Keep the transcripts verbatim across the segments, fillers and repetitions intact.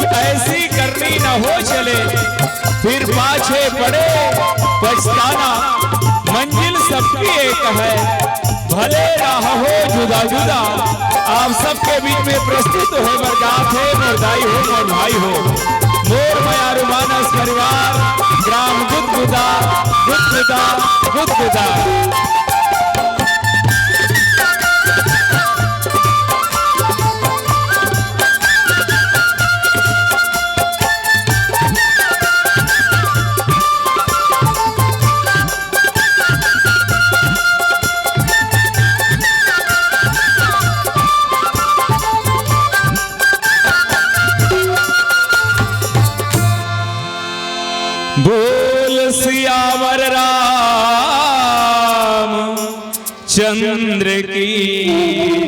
ऐसी करनी न हो चले, फिर पाछे पड़े पछताना। मंजिल सबकी एक है, भले राह हो जुदा जुदा। आप सबके बीच में प्रस्तुत होय बर जात हे मोर दाई हो, मोर भाई हो, मोर मयारू मानस परिवार, ग्राम गुदगुदा, गुदगुदा, गुदगुदा। बोल सियावर राम चंद्र की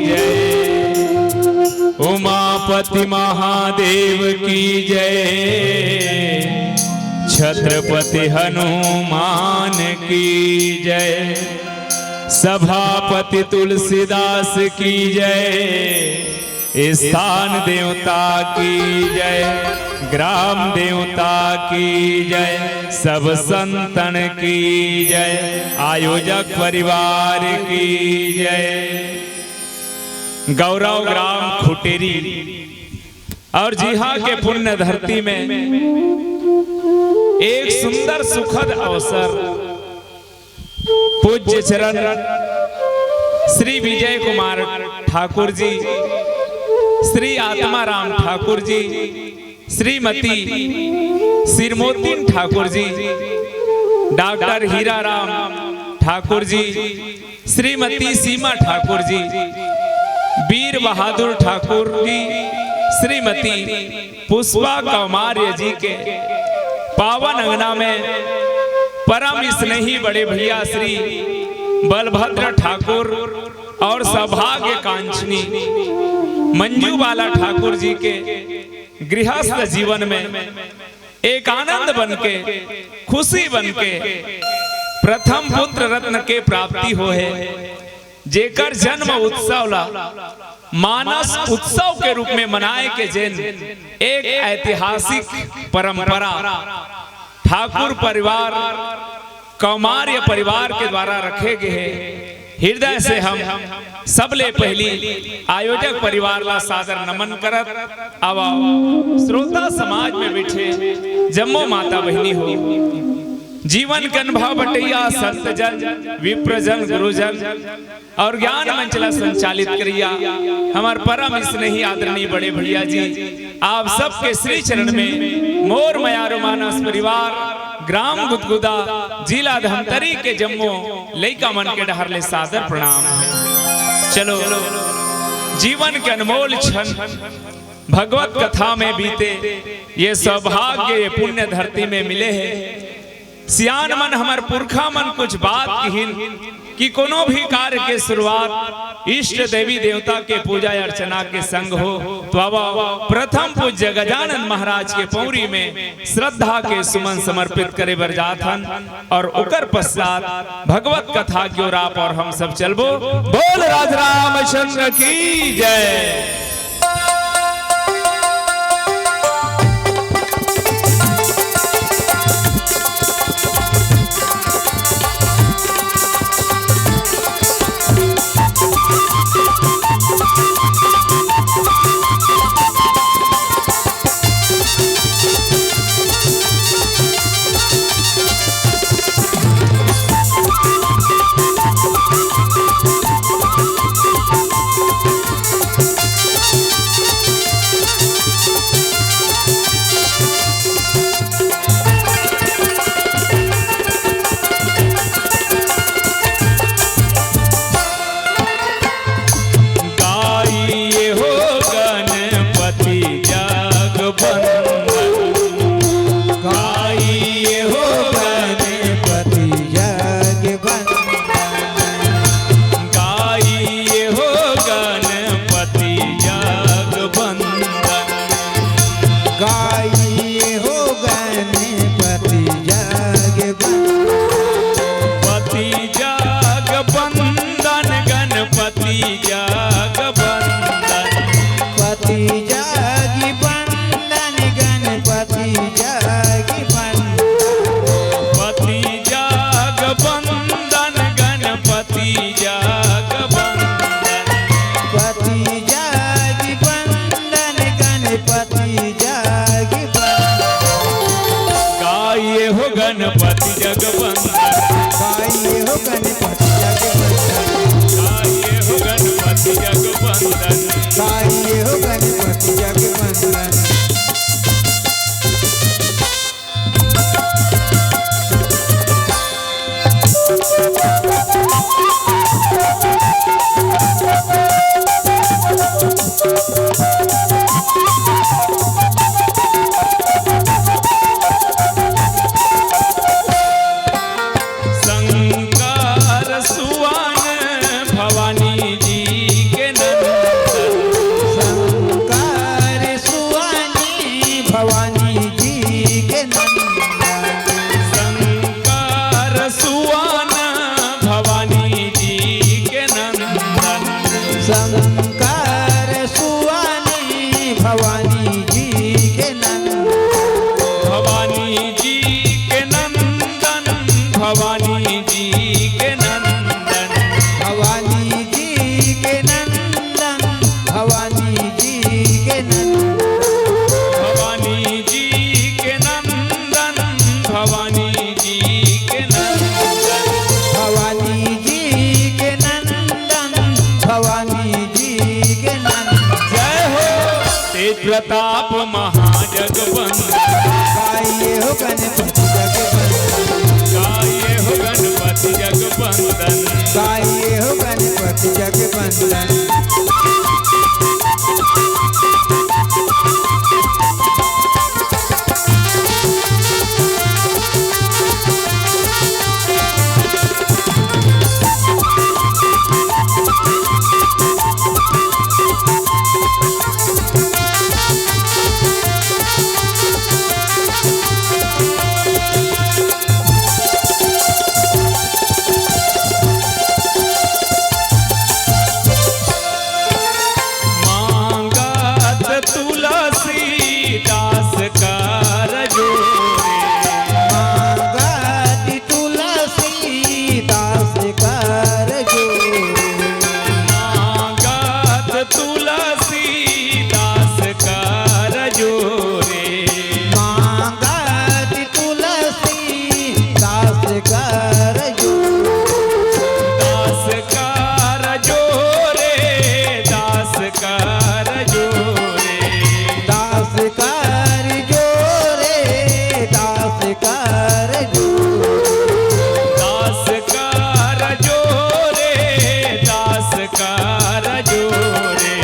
जय, उमापति महादेव की जय, छत्रपति हनुमान की जय, सभापति तुलसीदास की जय, स्थान देवता की जय, ग्राम देवता की जय, सब संतन की जय, आयोजक परिवार की जय। गौरव ग्राम खुटेरी और जिहा के पुण्य धरती में एक सुंदर सुखद अवसर। पूज्य चरण श्री विजय कुमार ठाकुर जी, श्री आत्माराम ठाकुर जी, श्रीमती सिरमोतिन ठाकुर जी, डॉक्टर हीराराम ठाकुर जी, श्रीमती सीमा ठाकुर जी, वीर बहादुर ठाकुर जी, श्रीमती पुष्पा कौमार्य जी के पावन अंगना में परम स्नेही बड़े भैया श्री बलभद्र ठाकुर और सौभाग्य कांक्षिणी मंजू बाला ठाकुर जी के गृहस्थ जीवन में एक आनंद बन के, खुशी बन के प्रथम पुत्र रत्न के प्राप्ति होहे, जेकर जन्म उत्सव ला मानस उत्सव के रूप में मनाए के जेन एक ऐतिहासिक परंपरा ठाकुर परिवार, कौमार्य परिवार के द्वारा रखे गे हे। हृदय से हम सबले पहिली आयोजक परिवार ला सादर नमन करत, अब श्रोता समाज में बैठे जम्मो माता बहिनी हो, जीवन के अनुभव बटैया संत जन, विप्र जन, गुरुजन और ज्ञान मंच ला संचालित करैया हमार परम स्नेही आदरणीय बड़े भैया जी, आप सबके श्री चरण में मोर मयारू मानस परिवार, ग्राम गुदगुदा, जिला धमतरी के जम्मो लइका मन के डहर ले सादर प्रणाम हे। चलो, जीवन के अनमोल क्षण भगवत कथा में बीते, ये सौभाग्य ये पुण्य धरती में मिले हे। सियान मन, हमर पुरखा मन कुछ बात किहिन कि कोनो भी कार्य के शुरुआत इष्ट देवी देवता के पूजा अर्चना के संग हो, तो अब प्रथम पूज्य गजानन महाराज के पौरी में श्रद्धा के सुमन समर्पित करे बर जात हन और ओकर पश्चात भगवत कथा की ओर आप और हम सब चलबो। बोल राज रामचंद्र की जय। गाइए हो गणपति जग वंदन। गाइए हो गणपति जग वंदन। गाइए हो गणपति जग वंदन। गाइए हो गणपति जग वंदन। पति जग वंदन, गणपति जग वंदन। पति जग वंदन, भवानी जी के नंदन। शंकर सुवन भवानी जी के नंदन। शंकर सुवन भवानी जी के नंदन। भवानी जी के नंदन, भवानी जी के नंदन। भवानी जी के नंदन, भवानी जी के नंदन। भवानी जी के नंदन, भवानी जी के नंदन। भवानी जी के नंदन, भवानी जी के नंदन। जय हो। तेज प्रताप महाजगबंदन। गाइए हो गणपति जगबंदन। गाइए हो गणपति जगबंदन। गाइए हो गणपति जगबंदन। मांगत तुलसीदास कर जोरे। मांगत तुलसीदास कर जोरे। मांगत तुलसीदास कर जोरे। मांगत तुलसीदास कर जोरे। दास कर जोरे, दास कर जोरे। दास कर जोरे, दास कर जोरे। दास कर जोरे, दास कर जोरे।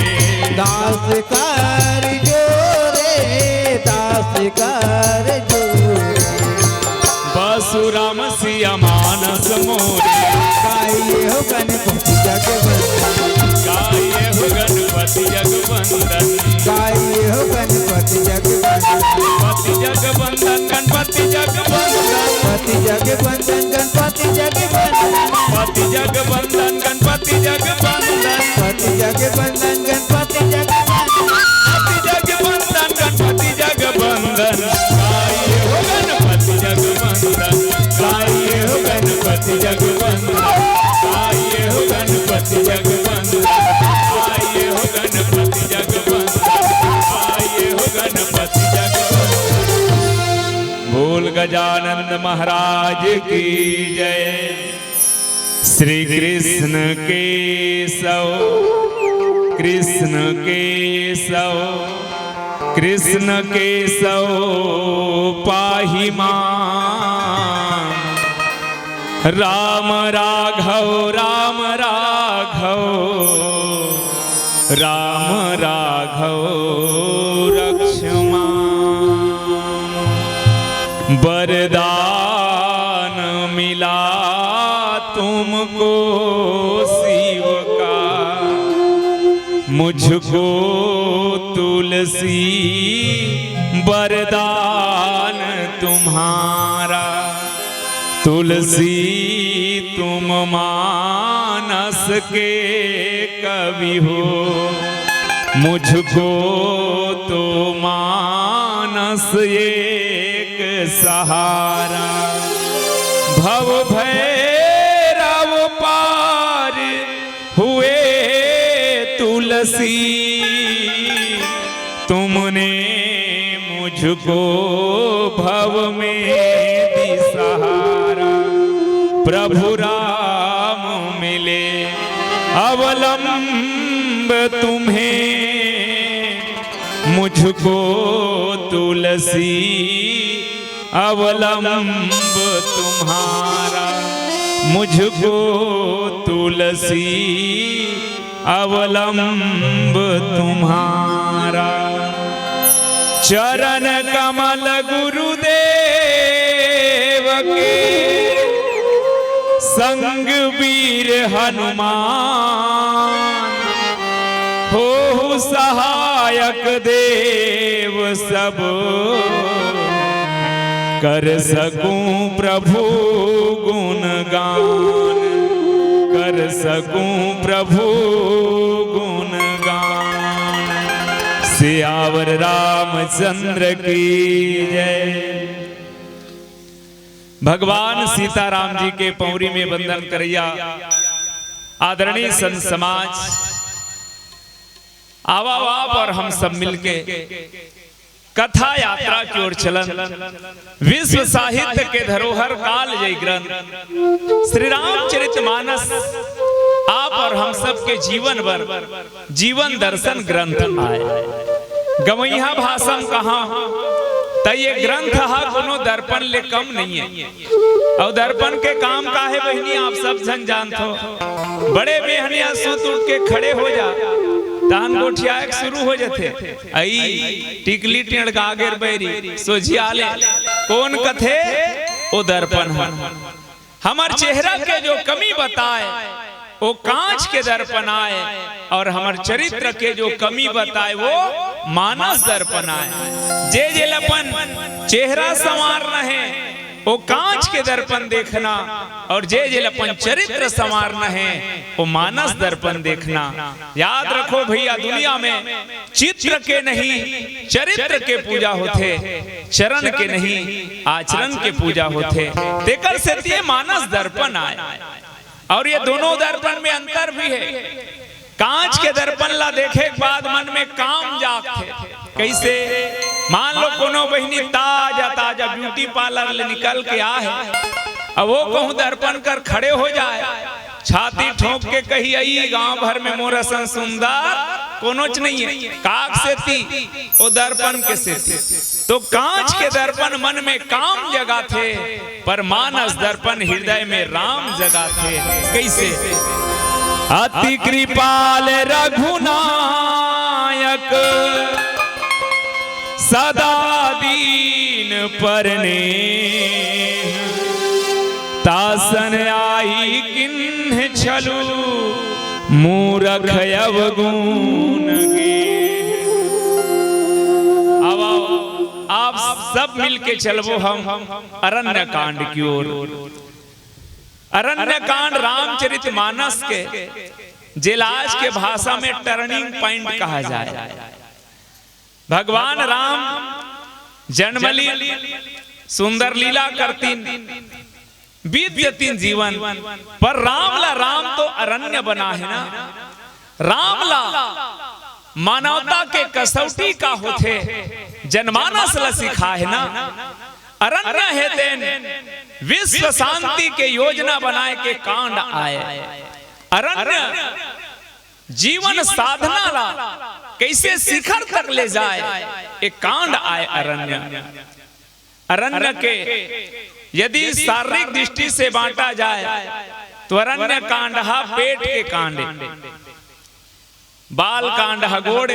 दास कर जोरे, दास कर जोरे। बसु राम सिया मानस मोरे। गाइए हो गणपति जगबंदन। गाइए हो गणपति जगबंदन। गाइए हो गणपति जगबंदन। गणपति जगबंदन, गणपति जगबंदन। गणपति जगबंदन, गणपति जगबंदन। गणपति जगबंदन, गणपति जगबंदन। गणपति जगबंदन, गणपति जगबंदन। गणपति जगबंदन, गणपति जगबंदन। गाइए हो गणपति जगबंदन। गाइए हो गणपति जगबंदन। गाइए हो गणपति जगबंदन। गाइए हो गणपति जगबंदन। गाइए हो गणपति जगबंदन। बोल गजानंद महाराज की जय। श्री कृष्ण केशव, कृष्ण केशव, कृष्ण केशव पाहि मां। राम राघव, राम राघव, राम राघव रक्ष मां। वरदान मिला तुमको शिव का, मुझको तुलसी वरदान तुम्हारा। तुलसी तुम मानस के कवि हो, मुझको तो मानस एक सहारा। भव भैरव पार हुए तुलसी, तुमने मुझको भव में दी सहारा। प्रभु राम मिले अवलंब तुम्हें, मुझको तुलसी अवलंब तुम्हारा, मुझको तुलसी अवलंब तुम्हारा। चरण कमल गुरुदेव के, संग वीर हनुमान, होहु सहायक देव सब, कर सकूं प्रभु गुणगान, कर सकूं प्रभु गुणगान। सियावर रामचंद्र की जय। भगवान सीताराम जी के पौरी में वंदन करैया आदरणीय संत समाज, आवा, आवा आप और हम सब मिलके कथा यात्रा की ओर चलन। विश्व साहित्य के धरोहर कालजयी ग्रंथ श्री रामचरित मानस आप और हम सब के जीवन बर जीवन दर्शन ग्रंथ आय। गंवइहा भाषा म कहा त ये ग्रंथ हा कोनो दर्पण ले कम नइ हे। अउ दर्पण के काम का हे बहिनी, आप सब झन जानथो। बड़े बेहनिया सुत उठ के खड़े हो जा, तहन गोठियाए के शुरू हो जथे। अई टिकली टेढ़ गागेर बैरी सोझिया ले, कोन कथे? ओ दर्पण ह। हमर चेहरा के जो कमी बताय, वो कांच के दर्पण आय, और हमर चरित्र के जो कमी बताय, वो मानस दर्पण आय। जे जेला अपन चेहरा संवारना हे, वो कांच के दर्पण देखना, और जे जेला अपन चरित्र संवारना हे, वो मानस दर्पण देखना। याद रखो भैया, दुनिया में चित्र के नहीं, चरित्र के पूजा होथे, चरण के नहीं, आचरण के पूजा होथे। तेकर सेती ये मानस दर्पण आय। और ये दोनों दर्पण में अंतर भी हे। कांच के दर्पण ला देखे के बाद मन में काम जागथे। कइसे? मान लो कोनो बहिनी ताजा ताजा ब्यूटी पार्लर ले निकल के आ हे, अब वो कहूँ दर्पण कर खड़े हो जाय, छाती ठोंक के कही, "अई गांव भर में मोर असन सुंदर कोनोच नइ हे।" काक सेती? वो दर्पण के सेती। तो कांच के दर्पण मन में काम जगाथे, पर मानस दर्पण हृदय में राम जगाथे। कइसे? अति कृपाल रघुनायक सदा दीन परने, तासन आही किन्ह छलु मूरख अवगुण गे। अब आओ, आप सब मिलके चलबो हम अरण्य कांड की ओर। अरण्य कांड रामचरित मानस के, जेला आज के भाषा में टर्निंग पॉइंट कहा जाय। भगवान राम जन्म लीन, सुंदर लीला करतिन, बीत जतिन जीवन, पर राम ला राम तो अरण्य बना हे ना। राम ला मानवता के कसौटी का होथे, जनमानस ला सिखा हे ना। अरण्य हे तेन विश्व शांति के योजना बनाय के कांड आय। अरण्य जीवन साधना ला कइसे शिखर तक ले जाय, एक कांड आय अरण्य। अरण्य के यदि शारीरिक दृष्टि से बांटा जाय तो अरण्य कांड हा पेट के कांड, बाल कांड हा गोड़,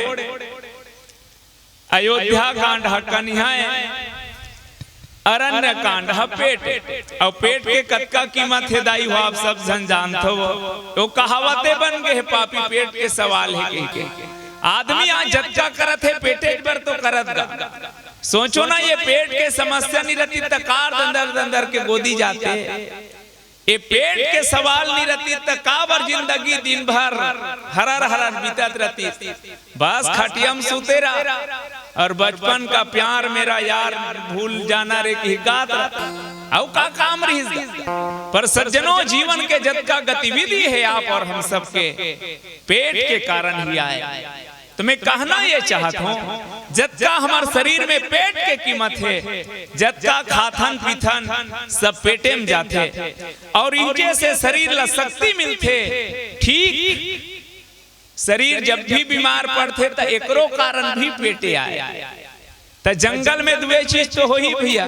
अयोध्या कांड ह कनिहा ए, अरण्य कांड ह पेट। अउ पेट के कतका कीमत हे दाई हो, आप सब झन जानथो। वो कहावते बन गे हे, पापी पेट के सवाल हे कहिके। आदमी आज जतका करत हे पेटे बर तो करत गा। सोचो ना, ये पेट के समस्या नहीं रहती त कार दंदर दंदर के गोदी जाते। ए पेट के सवाल नी रहती त काबर जिंदगी दिन भर हरर हरर बीतत रहती। बस खटिया म सूते रहा और बचपन का प्यार मेरा यार भूल जाना रे की गात रहा। अउ का काम रहिस? पर सज्जनों, जीवन के जतका गतिविधि हे आप और हम सबके पेट के कारण ही आय। तो मैं कहना ये चाहत हूँ, जतका हमर शरीर में पेट के कीमत हे, जतका खाथन पीथन, सब पेटे में जाथे। और इनके से शरीर ला शक्ति मिलथे। ठीक शरीर जब भी बीमार पड़थे, त एकरो कारण भी पेटे आय। त जंगल में दुए चीज तो होही भैया,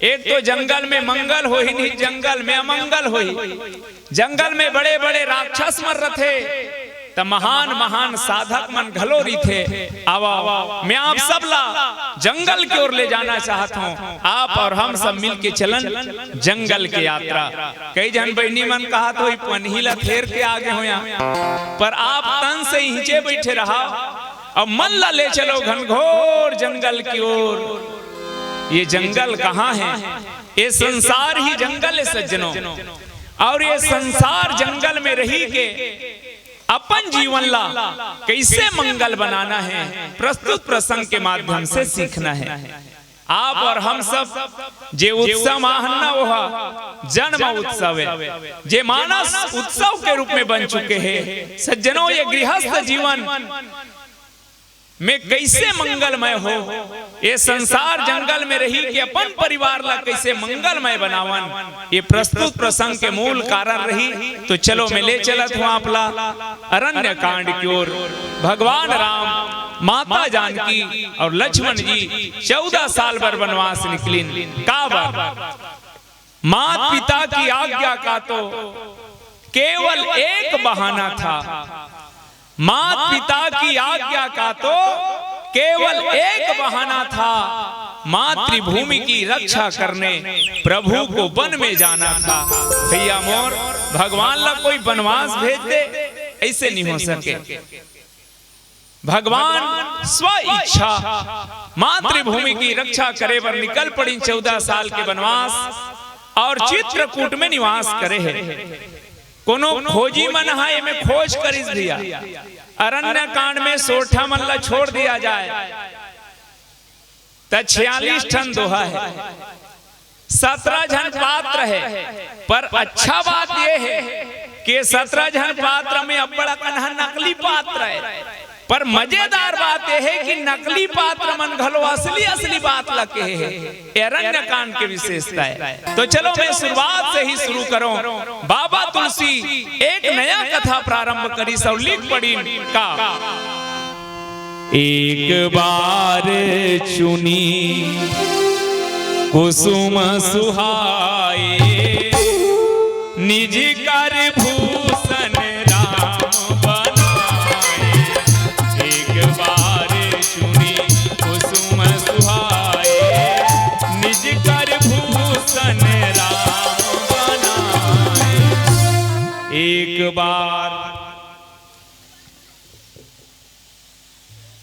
एक तो जंगल में मंगल होही, नहीं जंगल में अमंगल होही। जंगल में बड़े-बड़े राक्षस मन रथे, त महान-महान साधक मन घलो रहिथे। आवा, मैं आप सब ला जंगल की ओर ले जाना चाहत हूँ। आप और हम सब मिल के चलन जंगल की यात्रा। कई झन बहिनी मन कहत होही, "पनही ला फेर के आगे होया," पर आप तन से इहिंचे बइठे रहा। अब मन ला ले चलो घनघोर जंगल की ओर। ये जंगल कहाँ है? ये संसार ही जंगल है सज्जनों। और ये संसार जंगल में रही के अपन जीवन ला कैसे मंगल बनाना है, प्रस्तुत प्रसंग के माध्यम से सीखना है। आप और हम सब जे उत्सव माहन्ना ओहा जन्म उत्सव है, जे मानस उत्सव के रूप में बन चुके हैं। सज्जनों, ये गृहस्थ जीवन में कैसे मंगलमय हो, ये संसार जंगल में रही के अपन परिवार ला कैसे मंगलमय बनावन, ये प्रस्तुत प्रसंग के मूल कारण रही। तो चलो, मैं ले चलत हूँ आप ला अरण्य कांड की ओर। भगवान राम, माता जानकी और लक्ष्मण जी चौदह साल बर वनवास निकलिन। काबर? मात पिता की आज्ञा का तो केवल एक बहाना था। मात पिता की आज्ञा का तो केवल एक बहाना था, मातृभूमि की रक्षा करने प्रभु को वन में जाना था। भैया मोर, भगवान ला कोई वनवास भेज दे, ऐसे नहीं हो सके। भगवान स्व इच्छा मातृभूमि की रक्षा करे बर निकल पड़िन चौदह साल के वनवास और चित्रकूट में निवास करे हे। कोनो खोजी मन हा एमे खोज करिस भैया, अरण्य कांड में सोरठा मन ला छोड़ दिया जाए, त छियालीस ठन दोहा है, सत्रह झन पात्र है, पर अच्छा बात ये है कि सत्रह झन पात्र में अब्बड़ अकन ह नकली पात्र है, पर मजेदार बात ये है कि नकली पात्र मन घलो असली असली बात ला कहे है। ये अरण्य कांड के विशेषता है। तो चलो, मैं शुरुआत से ही शुरू करूं। बाबा तुलसी एक नया कथा प्रारंभ करिस और लिख पड़िन का। एक बार चुनी कुसुम सुहाए, निज कर भूषण राम बनाए। एक बार चुनी कुसुम सुहाए, निज कर भूषण राम बनाए। एक बार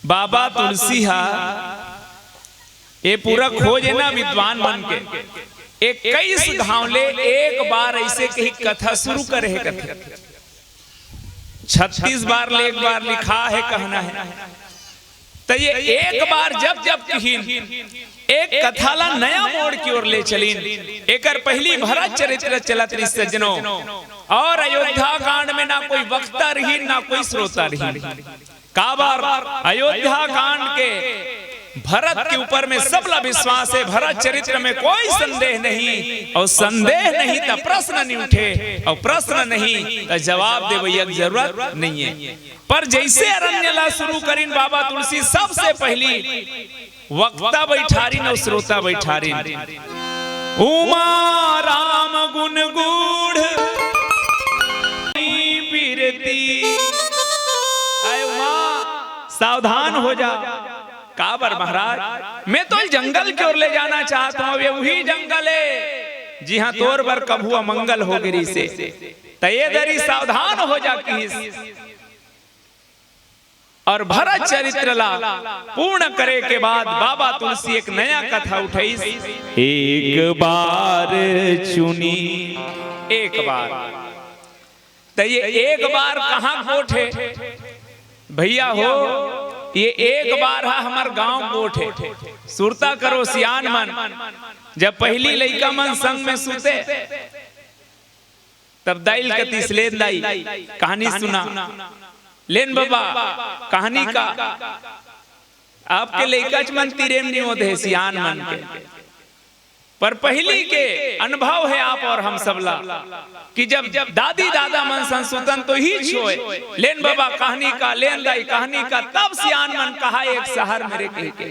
बाबा तुलसी हा, ये पूरा खोज है ना विद्वान मन के, इक्कीस घांव ले एक बार ऐसे कही कथा शुरू करे हे कथे। छत्तीस बार ले एक बार लिखा है, कहना है। तो ये एक बार जब जब कहिन, एक कथा ला नया मोड़ की ओर ले चलिन। एकर पहली भरत चरित्र चलत रही सज्जनों, और अयोध्या कांड में ना कोई वक्ता रही, ना कोई श्रोता रही। काबर? अयोध्या कांड के भरत के ऊपर में सबला विश्वास है, भरत चरित्र में कोई संदेह नहीं, और संदेह नहीं तो प्रश्न नहीं उठे, और प्रश्न नहीं तो जवाब देवैया की जरूरत नहीं है। पर जैसे अरण्य ला शुरू करिन बाबा तुलसी, सबसे पहली वक्ता बैठारिन और श्रोता बैठारिन। उमा राम गुण गूढ़ बिरती। अय उमा, सावधान हो जा। काबर महाराज, मैं तो जंगल की ओर ले जाना चाहत हूँ। अब ये वही जंगल है जिहाँ तोर बर कभू अमंगल हो गे रिहिसे। त ये दरी सावधान हो जा किहिस। और भरत चरित्र ला पूर्ण करे के बाद बाबा तुलसी एक नया कथा उठाइस। एक बार चुनी, एक बार। त ये एक बार कहाँ गोठ हे भैया हो? ये एक बार हा हमर गांव गोठ हे। सुरता करो सियान मन, जब पहली लइका मन संग में सुते, तब दाई ल कतिस, "लेन दाई, कहानी सुना।" "लेन बबा, कहानी का?" आपके लइकाच मन तीरेम नहीं होते, सियान मन के। पर पहली के अनुभव है आप और हम सबला कि जब दादी दादा मन संग सुतन तो ही छोए, "लेन बबा, कहानी का, लेन दाई, कहानी का।" तब सियान मन कहा, "एक सहर मेरे कह के।"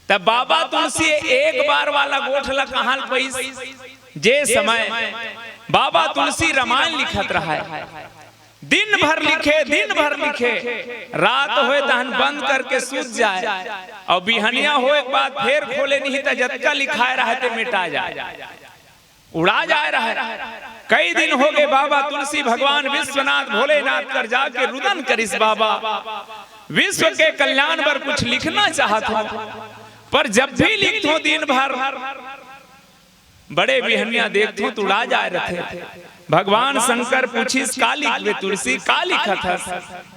तब बाबा तुलसी एक बार वाला गोठ ला कहाँ ल पइस? जे समय बाबा तुलसी रामायण लिखत रहा है, दिन भर लिखे, दिन भर लिखे, रात होए तहन बंद करके सूत जाए, और बिहनिया होए के बाद फेर खोले नहीं त जतका लिखाए रहे ते मिटा जाए, उड़ा जाए रहे। कई दिन हो गए बाबा तुलसी भगवान विश्वनाथ भोलेनाथ कर जाके रुदन करिस, "बाबा, विश्व के कल्याण बर कुछ लिखना चाहत हों, पर जब भी लिखथों दिन भर बड़े बिहनिया देखथों त उड़ा जाए रथे। भगवान शंकर पूछिस, "का लिखबे तुलसी, का लिखत हस?"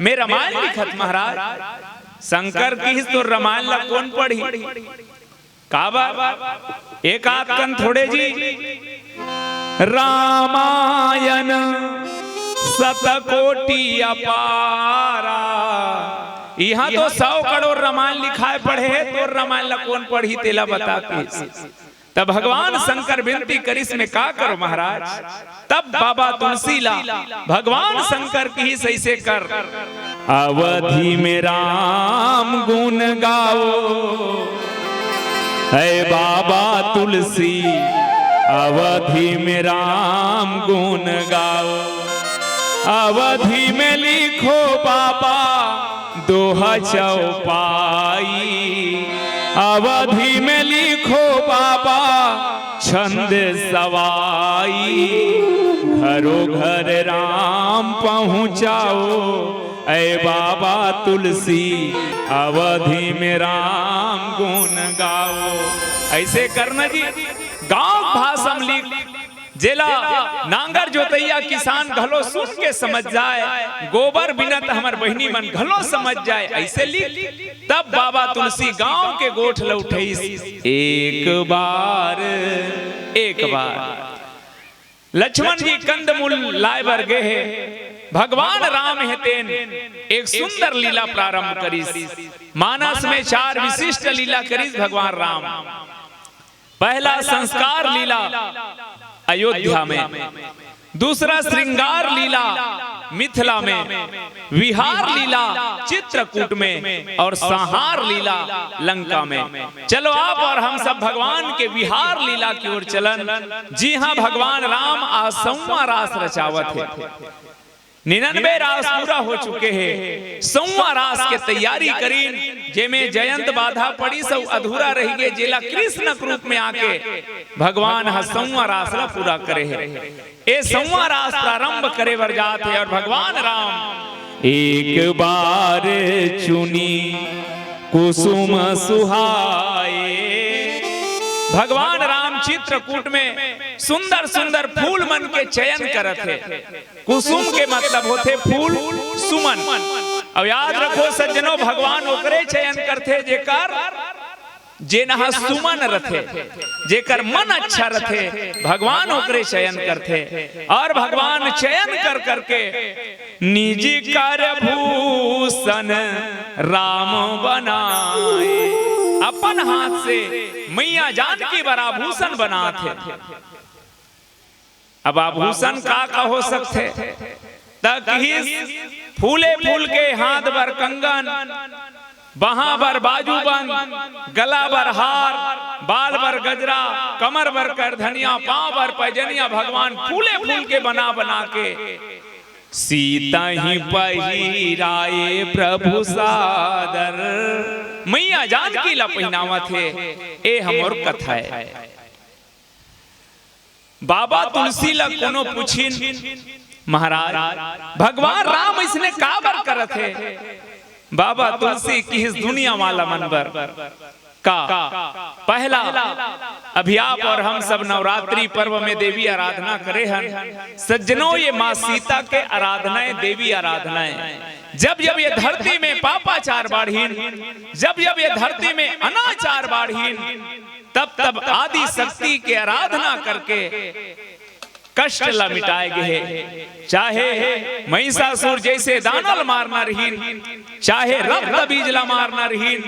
"मैं रामायण लिखत महाराज।" शंकर किहिस, "तोर रामायण ला कोन पढ़ही?" "काबर?" "एक आध कन थोड़े जी, रामायण सतकोटि अपारा।" "इहां तो सौ करोड़ रामायण लिखाए पड़े हे, तोर रामायण ला कोन पढ़ही, तेला बता" किहिस। तब भगवान शंकर विनती करिस, "मैं का करों महाराज?" तब बाबा तुलसी ला भगवान शंकर किहिस, "अइसे कर, अवधी में राम गुण गाओ, हे बाबा तुलसी, अवधी में राम गुण गाओ, अवधी में लिखो बाबा दोहा चौपाई, अवधी में लिखो बाबा छंद सवाई, घरों घर राम पहुँचाओ, हे बाबा तुलसी, अवधी में राम गुण गाओ।" अइसे करना जी, गांव भाषा में लिख, जेला नांगर जोतइया किसान घलो सुन के समझ जाए, गोबर बिनत हमर बहिनी मन घलो समझ जाए, अइसे लिख। तब बाबा तुलसी गांव के गोठ ल उठइस। एक बार, एक बार लक्ष्मण जी कंदमूल लाए बर गे हे, भगवान राम हे तेन एक सुंदर लीला प्रारंभ करिस। मानस में चार विशिष्ट लीला करिस भगवान राम। पहला संस्कार लीला अयोध्या में, दूसरा श्रृंगार लीला मिथिला में, विहार लीला चित्रकूट में और संहार लीला लंका में। चलो आप और हम सब भगवान के विहार लीला की ओर चलन। जी हां, भगवान राम आज सौवां रास रचावत हे। निन्यानवे रास पूरा हो चुके हे, सौवां रास के तैयारी करिन, जेमे जयंत बाधा पड़िस अउ अधूरा रहि गे, जेला कृष्ण के रूप में आके भगवान ह सौवां रास ला पूरा करे हे। ए सौवां रास प्रारंभ करे बर जात हे और भगवान राम एक बार चुनी कुसुम सुहाए। भगवान राम चित्रकूट में सुंदर सुंदर फूल मन के चयन करत हे। कुसुम के मतलब होथे फूल, सुमन। अब याद रखो सज्जनों, भगवान ओकरे चयन करथे जेकर, जेन ह सुमन रथे, जेकर मन अच्छा रथे, भगवान ओकरे चयन करथे। और भगवान चयन कर करके निज कर भूषण राम बनाए, अपन हाथ से मैया जानकी बर आभूषण बनात हे। अब आभूषण का का हो सकथे? त किहिस, फूले फूल के हाथ बर कंगन, बाहां बर बाजूबंद, गला बर हार, बाल बर गजरा, कमर बर करधनिया, पांव बर पैजनिया, भगवान फूले फूल के बना बना के सीता ही पहिराए प्रभु सादर, मैया जानकी ला पहिनावत हे। ए हमर कथा हे। बाबा तुलसी ला कोनो पुछिन, "महाराज, भगवान राम अइसने काबर करत हे?" बाबा तुलसी किहिस, "दुनिया वाला मन बर।" का? पहला, अभी आप और हम सब नवरात्रि पर्व में देवी आराधना करे हन। सज्जनों, ये माँ सीता के आराधना हे, देवी आराधना हे। जब जब ये धरती में पापाचार बाढ़िन, जब जब ये धरती में अनाचार बाढ़िन, तब तब आदि शक्ति के आराधना करके कष्ट ला मिटाए गे हे। चाहे महिषासुर जइसे दानव ल मारना रहिन, चाहे रक्त बीज ला मारना रहिन,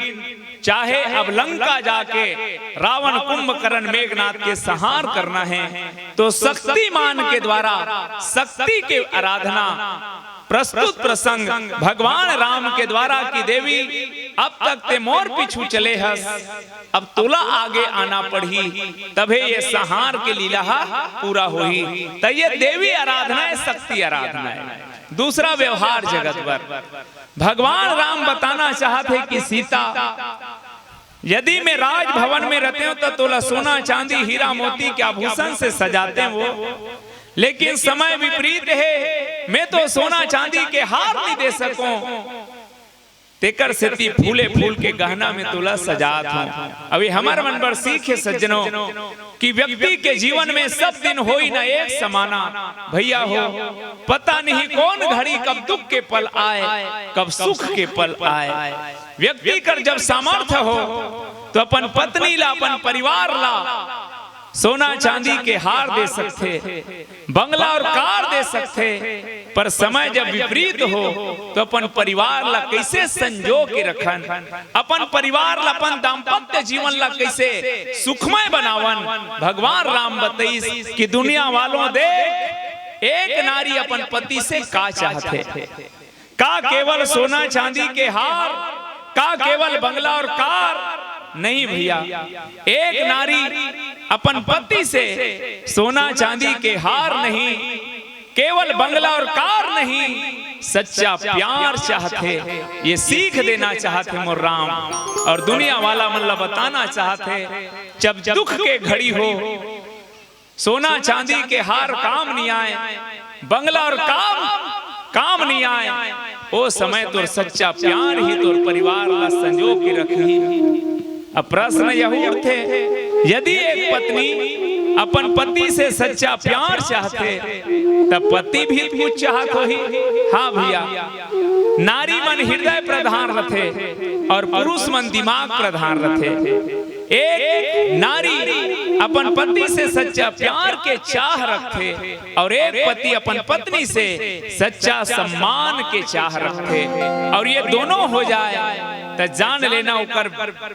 चाहे अब लंका जाके रावण कुंभकर्ण मेघनाथ के संहार करना हे, तो शक्तिमान के द्वारा शक्ति के आराधना प्रस्तुत प्रसंग भगवान राम के द्वारा कि देवी, अब तक ते मोर पीछू चले हस, अब तोला आगे आना पड़ही, तभे ये संहार के लीला ह पूरा होही। त ये देवी आराधना हे, शक्ति आराधना हे। दूसरा व्यवहार जगत बर भगवान राम बताना चाहत हे कि सीता, यदि मैं राजभवन में रहते हूं तो तोला सोना चांदी हीरा मोती के आभूषण से सजाते वो, लेकिन समय विपरीत हे, मैं तो सोना चांदी के हार नहीं दे सकूं। तेकर सेती फूले फूल के गहना में तोला सजात हूँ। अभी हमर मन बर सीख हे सज्जनों, कि व्यक्ति के जीवन में सब दिन होई ना एक समाना। भैया हो, पता नहीं कौन घड़ी कब दुख के पल आए, कब सुख के पल आए। व्यक्ति कर जब सामर्थ्य हो, तो अपन पत्नी ला, अपन परिवार ला सोना चांदी के हार दे सकथे, बंगला और कार दे सकथे, पर समय जब विपरीत हो, तो अपन परिवार ला कैसे संजो के रखन, अपन परिवार ला, अपन दाम्पत्य जीवन ला कैसे सुखमय बनावन। भगवान राम बतईस कि दुनिया वालों, देख, एक नारी अपन पति से का चाहथे। का केवल सोना चांदी के हार? का केवल बंगला और कार? नहीं भैया, एक नारी अपन पति से सोना चांदी के हार नहीं, केवल बंगला और कार नहीं, सच्चा प्यार चाहथे। ये सीख देना चाहथे मोर राम, और दुनिया वाला मन ला बताना चाहथे, जब दुख के घड़ी हो, सोना चांदी के हार काम नहीं आए, बंगला और काम काम नहीं आए, ओ समय तोर सच्चा प्यार ही तोर परिवार ला संजो के रखही। अब प्रश्न यह उठथे, यदि एक पत्नी अपन पति से सच्चा प्यार चाहथे, तब पति भी कुछ चाहत होही। हाँ भैया, नारी मन हृदय प्रधान रथे और पुरुष मन दिमाग प्रधान रथे। एक नारी अपन पति से सच्चा प्यार के चाह रखथे और एक पति अपन पत्नी से सच्चा सम्मान के चाह रखथे, और ये दोनों हो जाए, त जान लेना, ओकर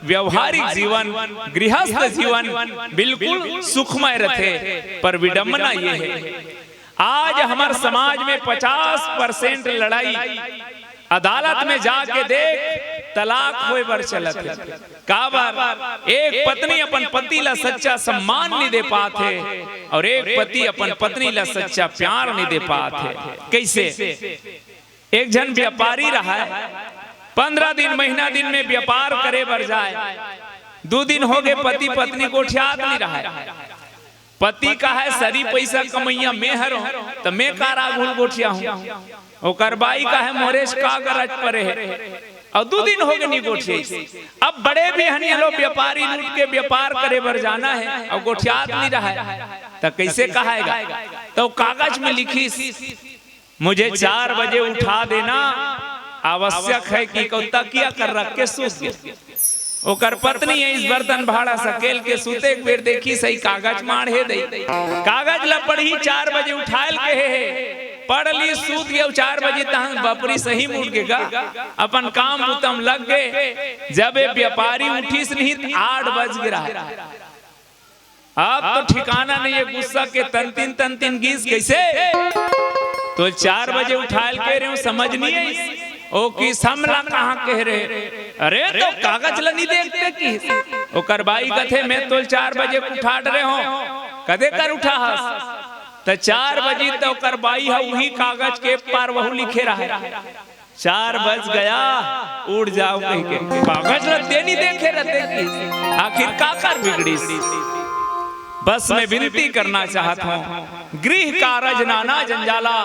व्यवहारिक जीवन, गृहस्थ जीवन बिल्कुल सुखमय रथे। पर विडंबना ये है, आज हमर समाज में पचास परसेंट लड़ाई अदालत में जाके देख, तलाक होए बर चलत हे। काबर? एक पत्नी अपन पति ला सच्चा सम्मान नहीं दे पात हे और एक पति अपन पत्नी ला सच्चा प्यार नहीं दे पात हे। कैसे? एक झन व्यापारी रहा है, पंद्रह दिन, महीना दिन में व्यापार करे बर जाए, दू दिन हो गए, पति पत्नी गोठियात नहीं रहा है। पति कहे, "सरी पैसा कमैया मैं हरों, त मैं का रागुल गोठिया हूँ?" ओकर बाई कहे, "मोरेच का गरज परे हे?" और दू दिन हो गए नहीं गोठियाइस। अब बड़े भी हन ये लोग, व्यापारी लूट के व्यापार करे बर जाना है और गोठियात नहीं रहा है, त कैसे कहाएगा? तो कागज में लिखिस, "मुझे चार बजे उठा देना आवश्यक है," कि को तकिया कर रख के सूत गए। ओकर पत्नी है इस बर्तन भाड़ा सकेल के सूते, एक बेर देखिस, सही कागज माढ़े दे, कागज ला पढ़ी, चार बजे उठायल के हे, पढ़ ली, सूत गए। चार बजे तहन बपरी सही मुड़ के गा, अपन काम बुतम लग गए। जब ये व्यापारी उठिस नहीं, त आठ बज गे रहा। अब तो ठिकाना नहीं है गुस्सा के, तंतिन तंतिन गीस। कैसे? तो चार बजे उठायल के रहे हो, समझ नहीं आई। ओ कि समला कहाँ कह रहे? अरे तो कागज ला नहीं देखते कि? ओकर बाई कथे, "मैं तो चार बजे उठाट रहे हो, कदे कर उठा हस?" त चार बजे तो ओकर बाई ह उही कागज के पार वहू लिखे रहा है। चार बज गया, उठ जाओ कह के। कागज ल तेनी देखे रहते कि आखिर का कर बिगड़िस। बस मैं विनती करना चाहत हूँ, गृह कारज नाना जंजाला,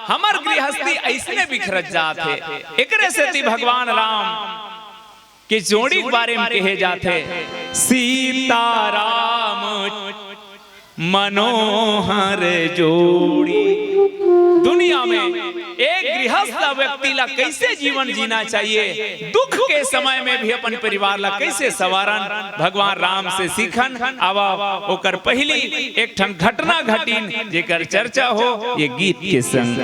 हमर गृहस्थी ऐसने बिखरत जात हे। एकरे सेती भगवान राम के जोड़ी के बारे में कहे जाथे, सीताराम मनोहर जोड़ी। दुनिया में एक गृहस्थ व्यक्ति ला कैसे जीवन जीना चाहिए, दुख के समय में भी अपन परिवार ला कैसे संवारन, भगवान राम से सीखन। आवा, ओकर पहली एक ठन घटना घटिन, जेकर चर्चा हो ये गीत के संग।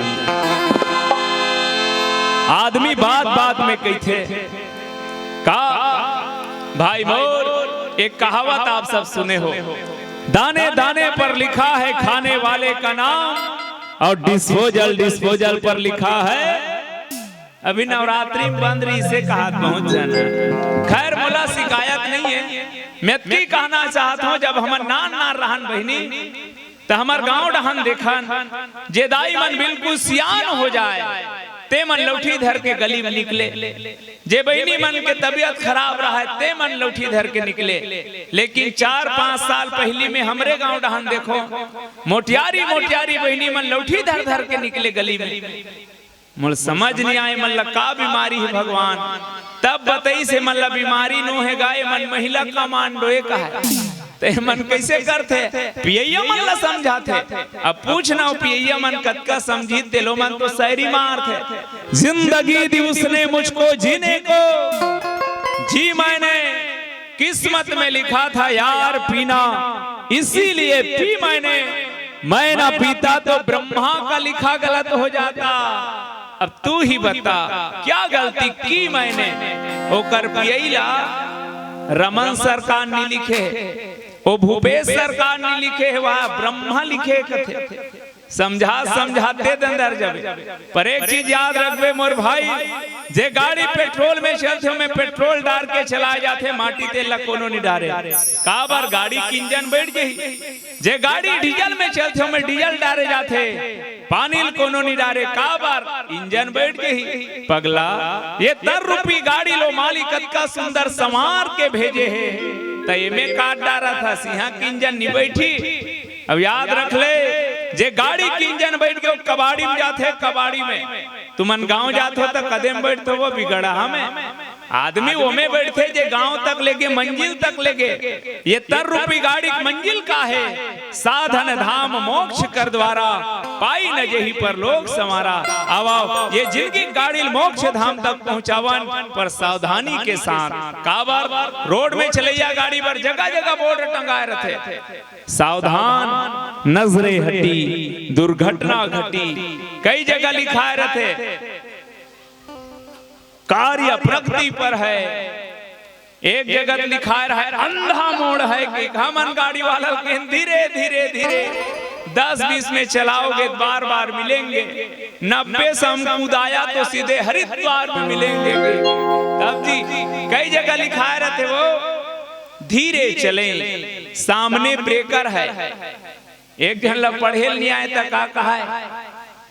आदमी बात बात में कहिथे, का भाई मोर, एक कहावत आप सब सुने हो, "दाने दाने पर लिखा है खाने वाले का नाम और डिस्पोजल डिस्पोजल पर लिखा है।" अभी नवरात्रि में बंद रही, इसे कहा बहुत जन। खैर, मोला शिकायत नहीं है, मैं इतनी कहना चाहता हूँ, जब हम नान नान रहन बहिनी, त हमर गांव डहन देखन, जे दाई मन बिल्कुल सियान हो जाए, ते मन लौठी धर के गली में निकले। जे बहिनी मन के तबीयत खराब रहे, ते मन लौठी धर के निकले। लेकिन चार पांच साल पहली में हमरे गांव डहन देखो, मोटियारी मोटियारी बहिनी मन लौठी धर धर के निकले गली में। मोला समझ नहीं आए, मन ला का बीमारी है भगवान। त तब बतइस, "एमन ला बीमारी नो हे गा, एमन महिला कमांडो ए कहाय।" त एमन कइसे करथे? पियइया मन ला समझाथे। अब पूछ ना, ओ पियइया मन कतका समझी, तेलो मन तो शायरी मारथे। "जिंदगी दी उसने मुझको जीने को, जी मैंने किस्मत में लिखा था यार पीना, इसीलिए पी मैंने, मैं ना पीता तो ब्रह्मा का लिखा गलत हो जाता।" अब तू ही बता, क्या गलती की मैंने? ओकर पियई ला रमन सरकार नी लिखे, ओ भूपेश सरकार नी लिखे हे, वह ब्रह्मा लिखे कथे। समझा समझाते दंदर जबे, पर एक चीज याद रखबे मोर भाई, जे गाड़ी पेट्रोल में चलथे, ओमे पेट्रोल डार के चलाए जाथे, माटी तेल ला कोनो नी डारे। काबर? गाड़ी के इंजन बैठ जाही। जे गाड़ी डीजल में चलथे, ओमे डीजल डारे जाथे, पानी ल कोनो नी डारे। काबर? इंजन बैठ जाही। पगला, ये तर रूपी गाड़ी ल ओ मालिक कतका सुंदर संवार के भेजे हे, त एमे काट डारत हस, इहां के इंजन नी बैठी। अब याद रख ले, जे गाड़ी के इंजन बैठ के ओ कबाड़ी में जाथे, कबाड़ी में, तुमन गांव जात हो त कदे म बैठथो, वो भी गड़हा में। आदमी ओमे बैठथे जे गांव तक लेगे, मंजिल तक लेगे। ये तर रूपी गाड़ी के मंजिल का हे? साधन धाम मोक्ष कर द्वारा, पाई न जेहि परलोक संवारा। आव, आव, ये जिंदगी गाड़ी ल मोक्ष धाम तक पहुंचावन, पर सावधानी के साथ। काबर? रोड में चलइया गाड़ी बर जगह जगह बोर्ड टंगाए रथे, "सावधान, नजरें हटी, दुर्घटना घटी।" कई जगह लिखाए रथे, "कार्य प्रगति पर है।" एक जगह लिखाए रहे, "अंधा मोड़ है" कि हमन गाड़ी वाला ल कहेन, "धीरे, धीरे, धीरे, दस बीस में चलाओगे, बार बार मिलेंगे, नब्बे से हम कूदाया तो सीधे हरिद्वार में मिलेंगे।" तब जी, कई जगह लिखाए रथे वो, "धीरे चलें, सामने ब्रेकर है।" एक झन ला पढ़े ल नी आय त का कहाय?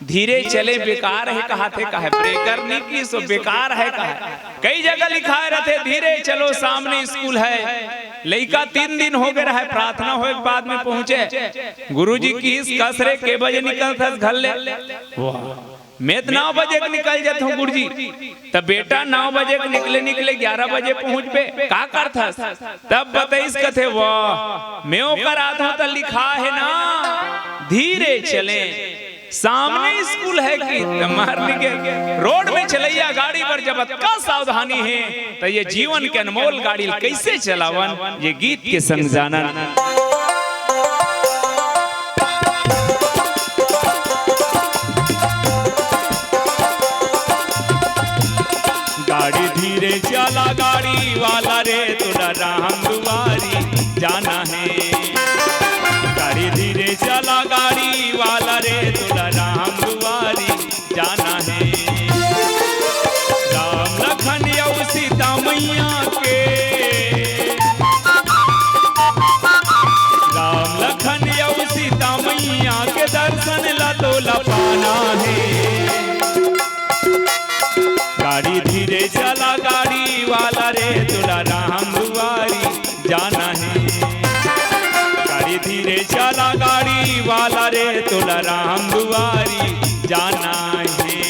"धीरे चले बेकार हे" कहाथे, कहाय ब्रेकर नी कि सो बेकार हे कहाय। कई जगह लिखाए रथे, "धीरे चलो सामने स्कूल है।" लइका तीन दिन हो गे रहय, प्रार्थना होय के बाद में पहुंचे। गुरुजी किहिस, "कस रे, के बजे निकलथस घर ले?" "वाह, मैं त नौ बजे के निकल जाथंव गुरुजी।" "त बेटा, नौ बजे के निकले निकले ग्यारह बजे पहुंचबे, का करथस?" तब बतइस कथे, "वाह, मैं ओकर आथंव त लिखा हे ना, धीरे चले, सामने स्कूल है कि।" त मार निके रोड में चलइया गाड़ी बर जब अतका सावधानी हे, त ये जीवन के अनमोल गाड़ी ल कइसे चलावन, ये गीत के संग जानन। गाड़ी धीरे चला गाड़ी वाला रे, तोला राम दुआरी जाना हे। गाड़ी धीरे चला गाड़ी वाला रे, तोला राम दुआरी जाना हे। राम लखन अउ सीता मैया के, राम लखन अउ सीता मैया के दर्शन ला तोला पाना हे। गाड़ी धीरे चला गाड़ी वाला रे, तोला राम दुआरी जाना हे। गाड़ी धीरे चला गाड़ी वाला रे, तोला राम दुआरी जाना हे।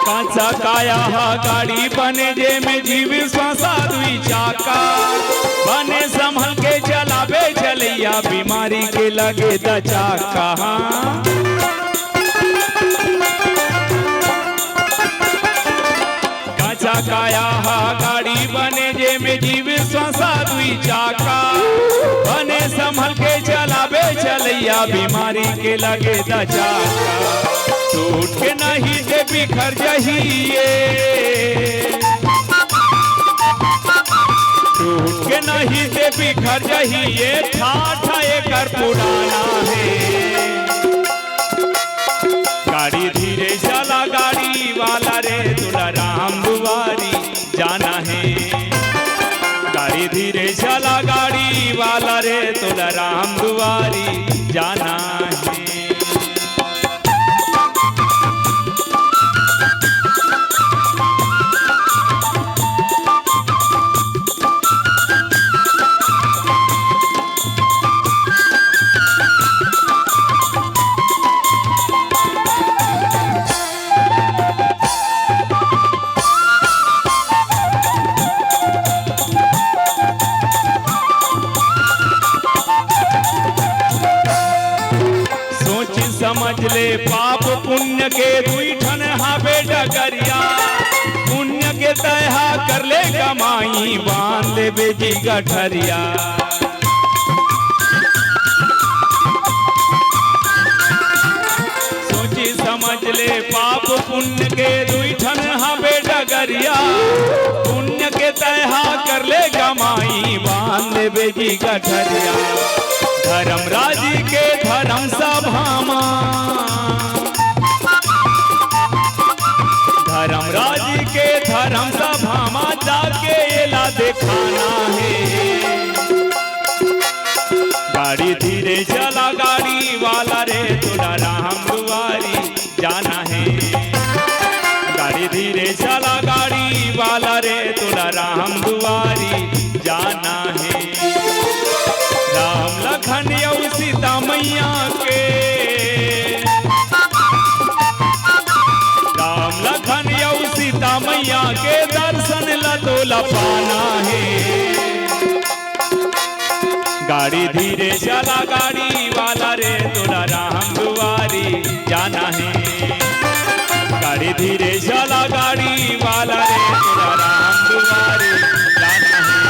कांचा काया हा गाड़ी बने, जेमे जीव श्वासा दुई चाका। बने संभल के चलाबे चलैया, बीमारी के लगे दचाका। कांचा काया हा गाड़ी बने, जेमे जीव श्वासा दुई चाका। बने संभल के चलाबे चलैया, या बीमारी के लगे दचाका, टूट के नहीं ते बिखर जही ये। टूट के नहीं ते बिखर जही ये, ठाठा एकर पुराना हे। गाड़ी धीरे चला, गाड़ी वाला रे, तोला राम दुआरी जाना हे। गाड़ी धीरे चला, गाड़ी वाला रे, तोला राम दुआरी जाना हे। सोच समझ ले, पाप पुण्य के दुई ठन हावे डगरिया। पुण्य के तैहा कर ले कमाई, बांध लेबे जी गठरिया। सोची समझ ले, पाप पुण्य के दुई ठन हावे डगरिया। पुण्य के तैहा कर ले कमाई, बांध लेबे जी गठरिया। धर्मराज के धर्म सभा मा, धर्मराज के धर्म सभा मा जाके एला देखाना हे। गाड़ी धीरे चला, गाड़ी वाला रे, तोला राम दुआरी जाना हे। गाड़ी धीरे चला, गाड़ी वाला रे, तोला राम दुआरी जाना हे। राम लखन अउ सीता मैया के, राम लखन अउ सीता मैया के दर्शन ला तोला पाना हे। गाड़ी धीरे चला, गाड़ी वाला रे, तोला राम दुआरी जाना हे। गाड़ी धीरे चला, गाड़ी वाला रे, तोला राम दुआरी जाना हे।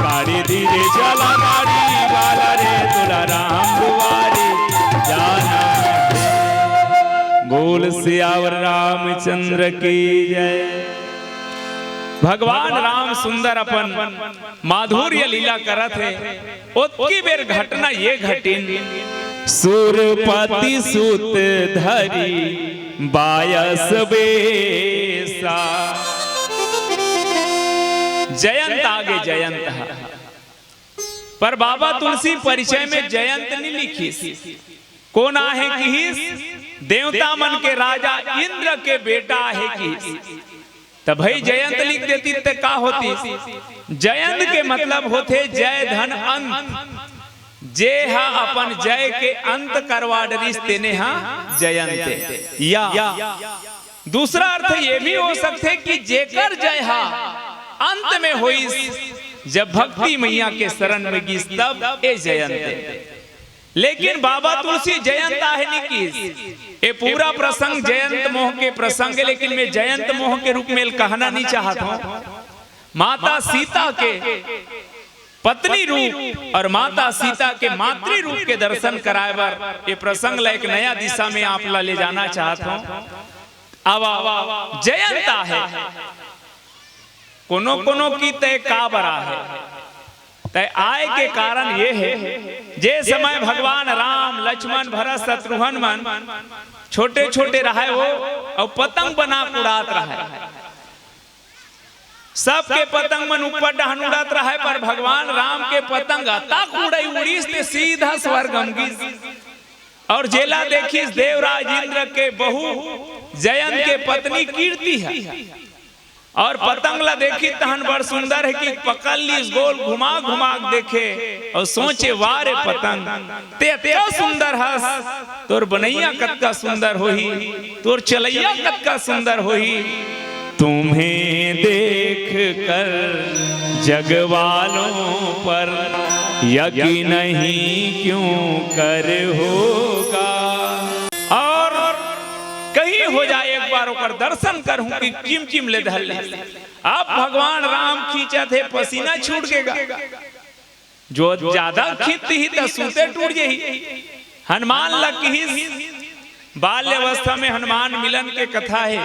गाड़ी धीरे चला, गाड़ी वाला रे, तोला राम दुआरी जाना हे। बोल सियावर रामचंद्र की जय। भगवान राम सुंदर अपन माधुर्य लीला करत हे। ओतकी बेर घटना ये घटिन। सुरपति सुत धरी बायस बेसा। जयंत आगे जयंत ह, पर बाबा तुलसी परिचय में जयंत नहीं लिखिस। कोन आहे किहिस? देवता मन के राजा इंद्र के बेटा आहे किहिस। त भई जयंत लिख देती त का होती? जयंत के मतलब होथे जय धन अंत। जे हा अपन जय के अंत करवा डरिस तेने हा जयंत। या दूसरा अर्थ ये भी हो सकथे कि जेकर जय हा अंत में होइस, जब भक्ति मैया के शरण में गिस तब ए जयंत। लेकिन बाबा तुलसी जयंत आहे नी किहिस। ए पूरा प्रसंग जयंत मोह के प्रसंग हे, लेकिन मैं जयंत मोह के रूप में कहना नहीं चाहत हूँ। माता सीता के पत्नी रूप और माता सीता के मातृ रूप के दर्शन कराए बर ये प्रसंग ला एक नया दिशा में आप ला ले जाना चाहत हूँ। अब जयंत आहे, कोनो कोनो की तय का बरा है, तय आय के कारण ये है, जे समय भगवान राम, लक्ष्मण, भरत, शत्रुघ्न मन छोटे छोटे रहे हो और पतंग बना के उड़ात रहे, सबके पतंग मन ऊपर डहन उड़त रहे, पर भगवान राम के पतंग अतक उड़ई उड़ीस ते सीधा स्वर्ग म गिस। और जेला देखिस देवराज इंद्र के बहू जयंत के पतनी कीर्ति है, और पतंग ला देखी तहन बड़ सुंदर है कि पकड़ लीस, गोल घुमा घुमा के देखे और सोचे, "वाह रे पतंग, ते अतका सुंदर हस, तोर बनैया कतका सुंदर होही, तोर चलैया कतका सुंदर होही।" तुम्हें देखकर जग वालों पर यकीन ही क्यों कर होगा। और कहीं हो जाए एक बार ओकर दर्शन करहूं कि चिमचिम ले धर ले। अब भगवान राम खींचत हे, पसीना छूट गेगा। जो ज्यादा खींचही त सूते टूट जही। हनुमान ल किहिस, बाल्य अवस्था में हनुमान मिलन के कथा हे।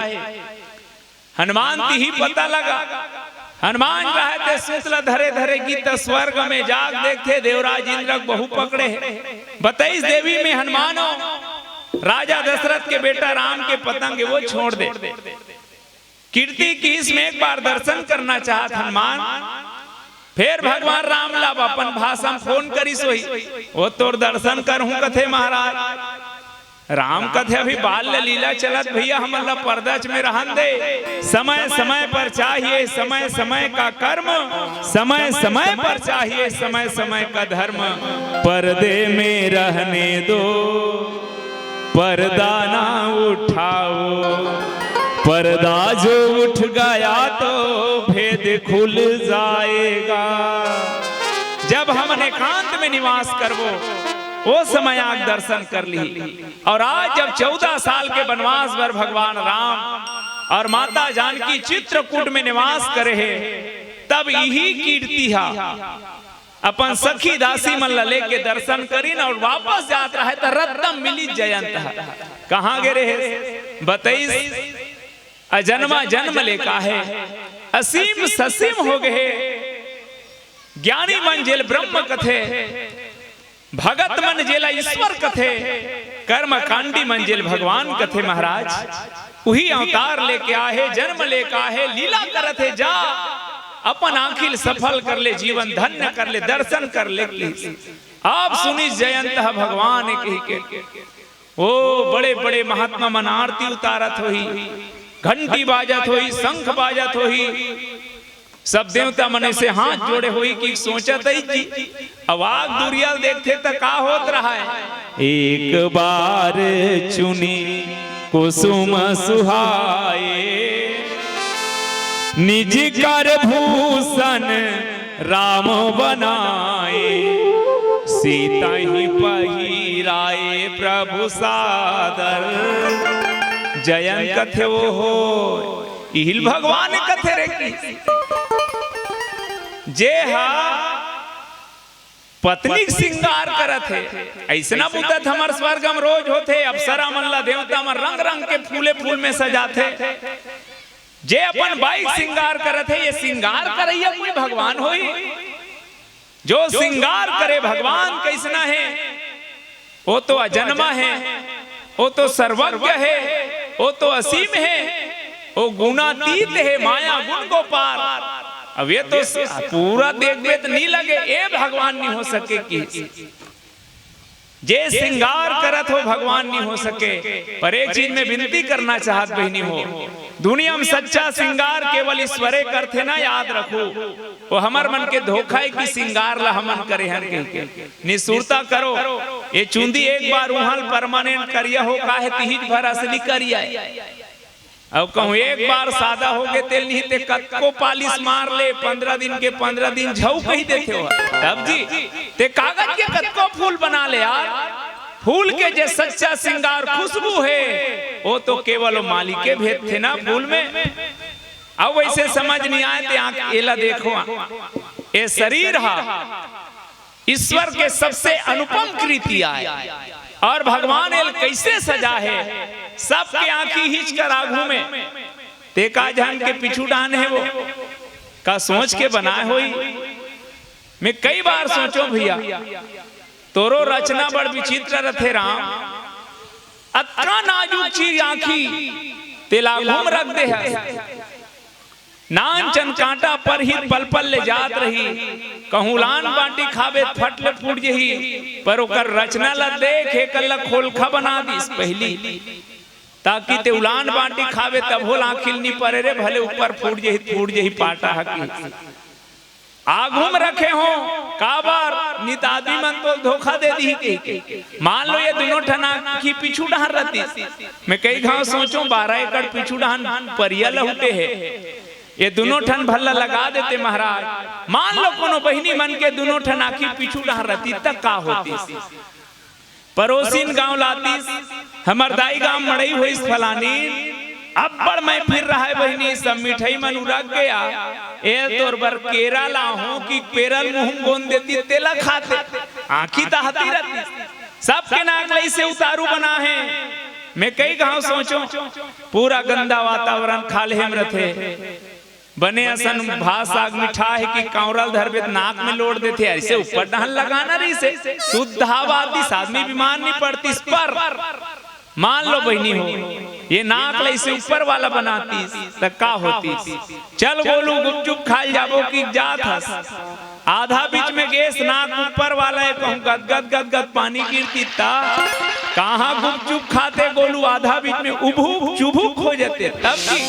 हनुमान तिही पता लगा, हनुमान रहय ते सूत ल धरे धरे गीत स्वर्ग में जाग देखथे, देवराज इंद्र के बहू पकड़े हे। बतइस देवी में हनुमान हो, राजा दशरथ के बेटा राम के पतंग वो छोड़ दे। कीर्ति किहिस में एक बार दर्शन करना चाहत हनुमान। फेर भगवान राम ला अपन भाषा म फोन करिस होही, वो तोर दर्शन करहूं कथे महाराज। राम कथे अभी बाल्य लीला चलत भैया, हमन ला परदच में रहन दे। समय समय पर चाहिए समय समय का कर्म, समय समय पर चाहिए समय समय का धर्म। पर्दे में रहने दो, पर्दा ना उठाओ, पर्दा जो उठ गया तो भेद खुल जाएगा। जब हमन एकांत में निवास करबो, वो समय आके दर्शन कर लिही। और आज जब चौदह साल के वनवास बर भगवान राम और माता जानकी चित्रकूट में निवास करे हे, तब इही कीर्ति हा अपन सखी दासी मन ला लेके दर्शन करिन और वापस जात रहय त रद्दा म मिलिस जयंत ह। कहाँ गे रहे? बतइस, अजन्मा जन्म ले का हे, असीम ससीम हो गए हे। ज्ञानी मन जेला ब्रह्म कथे, भगत मन जेला ईश्वर कथे, कर्मकांडी मन जेला भगवान कथे महाराज। उही अवतार लेके आहे, जन्म लेके आहे, लीला करत हे, जा अपन आँखी ल सफल कर ले, जीवन धन्य कर ले, दर्शन कर ले। आप सुनिस जयंत ह भगवान ए कहिके। ओ बड़े बड़े महात्मा मन आरती उतारत होही, घंटी बाजत होही, शंख बाजत होही, सब देवता मन से हाथ जोड़े होही कि सोचत ही जी, अब आग दुरिया ल देखथे त का होत रहय। एक बार चुनी कुसुम सुहाए, निज कर भूषण राम बनाए, सीता ही पहिराए प्रभु सादर। जयंत कथे ओ हो, इही ल भगवान कथे रे कि जे हा पत्नी के श्रृंगार करत हे। अइसना बुता त हमर स्वर्ग म रोज होथे। अप्सरा मन ला देवता मन रंग रंग के फूले फूल में सजाथे। जे अपन बाई के श्रृंगार करत हे, ये श्रृंगार करइया कोई भगवान होही? जो श्रृंगार करे भगवान कइसना हे? वो तो अजन्मा हे, वो तो सर्वज्ञ हे, वो तो असीम हे, वो गुणातीत हे, माया गुण को पार। अब ये तो स-, पूरा देखबे त नी लगे, ए भगवान नी हो सके कि जे श्रृंगार करत हो भगवान नी हो सके। पर एक चीज में विनती करना चाहत बहिनी हो, दुनिया में सच्चा श्रृंगार केवल ईश्वरे करथे ना, याद रखो। वो हमर मन के धोखा हे कि श्रृंगार ला हमन करे हन कहिके। निसुरता करो, ये चुंदी एक बार उहां ल परमानेंट करिया हो, काहे तिहिच भर असली करिया हे। अउ कहूं एक बार सादा होगे तेल नहीं ते कतको पालिश मार ले, पंद्रह दिन के पंद्रह दिन झऊ कहि देथे हो। तब जी, ते कागज के कतको फूल बना ले यार, फूल के जे सच्चा श्रृंगार खुशबू हे, वो तो केवल वो मालिके भेजथे ना फूल में। अब वइसे समझ नहीं आय ते आंख एला देखो, ये शरीर हा ईश्वर के सबसे अनुपम कृति आय। और भगवान एल कइसे सजा हे, सबके आंखी हिच कर आघू में, ते का झन के पीछू डाहन हे वो, का सोच के बनाय होही? मैं कई बार सोचों भैया, तोरो रचना बड़ विचित्र रथे राम। अतका नाजुक चीज आंखी, तेला आघू म रख दे हस। नान चन कांटा परही त पल पल ले जात रही, कहूं लान बांटी खाबे त फट ले फूट जही, पर ओकर रचना ला देख, एकर ला खोलखा बना दिस पहिली, ताकि ते उलान बांटी खाबे तभो ला आंखी ल नी परे रे, भले ऊपर फूट जही, फूट जही पाटा ह कि। आघू म रखे हो, काबर? नी त आदमी मन तो धोखा दे दिही कहिके। मान लो ये दुनों ठन आंखी पीछू डहर रहतिस, मैं कई घांव सोचों, बारह एकड़ पीछू डहर परिया लहुटे हे, ये दुनों ठन भल्ला लगा देते महाराज। मान लो कोनो बहिनी मन के दुनों ठन आंखी पीछू डहर रहतिस त का होतिस? परोसिन गांव लातिस, हमर दाई गांव मड़ई होइस फलानी, अब्बड़ मैं फिर रहा है बहिनी, सब मिठाई मन उरक गया। ए तोर बर केरा लाहूं कि पेरल मुंह गोंद देती तेला खाते। आंखी तहती रहती। सबके नाक लइसे उतारू बना है। मैं कई घाव सोचो, पूरा गंदा वातावरण खाल्हे म रथे। बने असन भात साग मिठा है कि कांवरा ल धरबे त नाक में लोड़ देथे, अइसे ऊपर डहन लगाना रहिसे। शुद्ध हवा आतिस, आदमी बीमार नहीं पड़तिस। पर मान लो बहिनी हो, ये नाक ल अइसे ऊपर वाला बनातिस त का होतिस? चल गोलू, गुपचुप खाए ल जाबो कि जात हस, आधा बीच में गेस नाक ऊपर वाला है, कहूं गद गद गद गद पानी गिरतिस त कहां गुपचुप खाते गोलू, आधा बीच में उभुक चुभुक हो जाते। तब की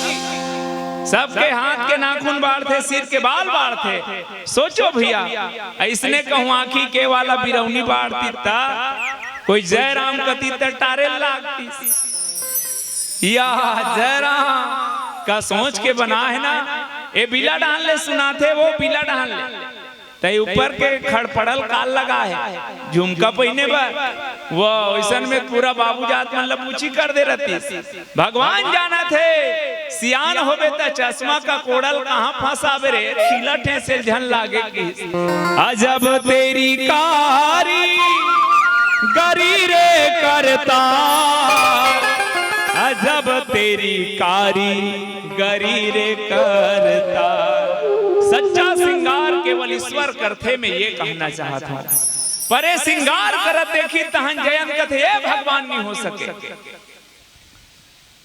सबके हाथ के नाखून बाढ़थे, सिर के बाल बाढ़थे। सोचो भैया, अइसने कहूं आंखी के वाला बिरौनी बाढ़तिस त कोई जयराम कतिस त टारे लागतिस। या जयराम का सोच के बना है ना, ए बिला डहन ले सुनाथे, वो बिला डहन ले। तई ऊपर के खड़पड़ल काल लगा है, झुमका पहिने बर। वो अइसन में पूरा बाबू जात मन ला पूछी कर दे रहतिस। भगवान जानथे, सियान होबे त चश्मा का कोड़ल कहां फंसाबे रे, खीला ठेसे झन लागे कि। अजब तेरी कारी गरी रे करता, अजब तेरी कारी गरी रे करता। सच्चा सिंगार केवल ईश्वर करथे, मैं ये कहना चाहत हूं। परे सिंगार करत देखी तहन जयंत कथे, ए भगवान नहीं हो सके।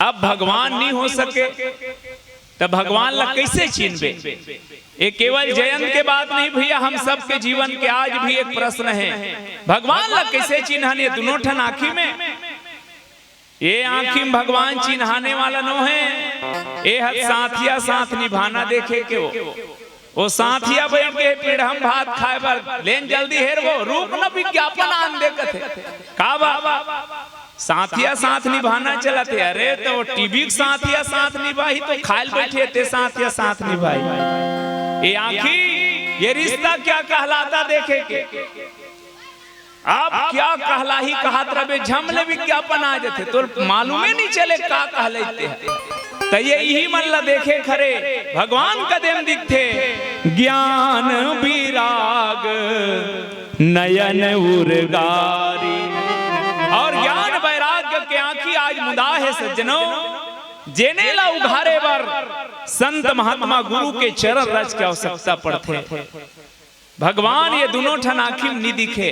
अब भगवान नहीं हो सके त भगवान ला कइसे चिन्हबे? ये केवल जयंत के बात नहीं भैया, हम सबके जीवन के आज भी एक प्रश्न है, भगवान ला कइसे चिन्हन ये दुनों ठन आंखी में? ये आंखी में भगवान चिन्हाने वाला नो है, ए हत साथिया साथ निभाना देखे के हो। वो साथिया बइठ गे पीढ़म भात खाए बर, लेन जल्दी हेर वो, रूप न विज्ञापन आन दे कथे। का बा? साथिया साथ निभाना चलत हे। अरे त वो टीवी के साथिया साथ निभाही त खाए ल बइठे ते साथिया साथ निभाही। ए आंखी, ये रिश्ता क्या कहलाता देखे के। अब क्या कहलाही कहत रबे, झम ले विज्ञापन आ जथे, तोर मालूमे नहीं चले का कहले ते। त ये इही मन ला देखे खरे भगवान कदेम दिखथे। ज्ञान विराग नयन उरगारी। और ज्ञान वैराग्य के आंखी आज मुदा है सज्जनों, जेने ला उघारे बर संत महात्मा गुरु के चरण रज के आवश्यकता पड़थे। भगवान ये दुनों ठन आंखी में नी दिखे।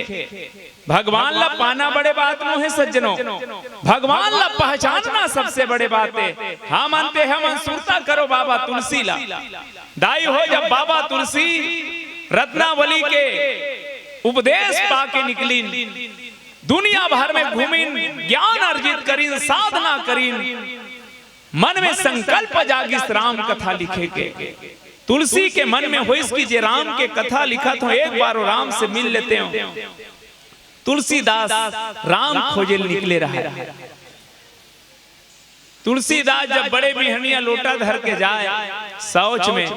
भगवान ला पाना बड़े बात नो हे सज्जनों, भगवान ला पहचानना सबसे बड़े बात हे। हमन ते हमन सुरता करो बाबा तुलसी ला। दाई हो जब बाबा तुलसी रत्नावली के उपदेश पाके निकलिन, दुनिया भर में घूमिन, ज्ञान अर्जित करिन, साधना करिन, मन में संकल्प जागिस राम कथा लिखे के। तुलसी के मन में होइस कि जे राम के कथा लिखत हो, एक बार वो राम से मिल लेते हो। तुलसीदास राम खोजे ल निकले रहे। तुलसीदास जब बड़े बिहनिया लोटा धर के जाए शौच में,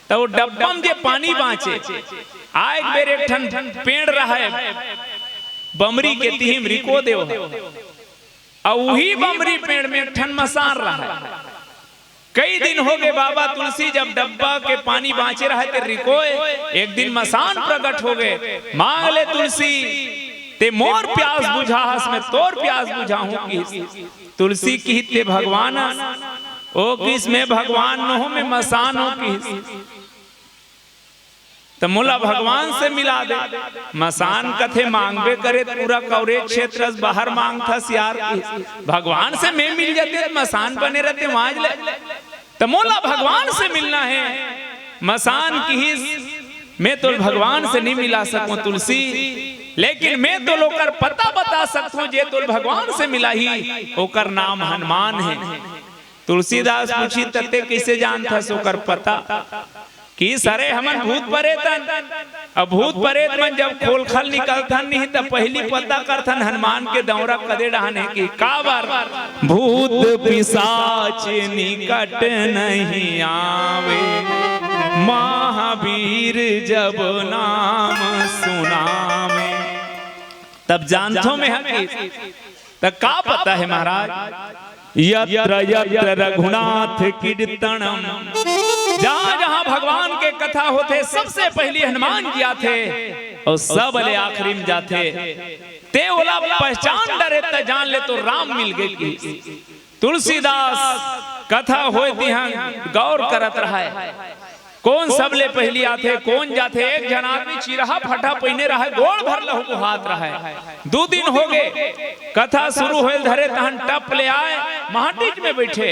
त वो डब्बा में जे पानी बांचे, आए एक बेर एक ठन पेड़ रहे, बमरी के तिहिम रिको देव है। अउ उही बमरी पेड़ में एक ठन मसान रहे। कई दिन हो गए बाबा तुलसी जब डब्बा के पानी बांचे रहे ते रिकोय, एक दिन मसान प्रगट हो गए। मांग ले तुलसी, ते मोर प्यास बुझा हस, मैं तोर प्यास बुझाहूं किहिस। तुलसी किहिस ते भगवान, ओ किहिस मैं भगवान नोहूं, मैं मसान हों किहिस। त मोला भगवान से मिला दे। मसान कथे मांगबे करे, पूरा कवरेज क्षेत्र से बाहर मांगथस यार। भगवान से मैं मिल जाते त मसान बने रहते वहां ले। त मोला भगवान से मिलना है। मसान किहिस, मैं तो भगवान से नहीं मिला सकूं तुलसी, लेकिन मैं तो ओकर पता बता सकूं, जे तो भगवान से मिलाही, ओकर नाम हनुमान है। तुलसीदास पूछिस, "तते कइसे जानथस ओकर पता?" किहिस, "अरे हमन भूत परेत हन, अब भूत परेत मन जब खोलखल निकलथन नहीं त पहिली पता करथन हनुमान के दौरा कदे डहन हे कि काबर भूत पिशाच निकट नहीं आवे, महावीर जब नाम सुनावे।" तब जानथो मैं ह कि त का पता है महाराज? यत्र यत्र रघुनाथ कीर्तनम, जहां जहां भगवान के कथा होथे, सबसे पहली हनुमान जी आथे और सब ले आखिरी में जाथे। ते ओला पहचान डरे त जान ले तो राम मिल गए कि तुलसीदास कथा होय तिहां गौर करत रहय। कोन सबले पहिली आथे, कोन जाथे? एक झन आदमी चिरहा फटा पहिने रहय, गोड़ भर लहू गुहात रहय। दू दिन हो गे, कथा शुरू होय धरे तहन टप ले आय, माटीच में बइठे,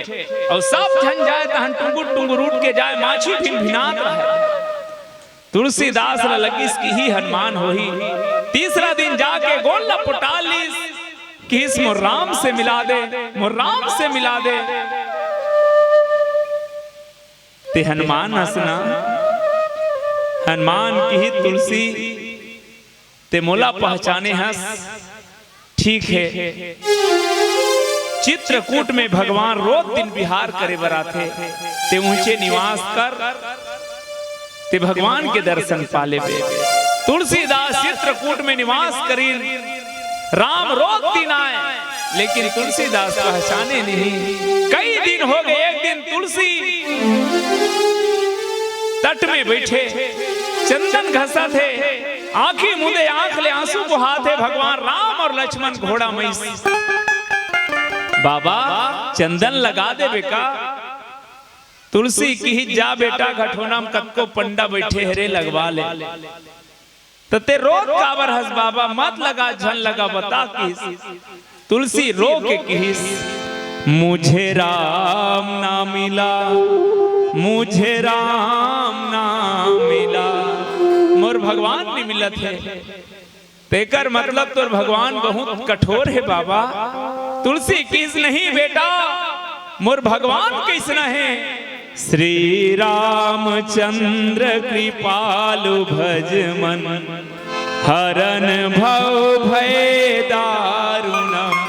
अउ सब झन जाय तहन टुंगुर टुंगुर उठ के जाय, माछी भिनभिनात रहय। तुलसीदास ल लगिस कि ही हनुमान होही। तीसरा दिन जाके गोड़ ल पोटार लिस, किहिस मोर राम से मिला दे, मोर राम से मिला दे। ते हनुमान हस ना? हनुमान किहिस तुलसी, ते मोला पहचाने हस? ठीक हे, चित्रकूट में भगवान रोज दिन बिहार करे बर आथे, ते ऊंचे निवास कर, ते भगवान के दर्शन पा लेबे। तुलसीदास चित्रकूट में निवास करिन, राम रोज दिन आय, लेकिन तुलसीदास पहचाने नहीं। कई दिन हो गए, एक दिन तुलसी तट में बइठे चंदन घसत हे, आंखी मुंदे आंख ले आंसू बोहात हे। भगवान राम अउ लक्ष्मण घोड़ा मइस, बाबा चंदन लगा देबे का? तुलसी किहिस, जा बेटा, घटोना म कतको पंडा बइठे हे रे, लगवा ले। त ते रोत काबर हस बाबा? मत लगा, झन लगा, बता किहिस। तुलसी रो के किहिस, मुझे राम ना मिला, मुझे राम ना मिला, मोर भगवान नहीं मिलत हे। तेकर मतलब तोर भगवान बहुत कठोर हे बाबा। तुलसी किहिस, नहीं बेटा, मोर भगवान कइसना हे? श्री रामचंद्र कृपालु भज मन, हरन भव भय दारुणम।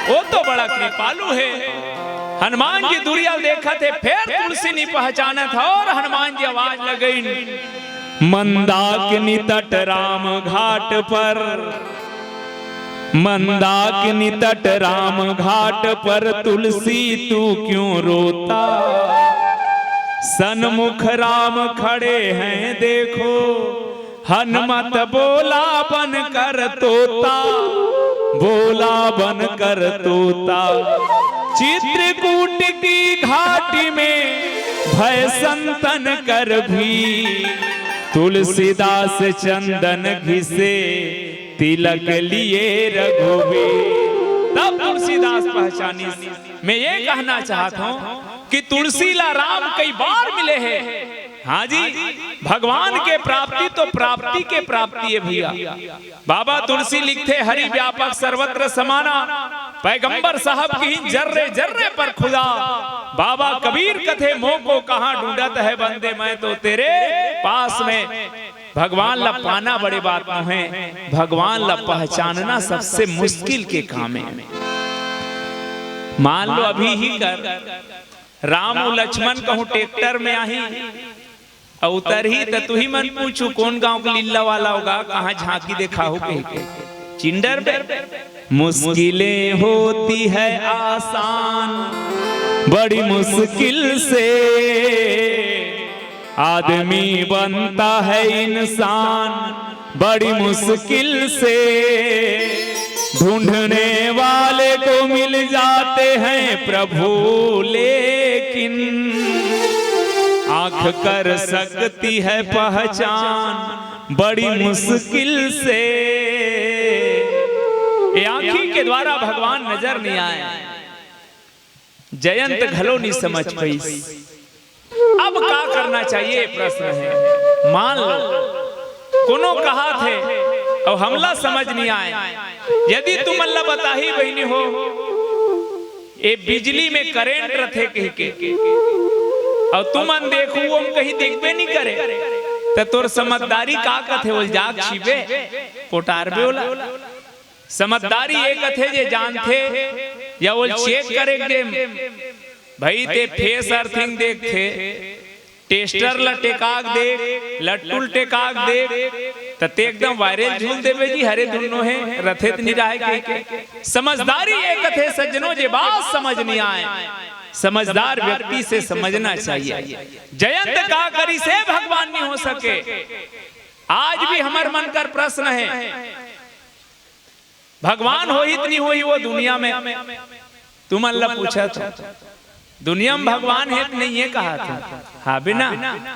वो तो बड़ा कृपालु हे। हनुमान जी दुरिया देखत हे, फेर तुलसी नहीं पहचानत हे अउ हनुमान जी आवाज लगइन, मंदाकिनी तट राम घाट पर, मंदाकिनी तट राम घाट पर तुलसी तू क्यों रोता? सन्मुख राम खड़े हैं देखो, हनुमत बोला बन कर तोता, बोला बन कर तोता। चित्रकूट की घाटी में भय संतन कर भी, तुलसीदास चंदन घिसे तिलक लिए रघुबीर। तब तुलसीदास पहचानिस। मैं ये कहना चाहत हूँ कि तुलसी ला राम कई बार मिले हे। हाँ जी, भगवान के प्राप्ति तो प्राप्ति के प्राप्ति हे भैया। बाबा तुलसी लिखथे, हरि व्यापक सर्वत्र समाना, पैगंबर साहब किहिन जर्रे जर्रे पर खुदा। बाबा कबीर कथे, मोको कहाँ ढूंढत है बंदे, मैं तो तेरे पास में। भगवान ला पाना बड़े बात नोहे, भगवान ला पहचानना सबसे मुश्किल के काम हे। मान लो अभी ही कर, राम अउ लक्ष्मण कहूँ ट्रैक्टर में आही अउ उतरही, त तुही मन पूछू, कोन गांव के लीला वाला होगा, कहाँ झांकी देखाहू कहिके। चिंडर बे, मुश्किलें होती है आसान, बड़ी मुश्किल से आदमी बनता है इंसान, बड़ी मुश्किल से ढूंढने वाले को मिल जाते हैं प्रभु, लेकिन आंख कर सकती है पहचान बड़ी मुश्किल से। ये आंखी के द्वारा भगवान नजर नहीं आए। जयंत घलो नहीं समझ पाइस। अब का करना चाहिए, प्रश्न हे। मान लो कोनो कहाथे अउ हमला समझ नहीं आए, यदि तुमन ला बताही बहिनी हो, ए बिजली में करंट रथे कहिके, अउ तुमन देखू, ओम कहीं देखबे नहीं करे, त तोर समझदारी का कथे? ओल जाग छीबे, पोटारबे ओला। समझदारी ये कथे जे जानथे या ओल चेक करे के, भाई ते फेस अर्थिंग देखथे, टेस्टर ला टेकाक देख, लट्टुल टेकाक देख, त ते एकदम वायरल झूल देबे जी, हरे दुन्नो हे, रथे त निराय के, के। समझदारी ये कथे सज्जनों, जे बात समझ नहीं आए, समझदार व्यक्ति से समझना चाहिए। जयंत का करिस हे भगवान नहीं हो सके। आज भी हमर मन कर प्रश्न हे, भगवान होही त नहीं होही वो दुनिया में? तुमन ला पूछत हों, दुनिया में भगवान हे त नहीं हे कहत हों? हाबे ना?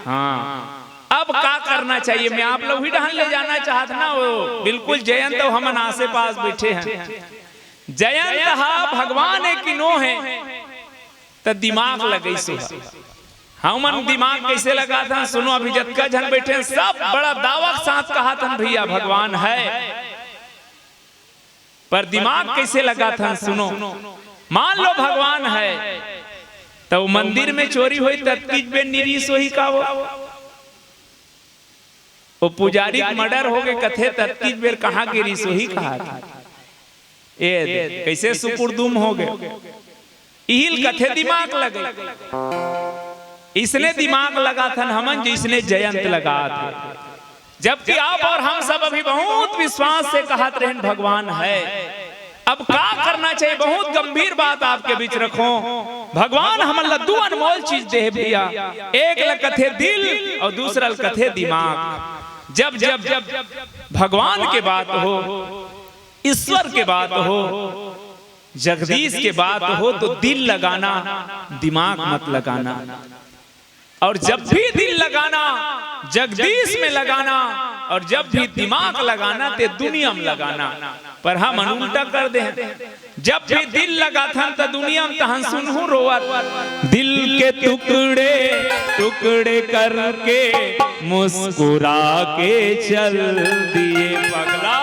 हाँ। अब का करना चाहिए? मैं आप लोग ही डहन ले जाना चाहत ना हो, बिल्कुल जयंत अउ हमन आसे पास बैठे हन। जयंत हा भगवान हे कि नो हे, त दिमाग लगइस हा। हमन दिमाग कइसे लगाथन? सुनो, अभी जतका झन बैठे हन, सब बड़ा दावा के साथ कहत हन, भैया, भगवान हे। पर दिमाग कइसे लगाथन? सुनो, मान लो भगवान हे, त वो मंदिर में चोरी होही, ततकीच बेर नी रिहिस होही का वो? वो पुजारी के मर्डर होगे कथे, ततकीच बेर कहाँ गे रिहिस होही कहत हे। ए दे, कइसे सुकुड़दुम होगे। इही ल कथे दिमाग लगे। इसने दिमाग लगाथन हमन, जइसने जयंत लगात हे। जबकि आप और हम सब अभी बहुत विश्वास से कहत रहेन भगवान हे। अब का करना चाहिए? बहुत गंभीर बात आपके बीच रखों। भगवान हमन ला दू अनमोल चीज दे हे भैया, एक ल कथे दिल अउ दूसरा ल कथे दिमाग। जब जब भगवान के बात हो, ईश्वर के बात हो, जगदीश के बात हो, तो दिल लगाना, दिमाग मत लगाना। और जब भी दिल लगाना, जगदीश में लगाना, और जब भी दिमाग लगाना, ते दुनिया में लगाना। पर हमन उल्टा कर दे हन। जब भी दिल लगाथन, त दुनिया में तहन सुनहूं रोवत, दिल के टुकड़े टुकड़े करके मुस्कुरा के चल दिए पगला।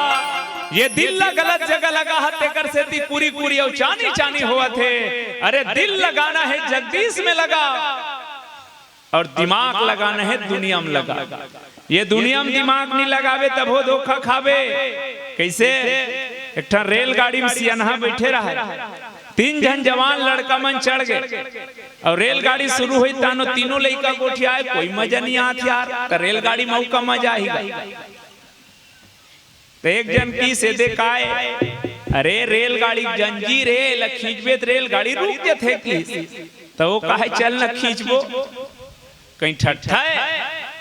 ये दिल ला गलत जगह लगा हे, तेकर सेती कुरी कुरी अउ चानी चानी होवत हे। अरे, दिल लगाना हे, जगदीश में लगा, और दिमाग लगाना हे, दुनिया में लगा। ये दुनिया में दिमाग नहीं लगाबे, तभो धोखा खाबे। कइसे? एक ठन रेलगाड़ी में सियनहा बैठे रहे, तीन झन जवान लड़का मन चढ़ गे, अउ रेलगाड़ी शुरू होइस, तानो तीनों लइका गोठियाए, कोई मजा नहीं आत यार, त रेलगाड़ी में अउ का मजा आही गा। त एक झन किहिस, "ए दे काय, अरे रेलगाड़ी के जंजीर हे, एला खींचबे त रेलगाड़ी रुक जथे," किहिस। त वो कहे, "चल न खींचबो।" कहीं ठट्ठा हे,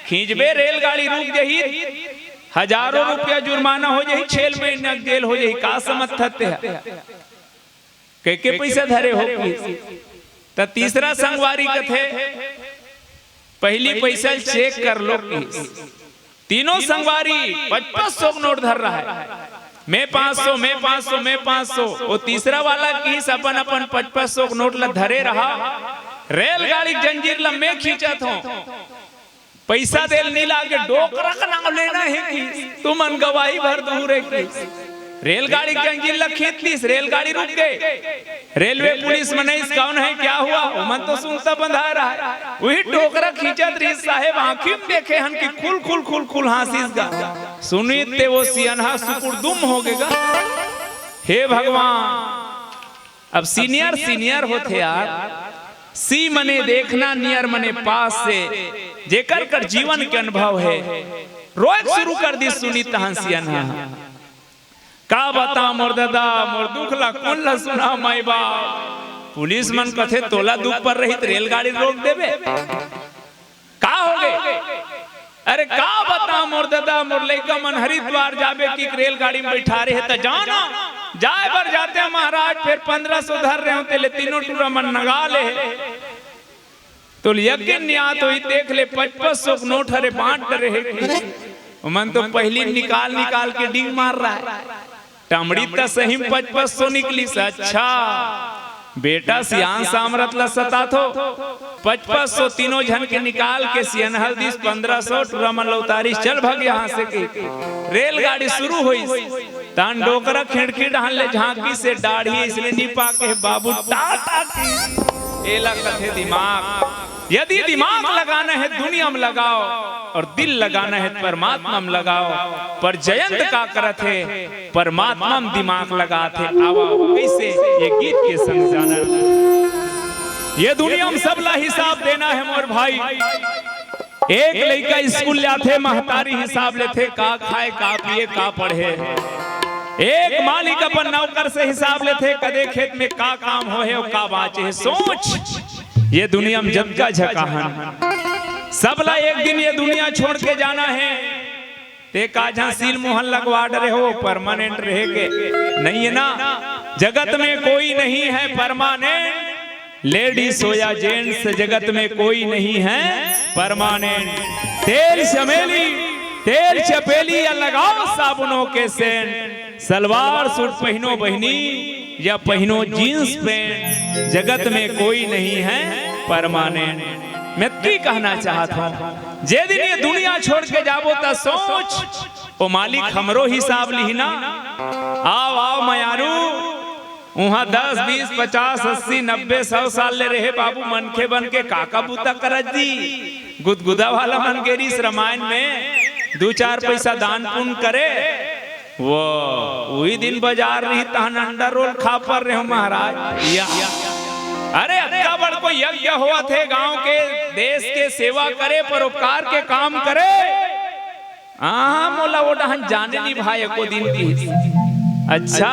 खींचबे रेलगाड़ी रुक जही, हजारों रुपया जुर्माना हो जही, छेल महीना जेल हो जही, का समझथस तेहा? के के पइसा धरे हो किहिस। त तीसरा संगवारी कथे, "पहिली पइसा ल चेक कर लो" किहिस। तीनों संगवारी पचपच सौ के नोट धर रहा हे, "मैं पाँच सौ, मैं पाँच सौ, मैं पाँच सौ।" वो तीसरा वाला किहिस, "अपन अपन पचपच सौ के नोट ल धरे रहा, रेलगाड़ी के जंजीर ल मैं खींचत हों।" पइसा दे ल नी लागे, डोकरा के नाम लेना हे कि तुमन गवाही भर दूहू रे कि रेलगाड़ी के जंजीर ल खींच लिस, रेलगाड़ी रुक गे। रेलवे पुलिस मन आइस, "कौन है, क्या हुआ?" ओमन तो सुनता बंधा रहा हे। उही डोकरा खींचत रिहिस साहेब, आँखी में देखे हन कि खुल खुल खुल खुल हाँसिस गा। सुनिस ते वो सियनहा सुकुड़दुम हो गे गा। हे भगवान, अब senior senior होथे यार, see मने देखना, near मने पास से, जेकर कर जीवन के अनुभव हे, रोए शुरू कर दिस सुनिस तहन सियनहा। "का बतावं मोर ददा, मोर दुख ला कोन ला सुनावं माई बाप।" पुलिस मन कथे, "तोला दुख पर रही त रेलगाड़ी रोक देबे?" का हो गे? अरे का बतावं मोर ददा, मोर लइका मन हरिद्वार जाबे कि रेलगाड़ी में बैठा रहे त जाना, जाए बर जाते महाराज, फेर पन्द्रह सौ धर रहे हों, तेले तीनों टूरा मन नगा ले हे। तो यकीन नहीं आत होही, देख ले, पचपच सौ के नोट हरे बांट डरे हे कि ओमन तो पहिली निकाल निकाल के डींग मार रहा हे। टमड़ी त सही में पचपच सौ निकलिस। अच्छा, बेटा सियान सामरथ ला सताथो, पचपच सौ तीनों झन के निकाल के सियनहा ल दिस पन्द्रह सौ, टूरा मन ल उतारिस, "चल भग यहाँ से" कहिके। रेलगाड़ी शुरू होइस, तहन डोकरा खिड़की डहन ले झांकिस, दाढ़ी अइसने निपा के, "बाबू टाटा" किहिस। एला कथे दिमाग। यदि दिमाग लगाना हे दुनिया में लगाओ, और दिल लगाना हे परमात्मा में लगाओ। पर जयंत का करत हे, परमात्मा में दिमाग लगात हे। आवा, कइसे? ये गीत के संग जाना। ये दुनिया में सबला हिसाब देना हे मोर भाई। एक लइका स्कूल जाथे, महतारी हिसाब लेथे, का खाए, का पिए, का पढ़े। एक मालिक अपन नौकर से हिसाब लेथे, कदे खेत में का काम होहे अउ का बाँचे हे। सोच, ये दुनिया में जतका झकाहन, सबला एक दिन ये दुनिया छोड़ के जाना हे। ते का जहाँ सील मोहर लगवा डरे हो, परमानेंट रहे के नहीं है ना। जगत में कोई नहीं है परमानेंट, लेडीज हो या जेंट्स, जगत में कोई नहीं है परमानेंट। तेल चमेली, तेल चपेली या लगाओ साबुनों के सेंट, सलवार सूट पहिनो बहिनी या पहिनो जींस पैंट, जगत में कोई नहीं है परमानेंट। मैं ती कहना चाहत हूँ, जे दिन ये दुनिया छोड़ के जाबो त सोच, ओ मालिक हमरो हिसाब लिही ना। आव, आव मयारू, उहाँ दस, बीस, पचास, अस्सी, नब्बे, सौ साल ले रहे बाबू, मनखे बन के का का बूता करत जी। गुदगुदा वाला मन गे रिहिस रामायण में, दू चार पैसा दान पुण्य करे, वो उही दिन बजार रही तहन अंडा रोल खा पर रहे हो महाराज। या। अरे अतका बड़ कोई यज्ञ होवत हे गांव के, देश के सेवा करे, परोपकार के काम करे। हाँ, मोला वो डहन जाने नहीं भाई, एको दिन भी। अच्छा,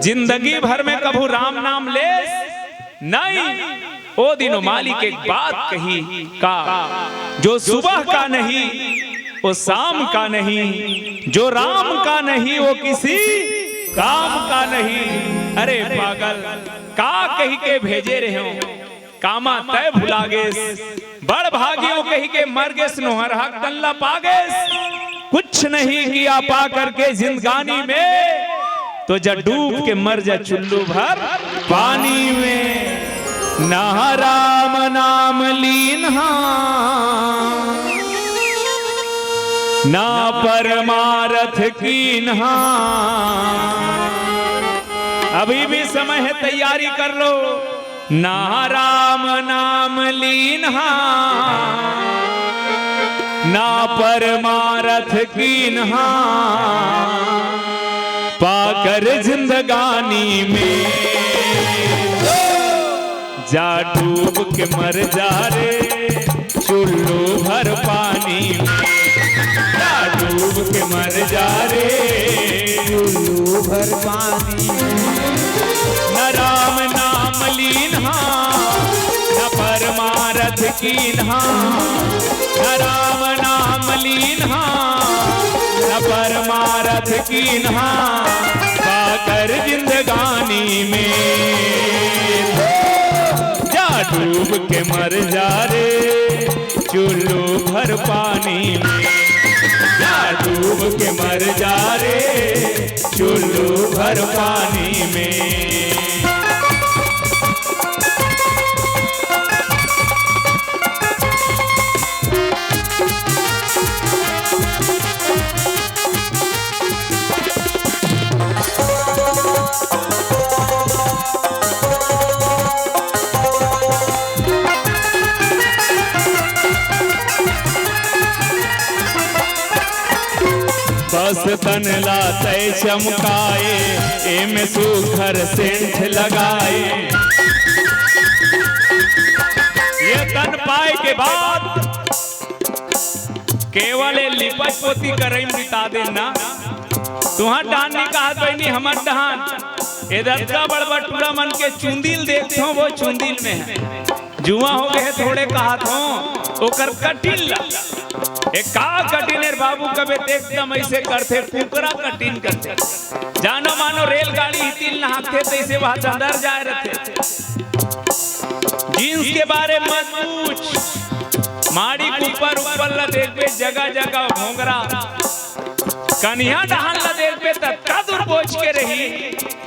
जिंदगी भर में कभू राम नाम लेस नहीं। ओ दिन ओ मालिक एक बात कही का, जो सुबह का नहीं, वो शाम का नहीं, जो राम का नहीं, वो किसी काम का नहीं। अरे पागल, का कही के भेजे रहे हो? कामा तय भुला गेस, बड़ भागियो कही के मर गेस, नोहर हक तन ला पा गेस। कुछ नहीं किया पा करके जिंदगानी में, तो जा डूब के मर जा चुल्लू भर पानी में। ना राम नाम लीन्हा, ना परमारथ कीन्हा। अभी भी समय है, तैयारी कर लो। ना राम नाम लीन्हा, ना परमारथ कीन्हा, पाकर जिंदगानी में। जा डूब के मर जा रे, चुल्लू भर पानी में। जा डूब के मर जा रे, चुल्लू भर पानी में। न राम नाम लीन्हा, न परमारथ कीन्हा। न राम नाम लीन्हा, न परमारथ कीन्हा, पाकर जिंदगानी में। जा डूब के मर जा रे, चुल्लू भर पानी में। जा डूब के मर जा रे, चुल्लू भर पानी में। बस तन ला तय चमकाए, एमे सुघर सेंट लगाए। ये तन पाए के बाद केवल ये लिपत पोती करई में बिता देना। तुहार डहान नहीं कहत बहिनी, हमर डहान। ए दतका बड़ बड़ टूरा मन के चुंदिल देखथों, वो चुंदिल में है। जुआ हो गए थोड़े कहत हों, ओकर कटिन ला। ए का कटिन ए बाबू, कबे त एकदम ऐसे करथे, कुकरा कटिन करथे। जानो मानो रेलगाड़ी ही तिल नहाथे, तैसे वह अंदर जाए रहथे। जींस के बारे मत पूछ, माड़ी के ऊपर ऊपर ला देखबे, जगह जगह घोंघरा। कनिहा डहान ला देखबे त अतका दूर बोच के रही,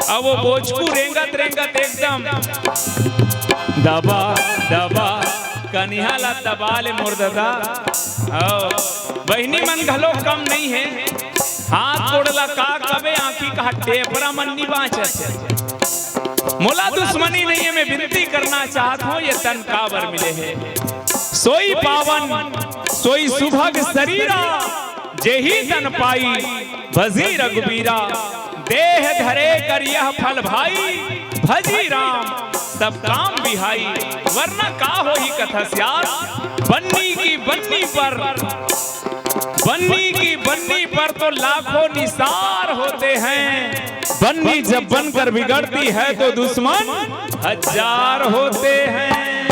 अउ वो बोचकू रेंगत रेंगत एकदम दबा दबा कनिहा ला दबा ले मोर ददा। अउ बहिनी मन घलो कम नहीं है, हाथ गोड़ ला का कबे आंखी का टेपरा मन नी बांचत। मोला दुश्मनी नहीं है, मैं विनती करना चाहत हों, ये तन काबर मिले हे। सोई पावन सोई सुभग सरीरा, जेही तन पाई भजी रघुबीरा। देह धरे कर यह फल भाई, भजी राम तब काम बिहाई, वरना का होही कथस यार। बन्नी की बन्नी पर, बन्नी की बन्नी पर तो लाखों निसार होते हैं। बन्नी जब बनकर बिगड़ती है तो दुश्मन हजार होते हैं।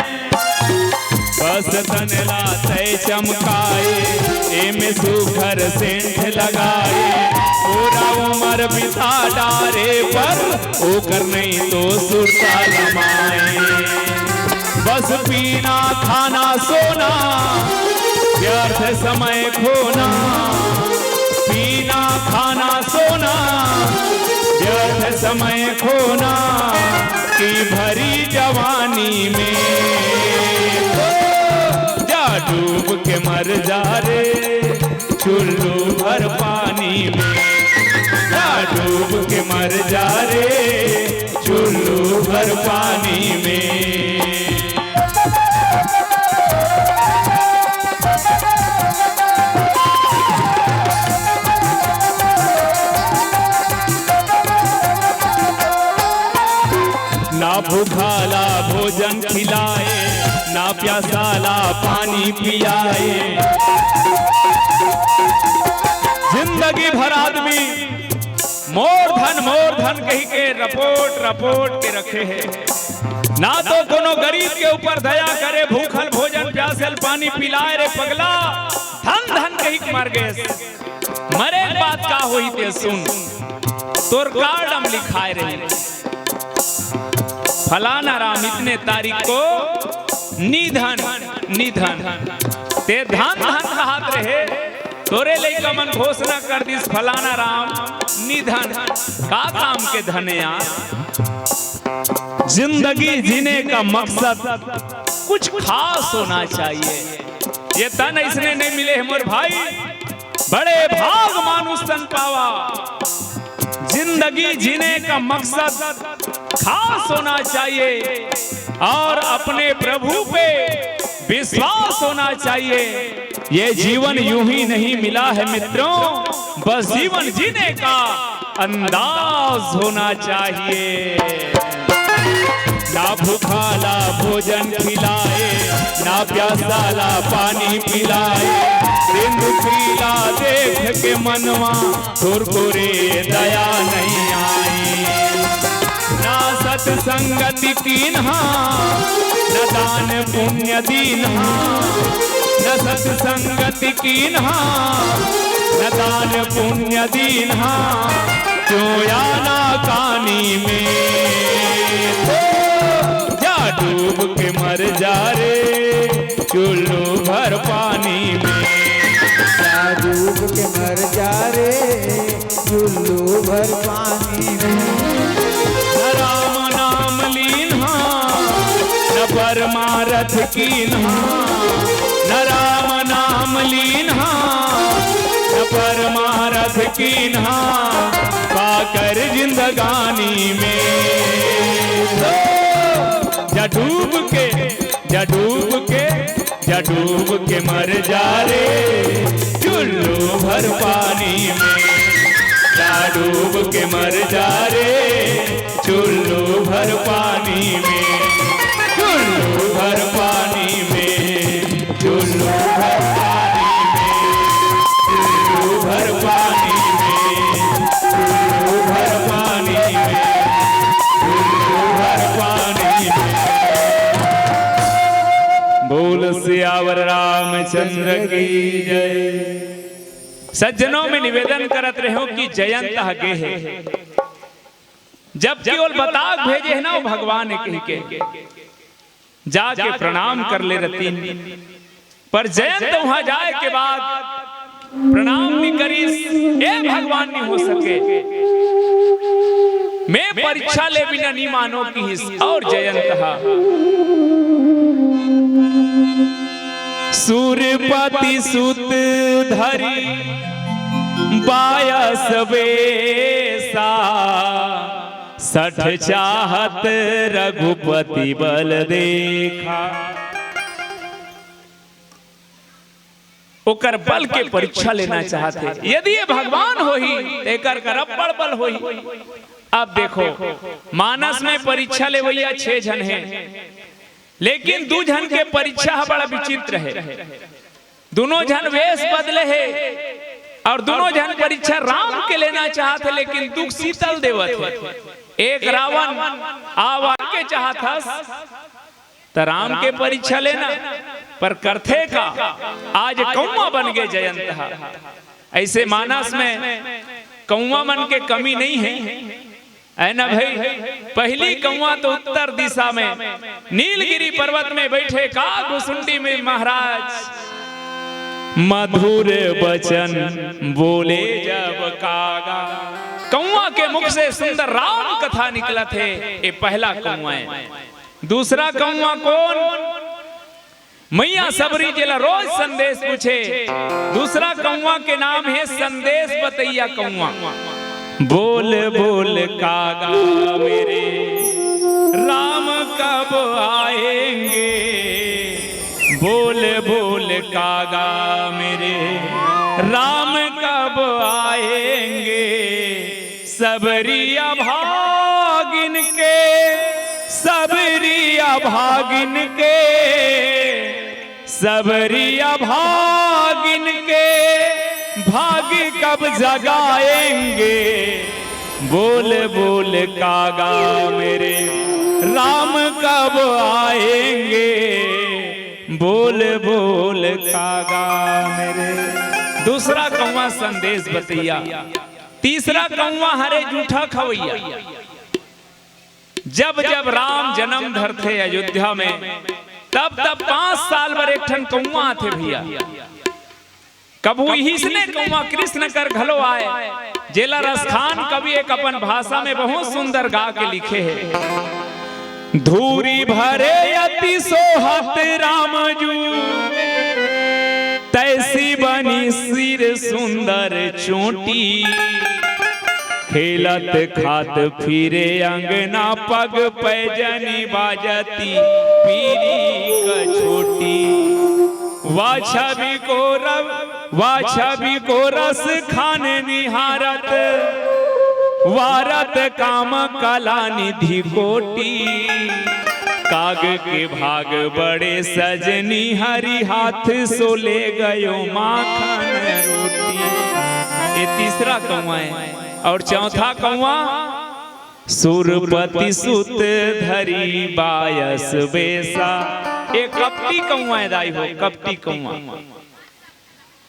बस तन ला तय चमकाए, एमे सुघर सेंट लगाए, पूरा उमर बिता डारे पर ओकर नहीं तो सुरता लमाए। बस पीना खाना सोना, व्यर्थ समय खोना। पीना खाना सोना, व्यर्थ समय खोना, कि भरी जवानी में। जा डूब के मर जा रे, चुल्लू भर पानी में। जा डूब के मर जा रे, चुल्लू भर पानी में। ना भूखाला भोजन खिलाए, ना प्यासाला पानी पियाए। जिंदगी भर आदमी मोर धन, मोर धन कहि के रपोट, रपोट के रखे हे। ना तो कोनो गरीब के ऊपर दया करे, भूखल भोजन, प्यासल पानी पिलाए रे पगला, धन, धन कहि के मर गे। मरे के बाद का होही ते सुन, तोर कार्ड म लिखाए रही, फलाना राम इतने तारीख को निधन, निधन। ते धन, धन कहत रहे, तोरे लइका मन घोषणा कर दिस, फलाना राम निधन। का काम के धन हे यार? जिंदगी जीने का मकसद कुछ खास होना चाहिए। ये तन अइसने नहीं मिले हे मोर भाई, बड़े भाग मानुष तन पावा। जिंदगी जीने का मकसद खास होना चाहिए और अपने प्रभु पे विश्वास होना चाहिए। ये जीवन यूं ही नहीं मिला है मित्रों, बस जीवन जीने का अंदाज होना चाहिए। ना भूखाला भोजन खिलाए, ना प्यासाला पानी पिलाए। दिन दुखीला देख के मनवा कुरकुरे दया नहीं आई। ना सत्संगति कीन्हा, न दान पुण्य दीन्हा। न सत्संगति कीन्हा, न दान पुण्य दीन्हा। क्यों आना कानी में, जा डूब के मर जा रे, चुल्लू भर पानी में। जा डूब के मर जा रे, चुल्लू भर पानी में। न राम नाम लीन्हा, न परमारथ कीन्हा। न राम नाम लीन्हा, न परमारथ कीन्हा। पाकर जिंदगानी में, जा डूब के, जा डूब के, जा डूब के मर जा रे, चुल्लू भर पानी में। जा डूब के मर जा रे, चुल्लू भर पानी में। चुल्लू भर पानी में, चुल्लू भर पानी में, चुल्लू भर पानी में, चुल्लू भर पानी में, चुल्लू भर पानी में। बोल सियावर रामचंद्र की जय। सज्जनों, में निवेदन करत रहे हूं कि जयंत ह गे हे, जबकि ओला बता के भेजे हे ना वो भगवान हे कहि के, जाके प्रणाम कर ले रतिन, पर जयंत वहां जाए के बाद प्रणाम नहीं करिस। ए भगवान, नहीं हो सके, मैं परीक्षा ले बिना नहीं मानों किहिस। और जयंत ह, सुरपति सुत धरि बायस बेसा, सठ चाहत रघुपति बल देखा। ओकर बल के परीक्षा लेना चाहत हे। यदि ये भगवान होही, त एकर कर अब्बड़ बल होही। अब देखो, मानस में परीक्षा लेवइया छह झन हे, लेकिन दू झन के परीक्षा ह बड़ा विचित्र हे। दुनों झन वेश बदले हे अउ दुनों झन परीक्षा राम के लेना चाहत हे, लेकिन दुख सीता ल देवत हे। एक रावण आवा के चाहत हस, त राम के परीक्षा लेना, पर करथे का? आज कौआ बन गे जयंत ह। अइसे मानस में कौआ मन के कमी नइ हे। ऐ ना भई, पहिली कौआ तो उत्तर दिशा में नीलगिरी पर्वत में बइठे का घुसुंडी में महाराज। मधुर बचन बोले जब कागा। कौआ के मुख से सुंदर राम कथा निकलत हे, ए पहला कौआ हे। दूसरा कौआ कोन? मइया सबरी जेला रोज संदेश पूछे। दूसरा कौआ के नाम हे संदेश बतइया कौआ। बोल बोल कागा मेरे राम कब आएंगे, बोल बोल कागा मेरे राम कब आएंगे। सबरी अभागिन के, सबरी अभागिन के, सबरी अभागिन के भाग कब जगाएंगे। बोल बोल कागा मेरे राम कब आएंगे, बोल बोल कागा मेरे। दूसरा कौआ संदेश बतइया। तीसरा कौआ हरे जूठा खवइया। जब जब राम जन्म धरथे अयोध्या में, तब तब पांच साल बर एक ठन कौआ आथे भइया। कभू इहिसने कौआ कृष्ण कर घलो आय, जेला रसखान कवि एक अपन भाषा में बहुत सुंदर गा के लिखे हे। धूरी भरे अति सोहत राम जू, तैसी बनी सिर सुंदर चोटी। खेलत खात फिरे अंगना पग पैजनी बाजती पीरी कछोटी। वा छवि को रव, वा छवि को रस खान निहारत, वारत काम कला निधि कोटी। काग के भाग बड़े सजनी हरि हाथ सो ले गयो माखन रोटी। ये तीसरा कौआ हे। अउ चौथा कौआ सुरपति सुत धरी बायस बेसा। ये कपटी कौआ हे दाई हो, कपटी कौआ।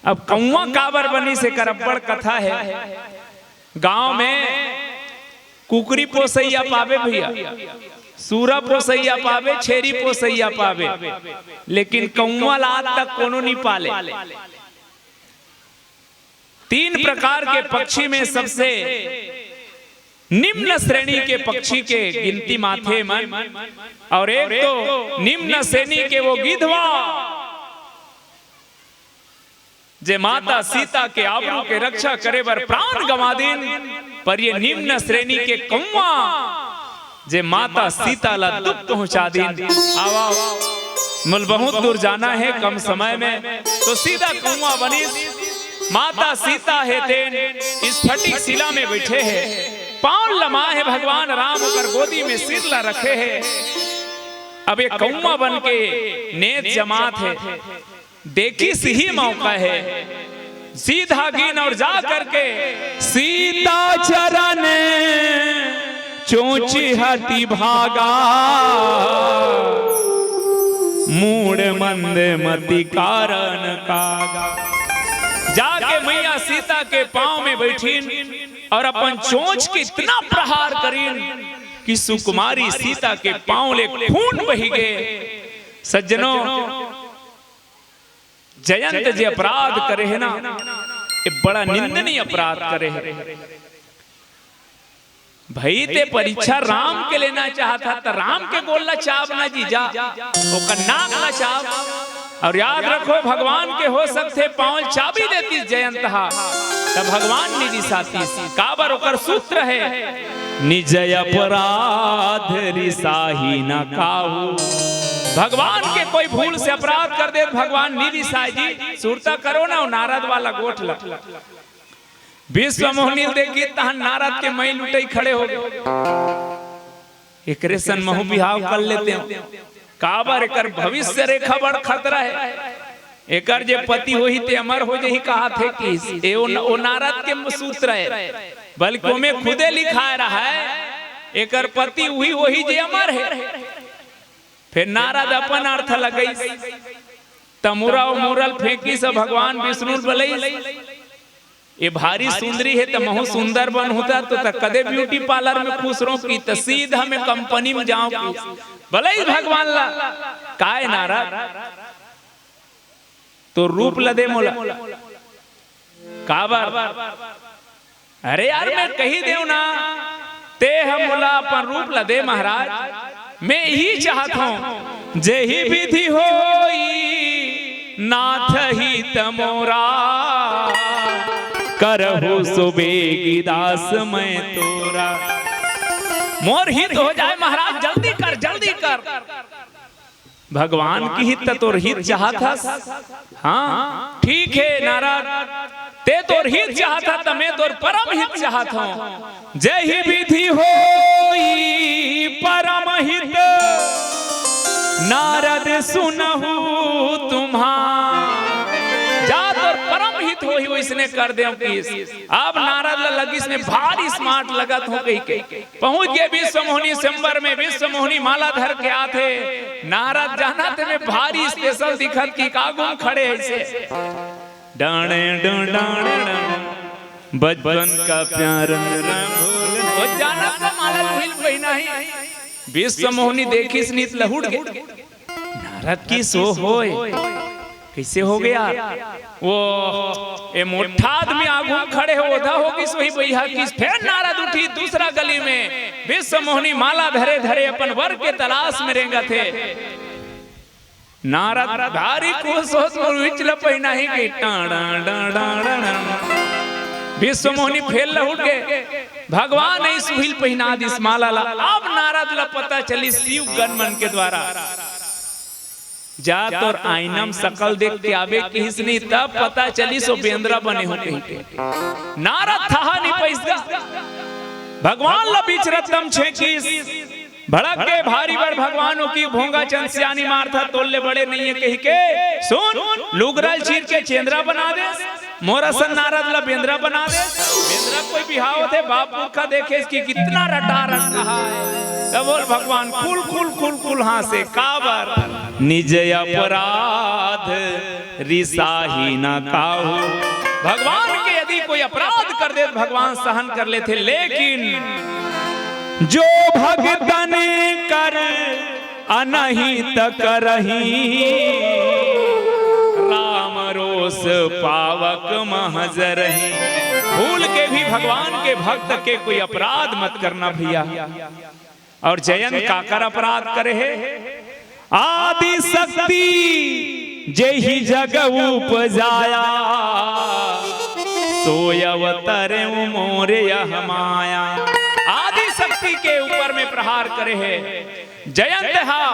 अब कौआ काबर बनिस, एकर अब्बड़ कथा हे। गांव में कुकरी पोसइया पाबे भइया, सूरा पोसइया पाबे, छेरी पोसइया पाबे, लेकिन कौआ ला आज तक कोनो नइ पाले। तीन प्रकार के पक्षी में सबसे निम्न श्रेणी के पक्षी के गिनती म आथे मन, अउ एक तो निम्न श्रेणी के वो गिधवा, जे माता सीता के आबरू के रक्षा करे बर प्राण गंवा दिन, पर ये निम्न श्रेणी के कौआ, जे माता सीता ला दुख पहुंचा दिन। आवा, मोला बहुत दूर जाना हे कम समय में, तो सीधा कौआ बनिस। माता सीता हे तेन स्फटिक शिला में बइठे हे, पांव लमा हे भगवान राम, ओकर गोदी में सिर ला रखे हे। अब ये कौआ बन के नेत जमात हे। देखिस ही मौका हे, सीधा गिन अउ जा करके सीता चरण चोंचि हति भागा, मूढ़ मंद मति कारण कागा। जाके मइया सीता के पांव में बइठिन अउ अपन चोंच के इतना प्रहार करिन कि सुकुमारी सीता के पांव ले खून बहि गे। सज्जनों, जयंत जे अपराध करे हे ना, ये बड़ा निंदनीय अपराध करे हे। भई, ते परीक्षा राम के लेना चाहत हस, त राम के गोड़ ला चाब ना जीजा, ओकर नाक ला चाब। अउ याद रखो, भगवान के हो सकथे पांव चाबी देतिस जयंत हा, त भगवान नइ रिसातिस। काबर, ओकर सूत्र हे, निज अपराध रिसाही न काहू। भगवान के कोई भूल से अपराध कर दे, भगवान नइ रिसाय जी। सुरता करो ना, वो नारद वाला गोठ ला। विश्व मोहनी ल देखिस तहन नारद के मई लुटई खड़े हो गे। एकरे सन महू बिहाव कर लेतेंव। काबर एकर भविष्य रेखा बड़ खतरा हे। एकर जे पति होही ते अमर हो जही कहाथे किस। ए ओ, ओ नारद के सूत्र हे, बल्कि ओमे खुदे लिखाय रहय, एकर पति उही होही जे अमर हे। फेर नारद अपन अर्थ लगइस, तमुरा अउ मुरल फेंकिस, भगवान विष्णु ल बलइस, ए भारी सुंदरी हे त महू सुंदर बनहूं त, त कदे ब्यूटी पार्लर में खुश रहों कि त सीधा मैं कंपनी में जाओं कि। बलइस भगवान ला, काय नारद, तोर रूप ल दे मोला। काबर? अरे यार, मैं कही देंव ना, ते ह मोला अपन रूप ल दे महाराज। मैं इही चाहत हंव, जेही विधि होई नाथ हित मोरा, करहूं सुबेगी दास मैं तोरा। मोर हित हो जाय महाराज, जल्दी कर, जल्दी कर। भगवान के हित त तोर हित चाहत हस। हाँ, ठीक हे नारद, ते तोर हित चाहत हस, त मैं तोर परम हित चाहत हंव। जेही विधि होई परम हित, नारद सुनहु तुम्हार। जा तोर परम हित होही, वइसने कर देंव किस। अब नारद ल लगिस मैं भारी smart लगत हंव कहिके। पहुंच गे विश्व मोहनी स्वयंवर में, विश्व मोहनी माला धर के आथे। नारद जानथे मैं भारी special दिखत कि का गुम खड़े हे अइसे। डाणे डं डाणे डं, बचपन का प्यार न भूल। ओ जानथे माला ल पहिनाही। विश्व मोहनी देखिस नित लहुट गे। नारद किस ओ होय, कइसे हो गे? ओ, ए मोठा आदमी आगू म खड़े हे, ओधा हो गिस, ओही बइहा किस। फेर नारद उठिस दूसरा गली में, विश्व मोहनी माला धरे धरे अपन वर के तलाश में रेंगत हे। नारद भारी खुश होत, मोर उहीच ल पहिनाही कि टां, डां, डां, डां, डां, डां। विश्व मोहनी फेर लहुट गे। भगवान अइस उही ल पहिना दिस माला ला। अब नारद ला पता चलिस शिव गण मन के द्वारा। जा तोर आईना म सकल देख के आबे किहिस नहीं, तब पता चलिस ओ बेंदरा बने हो कहिके। नारद थाहा नहीं पइस गा। भगवान ला बीच रद्दा म छेंकिस। भड़क के भारी बड़ भगवान ओ कि भोंगा चंद सियानी मारथा, तोर ले बड़े नइये कहिके। सुन, लुगरा ल चीर के चेंदरा बना देस। मोर असन नारद ला बेंदरा बना दे। बेंदरा कोई बिहाव होथे, बाप पुरखा देखेस कि कितना रटा रखा है। तब बोल भगवान खुल, खुल, खुल, खुल हाँसे। काबर? निज अपराध रिसाही न काहू। भगवान के यदि कोई अपराध कर दे त भगवान सहन कर लेथे, लेकिन जो भगतन कर अनहित करही, राम रोष पावक महजरही। भूल के भी भगवान के भक्त के कोई अपराध मत करना भइया। अउ जयंत काकर अपराध करे हे? आदि शक्ति जेहि जग उपजाया, सोय अवतरेउ मोर यह माया। आदि शक्ति के ऊपर में प्रहार करे हे। जयंत हा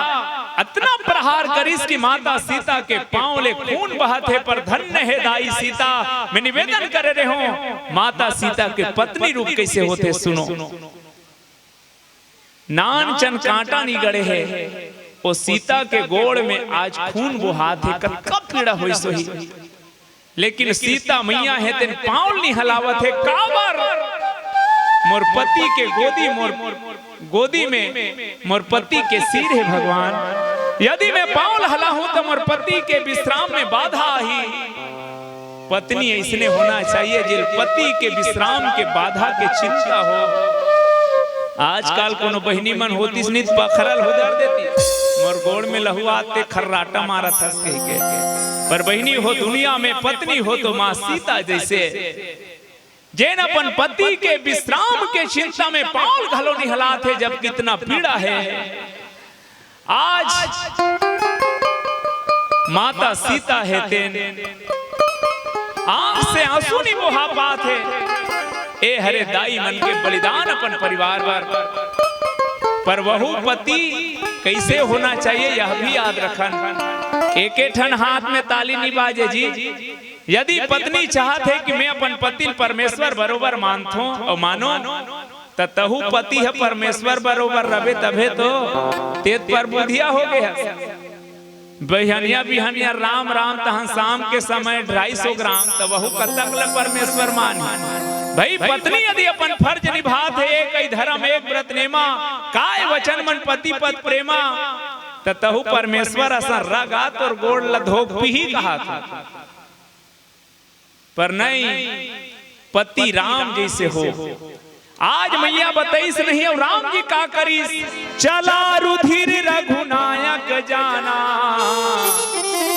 अतना प्रहार करिस कि माता सीता के पांव ले खून बहत हे, पर धन्य हे दाई सीता। मैं निवेदन करे रेहों, माता सीता के पत्नी रूप कइसे होथे, सुनो। नान चन कांटा नी गड़े हे, ओ सीता के गोड़ में आज खून बोहात हे, कतका पीड़ा होइस होही। लेकिन सीता मइया हे तेन पांव ल नी हलावत हे। काबर? मोर पति के गोदी, मोर गोदी में मोर पति के सिर हे भगवान। यदि मैं पांव ल हलाहूं त मोर पति के विश्राम में बाधा आही। पत्नी अइसने होना चाहिए, जेल पति के विश्राम के बाधा के चिंता हो। आजकल कोनो बहिनी मन होतिस नित पखरल हो धर देतिस, मोर गोड़ में लहू आत ते खर्राटा मारत हस कहिके। पर बहिनी हो दुनिया में, पत्नी हो तो माँ सीता जइसे, जेन अपन पति के विश्राम के चिंता में पांव ल घलो निहलात हे, जब कितना पीड़ा हे। आज माता सीता हे तेन आंख से आंसू नी बोहा पात हे। ए हरे दाई मन के बलिदान अपन परिवार बर। पर वहू पति कइसे होना चाहिए, यह भी याद रखन। एके ठन हाथ में ताली नी बाजे जी, यदि पत्नी चाहत हे कि मैं अपन पति ल परमेश्वर बरोबर मानथों अउ मानो, त तहू पति ह परमेश्वर बरोबर रबे तभे तो। तेत पर बुधिया हो गे हस। बिहनिया बिहनिया राम राम, तहन शाम के समय ढाई सौ ग्राम, त वहू कतक ल परमेश्वर मानही। भाई, पत्नी यदि अपन फर्ज निभात हे, एक ही धर्म एक व्रत नेमा, काय वचन मन पति पत प्रेमा, त तहू परमेश्वर असन रगा तोर गोड़ ल धोक पीही कहात हे। पर नहीं, पति राम जैसे हो। आज मैया बताइस नहीं, अउ राम जी का करिस? चला रुधिर रघुनायक जाना।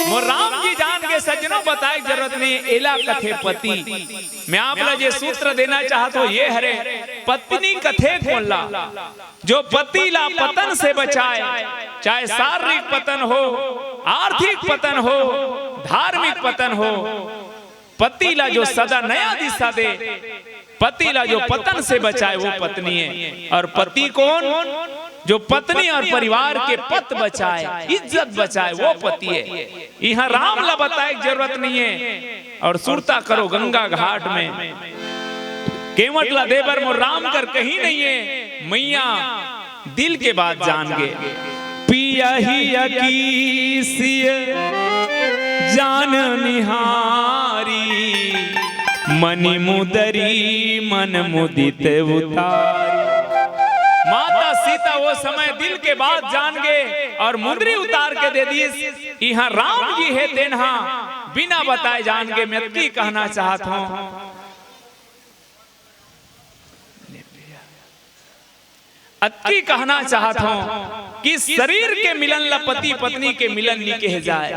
मोर राम जी जान के सज्जनों, बताए के जरूरत नहीं, एला कथे पति। मैं आप ला जे सूत्र देना चाहत हों, ये हरे, पत्नी कथे कोन ला? जो पति ला पतन से बचाए, चाहे शारीरिक पतन हो, आर्थिक पतन हो, धार्मिक पतन हो, पति ला जो सदा नया दिशा दे, पति ला जो पतन से बचाए, वो पत्नी हे। अउ पति कोन? जो पत्नी अउ परिवार के पत बचाए, इज्जत बचाए, वो पति हे। इहाँ राम ला बताए के जरूरत नहीं हे। अउ सुरता करो गंगा घाट में, केवट ला देबर मोर राम कर कहीं नहीं हे। मैया दिल के बात जान गे। पिया हिया कीसिय जान निहारी, मनि मुदरी मन मुदित उतारी। माता सीता वो समय दिल के बात जान गे अउ मुंदरी उतार के दे दिस। इहाँ राम जी हे, तेन हा बिना बताए जान गे। मैं अतकी कहना चाहत हों, अतकी कहना चाहत हों कि शरीर के मिलन ला पति पत्नी के मिलन नी कहे जाए,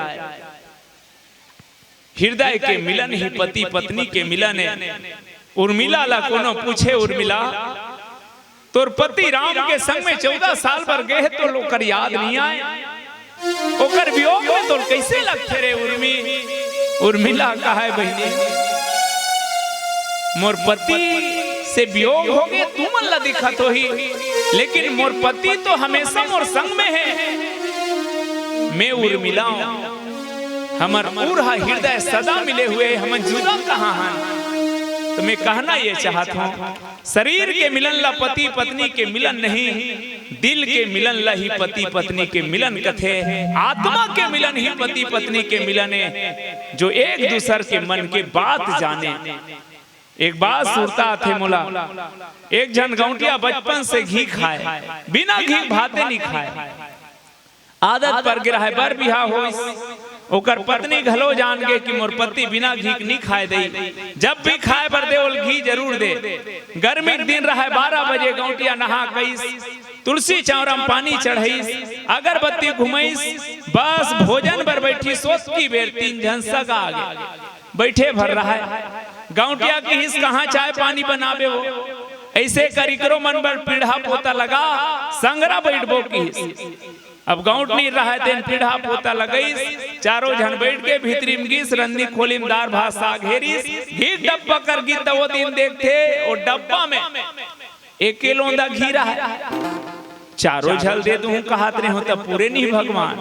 हृदय के मिलन ही पति पत्नी के मिलन हे। उर्मिला ला कोनो पूछे, उर्मिला, तोर पति राम के संग में चौदह साल बर गे हे, तोला ओकर याद नहीं आए? ओकर वियोग में तोला कइसे लगथे रे उर्मी? उर्मिला कहे, बहिनी, मोर पति से वियोग हो गे, तुमन ला दिखत होही, लेकिन मोर पति तो हमेशा मोर संग में हे। मैं उर्मिला हों, हमर उर हा हृदय सदा मिले हुए, हमन जुदा कहाँ हन? त मैं कहना ये चाहत हों, शरीर के मिलन ला पति पत्नी के मिलन नहीं, दिल के मिलन ला ही पति पत्नी के मिलन कथे। आत्मा के मिलन ही पति पत्नी के मिलन हे, जो एक दूसर के मन के बात जाने। एक बात सुरता आथे मोला, एक झन गौंटिया बचपन से घी खाए, बिना घी भाते नहीं खाए। आदत पर गे रहय, बर बिहाव होइस, ओकर पत्नी घलो जान गे कि मोर पति बिना घी के नी खाय दई, जब भी खाय बर दे, ओला घी जरूर दे। गर्मी के दिन रहय, बारह बजे गौंटिया नहा कइस, तुलसी चौरा म पानी चढ़इस, अगरबत्ती घुमइस, बस भोजन बर बइठिस, ओतकी बेर तीन झन सगा आगे, बइठे भर रहय। गौंटिया किहिस, "कहाँ चाय पानी बनाबे हो?" अइसे कर इकरो मन बर पीढ़ा पोता लगा, संघरा बइठबो किहिस। अब गौंटनी रहय तेन पीढ़ा पोता लगइस, चारों झन बइठ के भीतरी म गिस, रंधनी खोली म दार भात साग हेरिस, घी डब्बा कर गिस त ओ दिन देखथे, ओ डब्बा में एके लोंदा घी रहय। चारों झन ल दे दूहूं कहत रेहेंव त पूरे नहीं भगवान,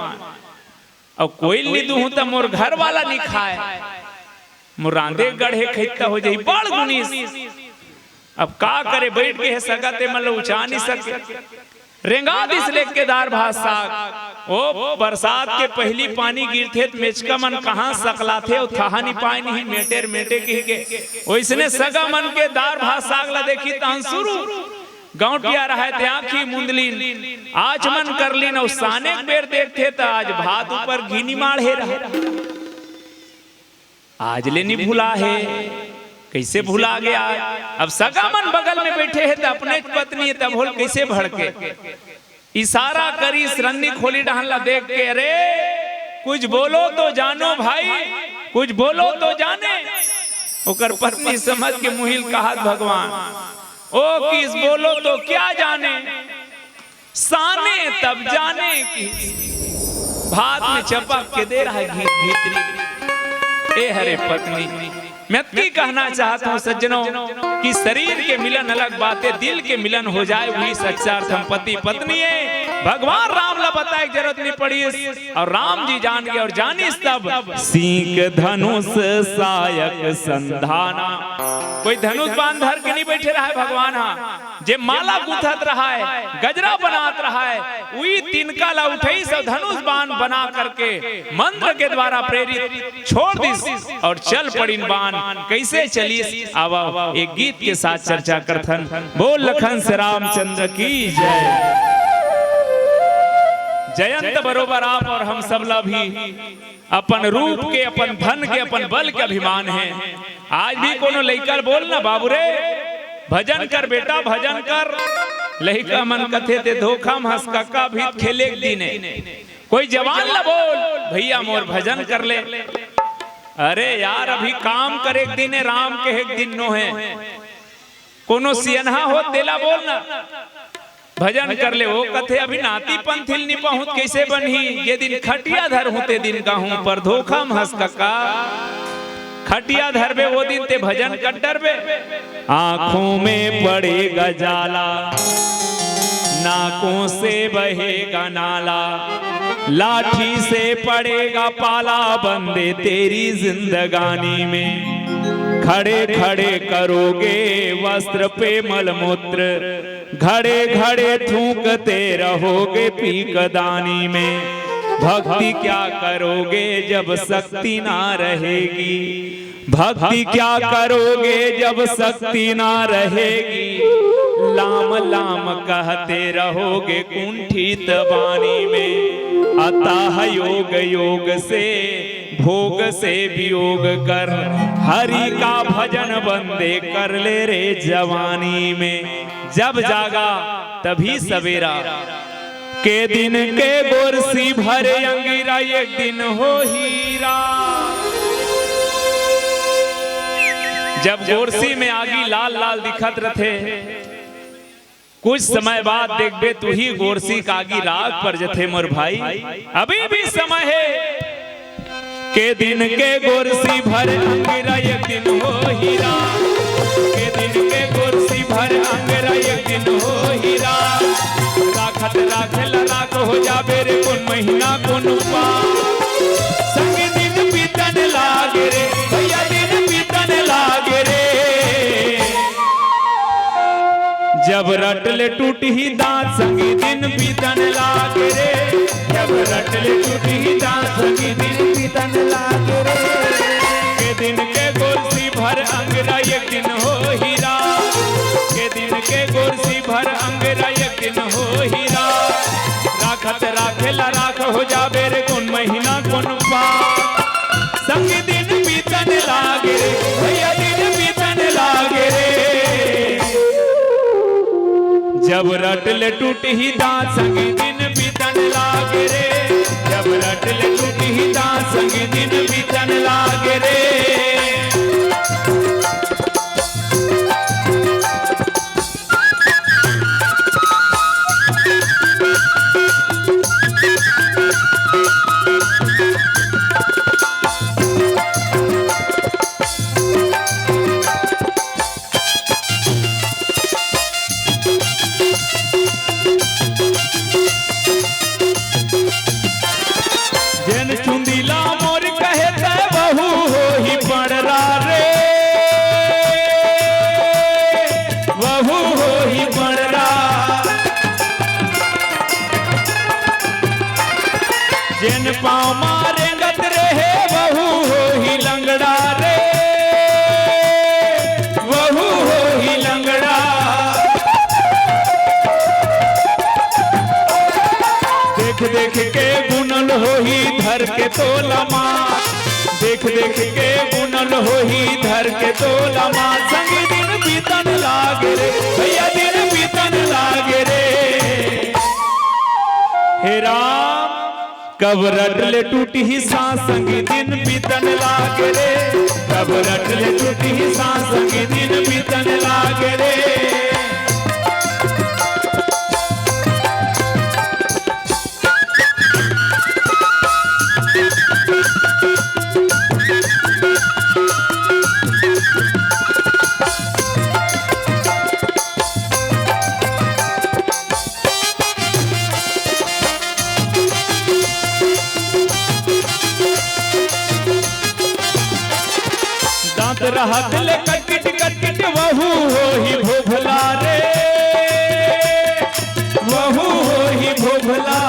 अउ कोई ल नी दूहूं त मोर घर वाला नी खाय, मोर रांधे गढ़े खइत्ता हो जाही, बड़ गुनीस। अब का करे, बइठ गे हे सगा, ते मन ल उचा नी सके। रेंगा दिस लेके दार भात साग। ओ बरसात के पहिली पानी गिरथे त मेचका मन कहाँ सकलाथे, ओ थाहा नी पाय नहीं, मेटेर मेटे कहिके। ओइसने सगा मन के दार भात साग ल देखी तहन सुरू। गौंटिया रहय ते आँखी मुंदलिन, आचमन करलिन, अउ साने के बेर देखथे त आज भात ऊपर घी निमाढ़े रहय। आज ले नी भुला हे, कइसे भुला गे? अब सगा मन बगल में बइठे हे त अपनेच पत्नी हे, तभो ल कइसे भड़के? इशारा करिस रंधनी खोली डहन ला देख के, "अरे, कुछ बोलो तो जानो भाई, कुछ बोलो तो जाने।" ओकर पत्नी समझ के मुंही ल कहत, "भगवान, ओ किहिस बोलो तो क्या जाने, साने तब जाने किहिस।" भात में चपक के दे रहय घी भीतरी। ए हरे पत्नी, मैं अतकी कहना चाहत हों सज्जनों कि शरीर के मिलन अलग बात हे, दिल के मिलन हो जाय, वही सच्चा अर्थ म पति पत्नी हे। भगवान राम ला बताए के जरूरत नहीं पड़िस, अउ राम जी जान गे अउ जानिस तब। सींक धनुष सायक संधाना। कोई धनुष बाण धर के नहीं बैठे रहय भगवान हा, जे माला गूंथत रहय, गजरा बनात रहय, उही तिनका ला उठइस अउ धनुष बाण बना करके मंत्र के द्वारा प्रेरित छोड़ दिस अउ चल पड़िन बाण। कइसे चलिस, आवा एक गीत के साथ चर्चा करथन। बोल लखन से रामचंद्र की जय। जयंत बरोबर आप अउ हम सब ला भी अपन रूप के, अपन धन के, अपन बल के अभिमान हे। आज भी कोनो लइका ल बोल ना, "बाबू रे, भजन कर बेटा, भजन कर।" लइका मन कथे, "ते धोखा म हस कका, अभी खेले के दिन हे।" कोई जवान ल बोल, "भइया मोर भजन कर ले।" अरे यार, अभी काम करे के दिन हे, राम कहे के दिन नो हे। कोनो सियनहा हो, तेला बोल ना, "भजन कर ले।" वो कथे, "अभी नाती पंथी ल नी पहुंच, कइसे बनही? जे दिन खटिया धरहूं, ते दिन कहूं, पर धोखा म हस कका। खटिया धरबे, वो दिन ते भजन कर डरबे।" आंखों में पड़ेगा जाला, नाकों से बहेगा नाला, लाठी से पड़ेगा पाला, बंदे तेरी जिंदगानी में। खड़े खड़े करोगे वस्त्र पे मलमूत्र, घड़े घड़े थूकते रहोगे पीकदानी में। भक्ति क्या करोगे जब शक्ति ना रहेगी, भक्ति क्या करोगे जब शक्ति ना रहेगी, लाम लाम कहते रहोगे कुंठित वाणी में। अतः योग योग से, भोग से वियोग कर, हरि का भजन बंदे कर ले रे जवानी में। जब जागा तभी सवेरा, के दिन के गोरसी भरे अंगिरा, एक दिन हो हीरा। जब गोरसी में आगी लाल लाल दिखत रथे, कुछ समय बाद देखबे तुही गोरसी का आगी राख पर जथे मोर भाई। अभी भी समय हे। के दिन के गोरसी भर अंगिरा एक दिन हो हीरा। के दिन के गोरसी भर अंगिरा एक दिन हो हीरा। राखत राखे ला राख हो जाबे रे, कोन महीना कोन पा। संग दिन बीतन लागे रे, भइया दिन बीतन लागे रे। जब रट ले टूटही दांत संगी दिन बीतन लागे रे। जब रट ले टूटही दांत संगी दिन बीतन लागे रे। के दिन के गोरसी भर अंगरा एक दिन हो हीरा। के दिन के गोरसी भर अंगरा एक दिन हो हीरा। राखत राखे ला राख हो जाबे रे, कोन महीना कोन पा। संग दिन बीतन लागे रे, भइया दिन बीतन लागे रे। जब रट ले टूटही दांत संग दिन बीतन लागे रे। जब रट ले टूटही दांत संग दिन बीतन लागे रे। जेन चुंदी ला मोर कहे तै वहू होही बड़रा रे, वहू होही बड़रा। जेन पाँव मा रेंगत रहे वहू होही लंगड़ा रे, वहू होही लंगड़ा। देख देख के गुनल होही धर के तोला मार। देख देख के गुनल होही धर के तोला मार। संग दिन बीतन लागे रे, भइया दिन बीतन लागे रे। हे राम, कब रट ले टूटही सांस संग दिन बीतन लागे रे। कब रट ले टूटही सांस संग दिन बीतन लागे रे। ले कटकिट कटकिट वहू होही भोभला रे, वहू होही भोभला।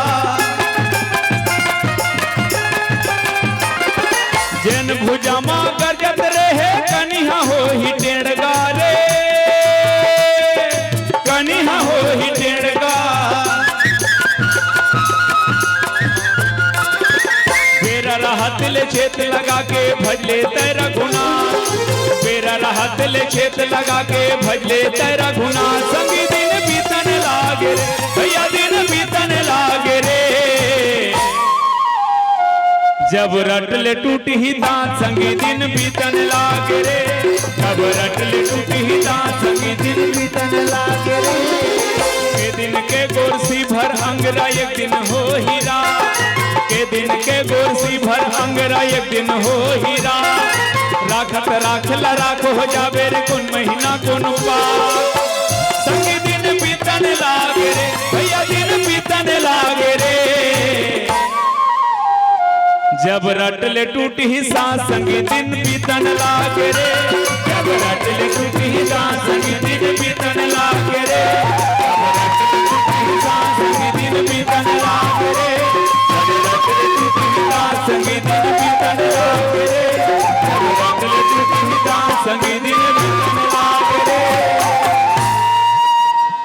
जेन भुजा मा गरजत रहे कनिहा होही टेंड़गा रे, कनिहा होही टेंड़गा। बेरा रहत ले चेत लगा के भजले तैं रघुनाथ, बेरा रहत ले चेत लगा के भजले तैं रघुनाथ। संगी दिन बीतन लागे रे भैया, दिन बीतन लागे रे। जब रट ले टूटही दांत संगी दिन बीतन लागे रे, जब रट ले टूटही दांत संगी दिन बीतन लागे रे। के दिन के गोरसी भर अंगरा एक दिन होही रात, के दिन के गोरसी भर अंगरा एक दिन होही रात। राखत राख ला राख हो जाबे रे, कोन महीना कोन पात। संगी दिन बीतन लागे रे भैया, दिन बीतन लागे रे। जब रट ले टूटही सांस संगी दिन बीतन लागे रे, जब रट ले टूटही सांस संगी दिन बीतन लागे रे, जब रट ले टूटही सांस संगी दिन बीतन लागे रे, जब रट ले टूटही सांस संगी दिन बीतन लागे रे, जब रट ले टूटही सांस संगी दिन बीतन लागे रे।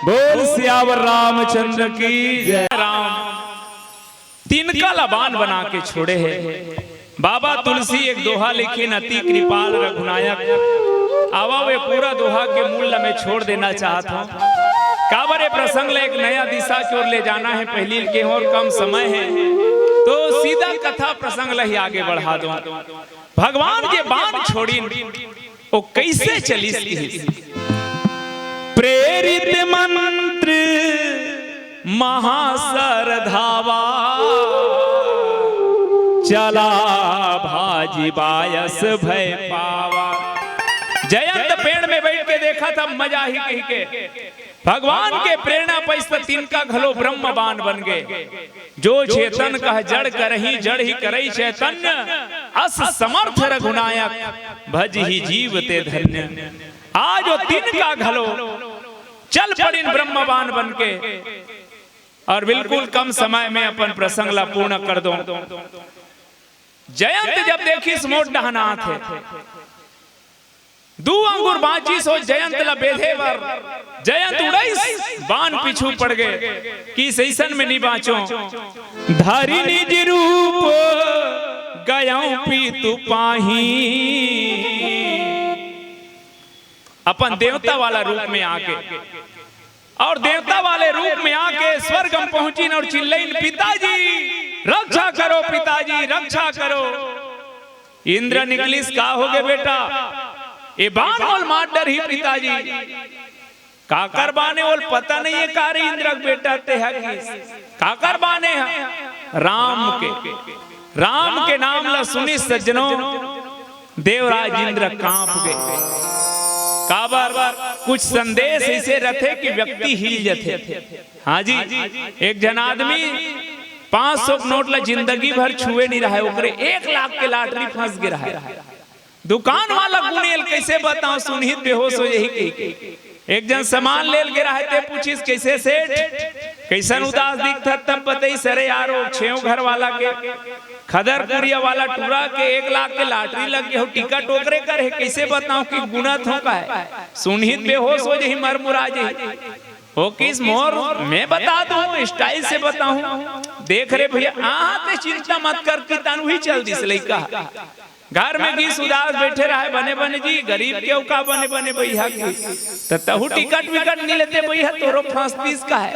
बोल सियावर रामचंद्र की जय। राम तिनका ला बान बना के छोड़े हे। बाबा तुलसी एक दोहा लिखिन, अति कृपाल रघुनायक। आवा, वे पूरा दोहा के मूल ला मैं छोड़ देना चाहत हूँ। काबर ए प्रसंग ला एक नया दिशा की ओर ले जाना हे, पहिली ल केहेंव अउ कम समय हे, तो सीधा कथा प्रसंग ला ही आगे बढ़ा दो। भगवान के बान छोड़िन, ओ कइसे चलिस किहिस? प्रेरित मंत्र महासरधावा, चला भाजी बायस भय पावा। जयंत पेड़ में बइठ के देखत हे मजा ही कहिके। भगवान के प्रेरणा पइस त तिनका घलो ब्रह्म बान बन गे। जो चेतन कह जड़ करही, जड़ ही करई चैतन्य, अस समर्थ रघुनायक, भजही जीव ते धन्य। आज ओ तिनका घलो चल पड़िन ब्रह्म बान बन के। अउ बिल्कुल कम समय में अपन प्रसंग ला पूर्ण कर दो। जयंत जब देखिस मोट डहनात हे, दू अंगुर बांचिस ओ जयंत ला बेधे बर, जयंत उड़इस, बान पीछू पड़ गे, किहिस अइसन में नी बांचों। धरि निज रूप गयंव पीतु पाहीं, अपन देवता वाला रूप में आके अउ देवता वाले रूप में आके स्वर्ग म पहुंचिन अउ चिल्लइन, "पिताजी, रक्षा करो, पिताजी, रक्षा करो।" इंद्र निकलिस, "का होगे बेटा?" "ए बान मोला मार डरही पिताजी।" "काकर बान ए, ओला पता नइ हे का रे इंद्र के बेटा तेहा?" किहिस, "काकर बान ए ह?" "राम के।" राम के नाम ला सुनिस सज्जनों, देवराज इंद्र कांप गे। काबर? कुछ संदेश अइसे रथे कि व्यक्ति हिल जथे। हाँ जी, एक झन आदमी पांच सौ के नोट ला जिंदगी भर छुए नइ रहय, ओकरे एक लाख के lottery फंस गे रहय। दुकान वाला गुनेल कइसे बतावंव, सुनही त बेहोश हो जाही कहिके। एक झन सामान ले ल गे रहय, ते पूछिस, "कइसे सेठ, कइसन उदास दिखथस?" तब बतइस, "अरे यार, ओ छेंव घर वाला के, खदर कुरिया वाला टूरा के एक लाख के lottery लग गे हो, टिकट ओकरे कर हे, कइसे बतावंव कि गुनत हों काय?" सुनही त बेहोश हो जाही, मरमुरा जाही। ओ किहिस, "मोर, मैं बता दूं, style से बताऊं।" "देख रे भइया, हाँ, ते चिंता मत कर," किहिस त उही चल दिस लइका। घर में गिस उदास बइठे रहय, "बने बने जी, गरीब के अउ का बने बने बइहा के, त तहूं टिकट विकट नइ लेते बइहा, तोरो फंस दिस काय?"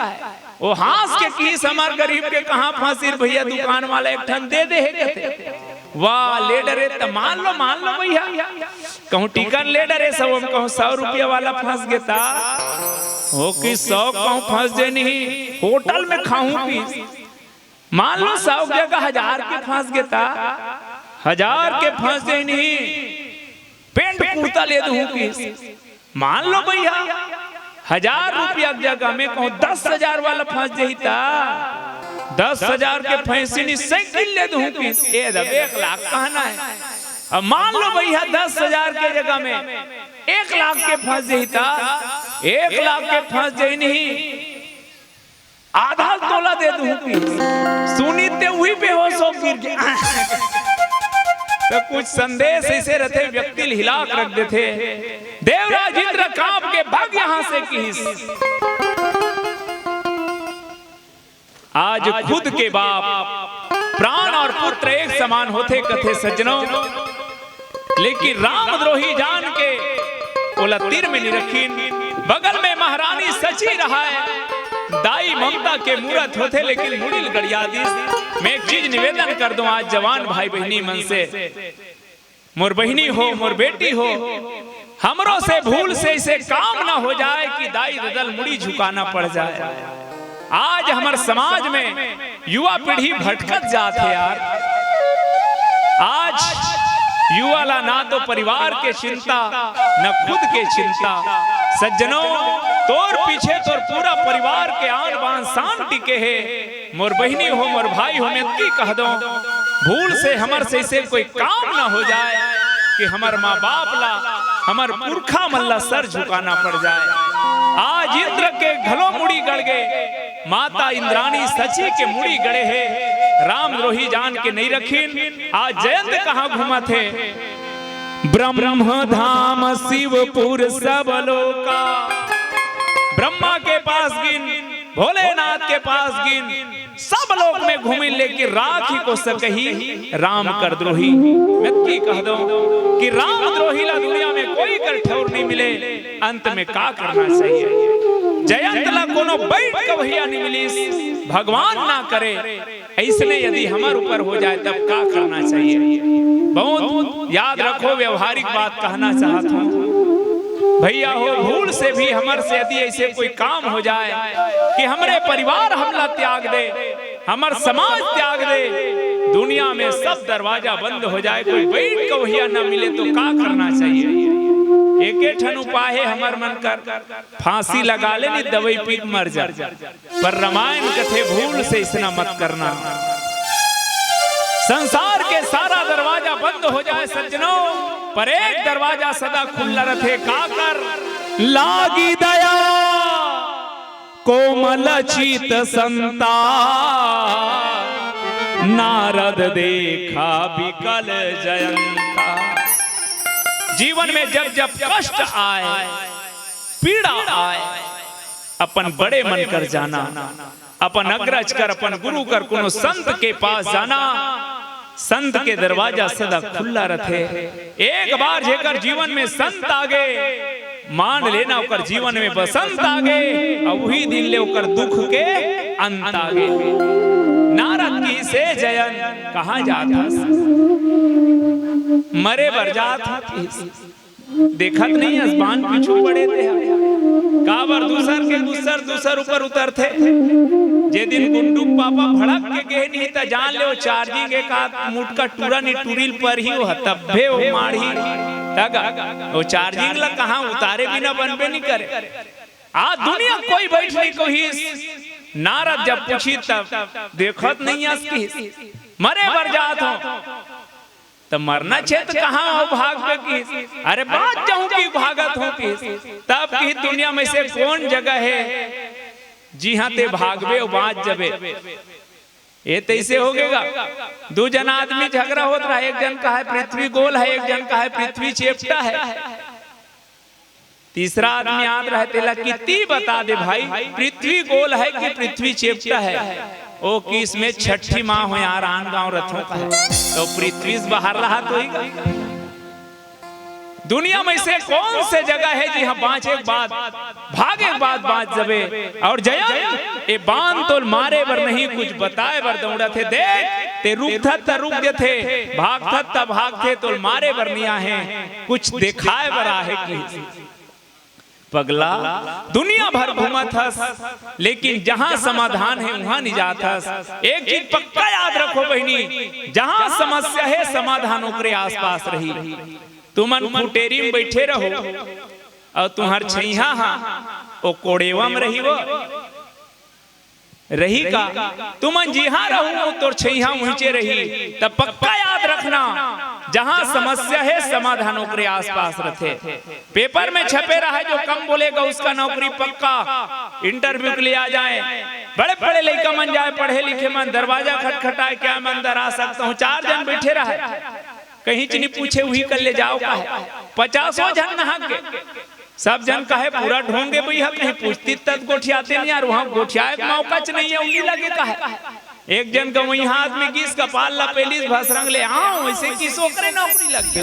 ओ हाँस के किहिस, "हमर गरीब के कहाँ फंसिस भइया, दुकान वाला एक ठन दे दे हे," कथे। "वाह, ले डरे त मान लो, मान लो बइहा, कहूं टिकट ले डरे सौ म, कहूं सौ रुपया वाला फंस गे त।" ओ किहिस, "सौ कहूं फंस जे नहीं, होटल में खाहूं," किहिस। मान लो सौ के जगह हजार के फंस गे त, हजार के फंस जे नहीं, पेंट कुर्ता ले दूं किहिस। मान लो भइया, हजार रुपया के जगह में कहूं दस हजार वाला फंस जाही त, दस हजार के फैंसी साइकिल ले दूं किहिस। ए दब एक लाख कहना हे। अब मान लो भैया, दस हजार के जगह में एक लाख के फंस जही, त एक लाख के फंस जही नहीं, आधा तोला दे दूं कि सुनी ते उही बेहोश हो गिर गे। तो कुछ संदेश ऐसे रथे, व्यक्ति ल हिला के रख देथे। देवराज इंद्र कांप के भाग यहां से किहिस। आज खुद के बाप, प्राण और पुत्र एक समान होथे कथे सज्जनों, लेकिन रामद्रोही जान के ओला तीर में नी रखिन। बगल में महारानी सची रहय, दाई ममता के मूरत होथे, लेकिन मुड़ी ल गड़िया दिस। मैं एक चीज निवेदन कर दूं आज जवान भाई बहिनी मन से, मोर बहिनी हो, मोर बेटी हो, हमरो से भूल से ऐसे काम ना हो जाए कि दाई ददा ल मुड़ी झुकाना पड़ जाए। आज हमर समाज में युवा पीढ़ी भटकत जात हे यार। आज युवा ला ना तो परिवार के चिंता, न खुद के चिंता। सज्जनों, तोर पीछे तोर पूरा परिवार के आन बान शान टिके हे। मोर बहिनी हो, मोर भाई हो, मैं एतकी कह दो, भूल से हमर से ऐसे कोई काम ना हो जाए कि हमर माँ बाप ला, हमर पुरखा मन ला सर झुकाना पड़ जाए। आज इंद्र के घलो मुड़ी गड़ गे, माता इंद्राणी सची के मुड़ी गड़े हे, रामद्रोही जान के नहीं रखिन। आज जयंत कहाँ घूमत हे? ब्रह्म धाम शिवपुर सब लोका, ब्रह्मा के पास गिन, भोलेनाथ के पास गिन, सब लोक में घूमिन, लेकिन राखी को सकही राम कर द्रोही। मैं एतकी कह दो कि रामद्रोही ला दुनिया में कोई कर ठौर नहीं मिले। अंत में का करना चाहिए? जयंत ला कोनो बैठ कवहिया नहीं मिलिस, भगवान ना करे। ऐसने यदि हमर ऊपर हो जाए तब का करना चाहिए? बहुत याद रखो, व्यवहारिक बात कहना चाहत हूँ भैया हो, भूल से भी हमर से यदि ऐसे कोई काम हो जाए कि हमरे परिवार हमला त्याग दे, हमर समाज त्याग दे, दुनिया में सब दरवाजा बंद हो जाए, कोई बैठ कवहिया न मिले तो का करना चाहिए? एके ठन उपाय हे हमर मन कर, फांसी लगा ले, नहीं दवाई पी के मर जा। पर रामायण कथे भूल से ऐसना मत करना। संसार के सारा दरवाजा बंद हो जाए सज्जनों, पर एक दरवाजा सदा खुला रथे। का कर? लागी दया कोमल चित संता, नारद देखा विकल जयंता। जीवन में जब जब कष्ट आए, पीड़ा आए, अपन बड़े मन कर जाना, अपन अग्रज कर, अपन गुरु कर, कोनो संत के पास जाना। संत के दरवाजा सदा खुला रथे। एक बार जेकर जीवन में संत आगे, मान लेना ओकर जीवन में बसंत आगे, अउ उही दिन ले ओकर दुख के अंत आगे। नारद किहिस, "जयंत, कहाँ जात हस?" "मरे बर जात हस।" देखत नहीं हस, बांध पीछू पड़े ते ह। काबर दूसर के गुस्सर दूसर ऊपर उतरथे। जे दिन गुड्डू के पापा भड़क के गे नहीं, त जान ले वो charging एक आध मुटका टूरा नहीं टूरिल पर ही वो ह, तब्बे वो माढ़ी। तगा वो charging ला कहाँ उतारे बिना बनबे नहीं करे। आ दुनिया कोई बैठ नहीं कहिस। नारद जब पूछिस तब, "देखत नहीं हस," किहिस, "मरे बर जात हंव।" त मरना छे त कहाँ हो भागबे किहिस। "अरे बाँच जाहूँ कि भागत हंव," किहिस। तब किहिस, "दुनिया में से कोन जगह हे जिहाँ ते भागबे अउ बाँच जबे?" ए तइसे होगे गा। दू झन आदमी झगरा होत रहा, एक झन कहय पृथ्वी गोल हे, एक झन कहय पृथ्वी चेपटा हे। तीसरा आदमी आत रहे, तेला कि "तैं बता दे भाई, पृथ्वी गोल हे कि पृथ्वी चेपटा हे?" ओ किहिस, "मैं छट्ठी माँ हंव यार, आन गाँव रथंव," कहय। त पृथ्वी से बाहर रहा तो ही गा। दुनिया में से कोन से जगह हे जिहाँ बाँचे के बाद, भागे के बाद बाँच जबे? अउ जयंत, ए बान तोल मारे बर नहीं, कुछ बताए बर दौड़त हे। देख, ते रुकथस त रुक जथे, भागथस त भागथे, तोल मारे बर नहीं आहे, कुछ देखाए बर आहे किहिस। पगला, दुनिया भर घूमत हस, लेकिन जहाँ समाधान हे, उहाँ नहीं जात हस। एक चीज पक्का याद रखो बहिनी, जहाँ समस्या हे, समाधान ओकरे आसपास रही। तुमन कुटेरी में बैठे रहो अउ तुम्हर छइहाँ हा, ओ कोड़ेवा में रही वो। रही का? तुमन जिहाँ रहू, तोर छइहाँ उहिंचे रही। त पक्का याद रखना, जहां समस्या हे, समाधान ओकरे आसपास रथे। पेपर में छपे रहे, जो कम बोलेगा उसका नौकरी पक्का, इंटरव्यू के लिए आ जाए। बड़े बड़े लइका मन जाए, पढ़े लिखे मन, दरवाजा खटखटाए, "क्या मैं अंदर आ सकता हूँ?" चार झन बइठे रहे, कहीं च नइ पूछे, उही कर ले जाव का हे। पचासों झन नहा के सब झन कहे, "पूरा ढोंगे बइहा, कहीं पूछती तब गोठियाते नहीं यार, वहां गोठियाए के मौका च नहीं हे, उंगली लगे का हे।" एक झन का वहीं हाथ में गिस, कपाल ला पेलिस, भसरंग ले आंव, वइसे किस ओकरे नौकरी लग गे।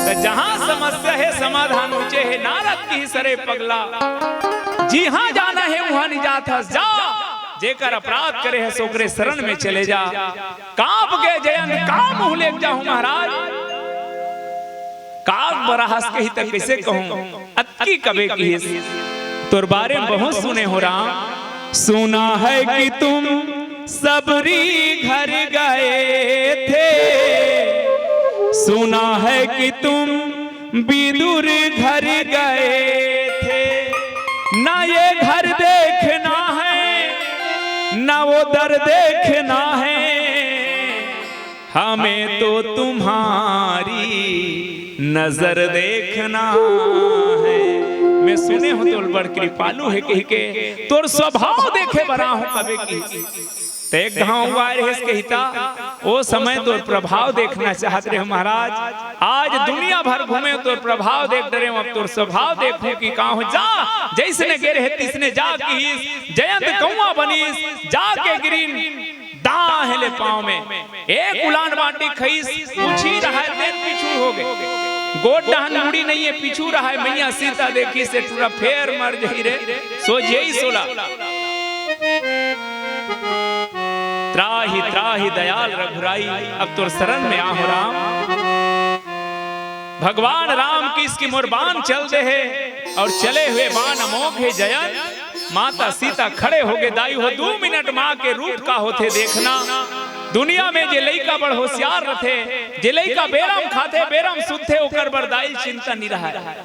त जहां समस्या हे, समाधान उचे हे, नारद किहिस, "अरे पगला, जिहां जाना हे, उहां नइ जात हस, जा, जेकर अपराध करे हस, ओकरे शरण में चले जा।" कांप गे जयंत, "का मुंह लेके जाहूं महाराज?" काग बराहस कही त कइसे कहूं, अतकी कबे किहिस। तोर बारे में बहुत सुने हों राम। सुना है कि तुम सबरी घर गए थे, सुना है कि तुम विदुर घर गए थे। ना ये घर देखना है, ना वो दर देखना है, हमें तो तुम्हारी नजर देखना है। मैं सुने हों तोर बड़ कृपालु हे कहिके, तोर स्वभाव देखे बर आहों कबे किहिस। त एक घांव आय रहेस कहिता, ओ समय तोर प्रभाव देखना चाहत रहेंव महाराज। आज दुनिया भर घूमेंव, तोर प्रभाव देख डरेंव, अब तोर स्वभाव देखहूं कि का हों। जा, जइसने गे रहे तिसने जा किहिस, जयंत कौआ बनिस, जाके गिरिन दांह ले पांव में। एक उलान बांटी खइस, पूछी रहाय, तेन पीछू होगे। गोड़ डहन मुड़ी नइ हे, पीछू रहाय। मइया सीता देखिस, ए टूरा फेर मर जही रे, सो जइस ओला। त्राहि त्राहि दयाल रघुराई, अब तोर शरण में आहों राम। भगवान राम किहिस कि मोर बाण चल दे हे, अउ चले हुए बाण अमोघ हे जयंत। माता सीता खड़े होगे, दाई हो, दू मिनट मां के रूप का होथे देखना। दुनिया में जे लइका बड़ होशियार रथे, जे लइका बेरा म खाथे, बेरा म सुतथे, ओकर बर दाई चिंता नइ रहय।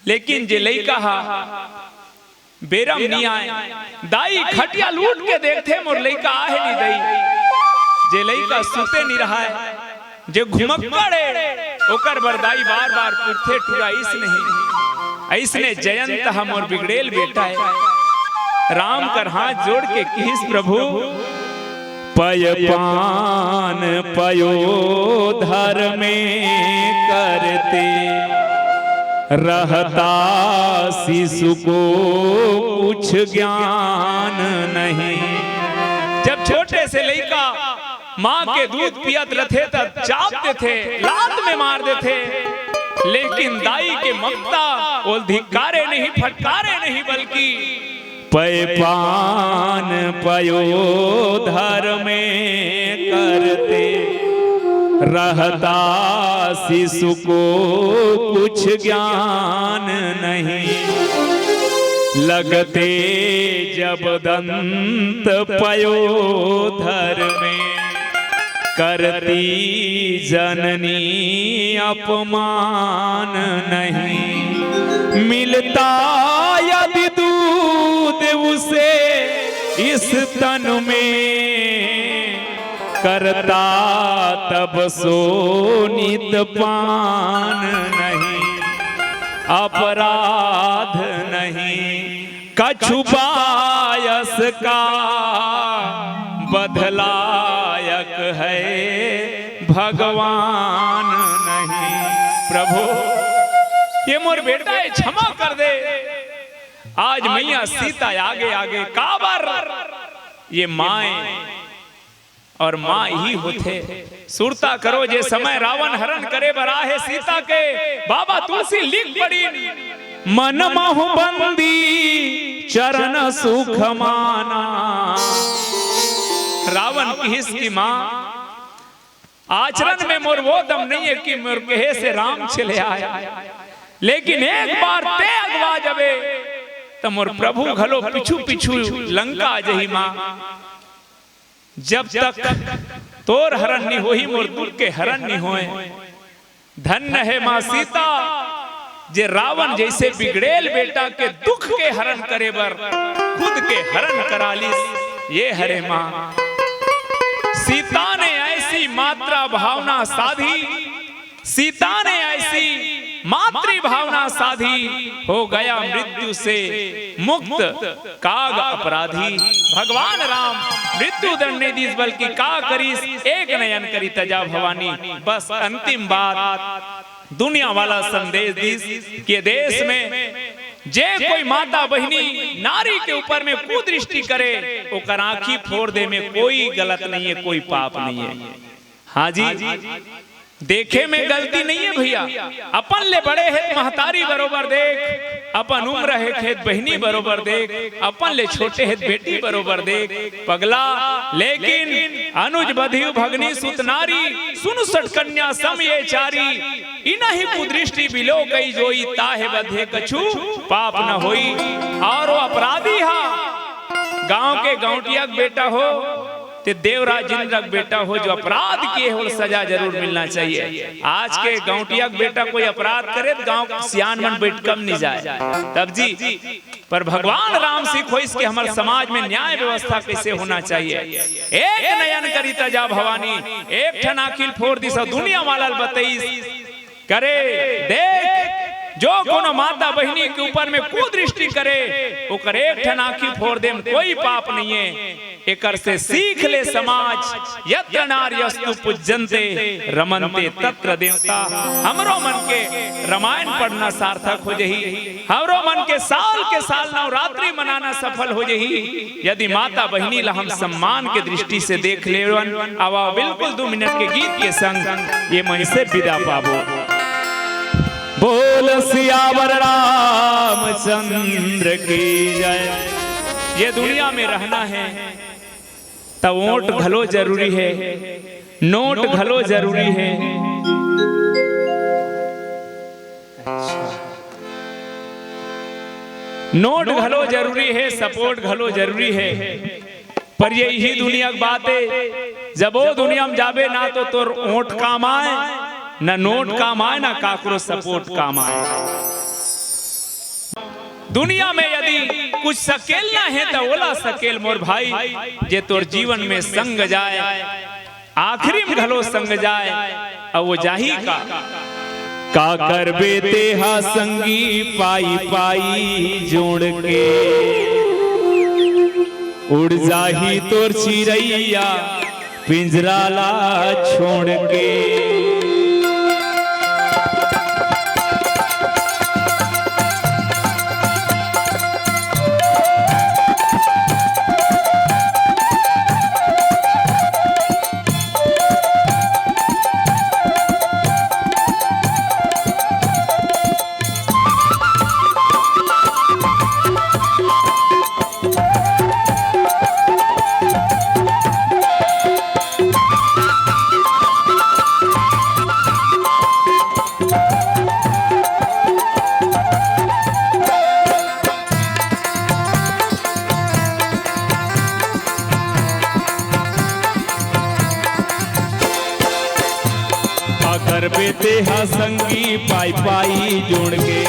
लेकिन जे लइका ह बेरा म नइ आय, दाई खटिया ल उठ के देखथे, मोर लइका आहे नइ दाई। जे लइका सुते नइ रहय, जे घुमक्कड़ हे, ओकर बर दाई बार-बार पूछथे, "टूरा अइस नहीं?" अइसने जयंत ह मोर बिगड़ेल बेटा हे। राम कर हाथ जोड़ के किहिस, "प्रभु, पय पान पयो धर में करते, रहता शिशु को कुछ ज्ञान नहीं।" जब छोटे से लइका मां के दूध पियत रथे त चाप देथे, लात में मार देथे, लेकिन दाई के ममता ओला धिक्कारे नहीं, फटकारे नहीं, बल्कि पय पान पयो धर में करते, रहता शिशु को कुछ ज्ञान नहीं। लगते जब दंत पयो धर में, करती जननी अपमान नहीं। मिलता यदि दूध उसे इस तन में, करता तब सो नित पान नहीं। अपराध नहीं कछु बायस का, बधलायक है भगवान नहीं। प्रभु, ये मोर बेटा हे, क्षमा कर दे। आज मइया सीता आगे आगे, काबर ये माय अउ मां इही होथे। सुरता करो, जे समय रावण हरण करे बर आहे सीता के, बाबा तुलसी लिख पड़िन, "मन महु बंदी चरण सुख माना।" रावण किहिस कि मां, आचरण में मोर वो दम नइ हे कि मोर कहे से राम चले आय, लेकिन एक बार तें अगवा जबे त मोर प्रभु घलो पीछू पीछू लंका आ जही मां। जब तक तोर हरण नइ होही, मोर दुख के हरण नइ होय। धन्य हे मां सीता, जे रावण जइसे बिगड़ेल बेटा के दुख के हरण करे बर खुद के हरण करा लिस। ये हरे मां, सीता ने ऐसी मातृ भावना साधी, सीता ने ऐसी मातृ भावना साधी, हो गया मृत्यु से मुक्त काग अपराधी। भगवान राम मृत्यु दंड नहीं दीस, बल्कि का करिस, एक नयन करी तजा भवानी। बस अंतिम बात दुनिया वाला संदेश दीस कि देश में जे कोई माता बहिनी नारी के ऊपर में कुदृष्टि करे, ओकर आंखी फोड़ दे में कोई गलत नहीं है, कोई पाप नहीं है। हाँ जी, देखे में गलती नहीं है भैया। अपन ले बड़े हे त महतारी बरोबर देख, अपन उम्र हे खेत बहिनी बरोबर देख, अपन ले छोटे हे त बेटी बरोबर देख। पगला, लेकिन अनुज बधिव भगनी सुत नारी, सुन सट कन्या सम ये चारी, इनहि कुदृष्टि बिलो कई जोई, ताहे बधे कछु पाप न होई। और वो अपराधी हा, गांव के गौंटिया के बेटा हो, ते देवराज इंद्र के बेटा हो, जो अपराध किए हो, सजा जरूर मिलना चाहिए। आज के गौंटिया के बेटा कोई अपराध करे, तो गांव के सियान मन बैठ कम नहीं जाए। तब जी, पर भगवान राम सिखोइस के हमर समाज में न्याय व्यवस्था कैसे होना चाहिए। एक नयन करी तजा भवानी, एक ठन आंखी ल फोड़ दिस, दुनिया वाला ल बतईस, करे, देख, जो कोनो माता बहिनी के ऊपर में कुदृष्टि करे, ओकर एक ठन आंखी फोड़ देम, कोई पाप नहीं है। एकर से सीख ले समाज, यत्र नार्यस्तु पूज्यन्ते रमन्ते तत्र देवता। हमरो मन के रामायण पढ़ना सार्थक हो जही, हमरो मन के साल के साल नवरात्रि मनाना सफल हो जही, यदि माता बहिनी ला हम सम्मान के दृष्टि से देख लेवन। आवा बिल्कुल दू मिनट के गीत के संग ये मंच से विदा पाबो। बोल सियावर रामचंद्र की जय। ये दुनिया में रहना है त वोट घलो जरूरी है, नोट घलो जरूरी है। नोट घलो जरूरी है, सपोर्ट घलो जरूरी है, पर ये इही दुनिया के बात है। जब वो दुनिया में जाबे ना तो तोर वोट काम आए, ना नोट काम आए, ना काकरो सपोर्ट काम आए। दुनिया में यदि कुछ सकेलना है तो ओला सकेल मोर भाई, जे तोर जीवन में संग जाए, आखिरी में घलो संग जाए, अउ वो जाही का? का करबे तेहा संगी पाई पाई जोड़ के, उड़ जाही तोर चिरैया पिंजरा ला छोड़ के। अगर बेटे हा संगी पाई पाई जोड़ के,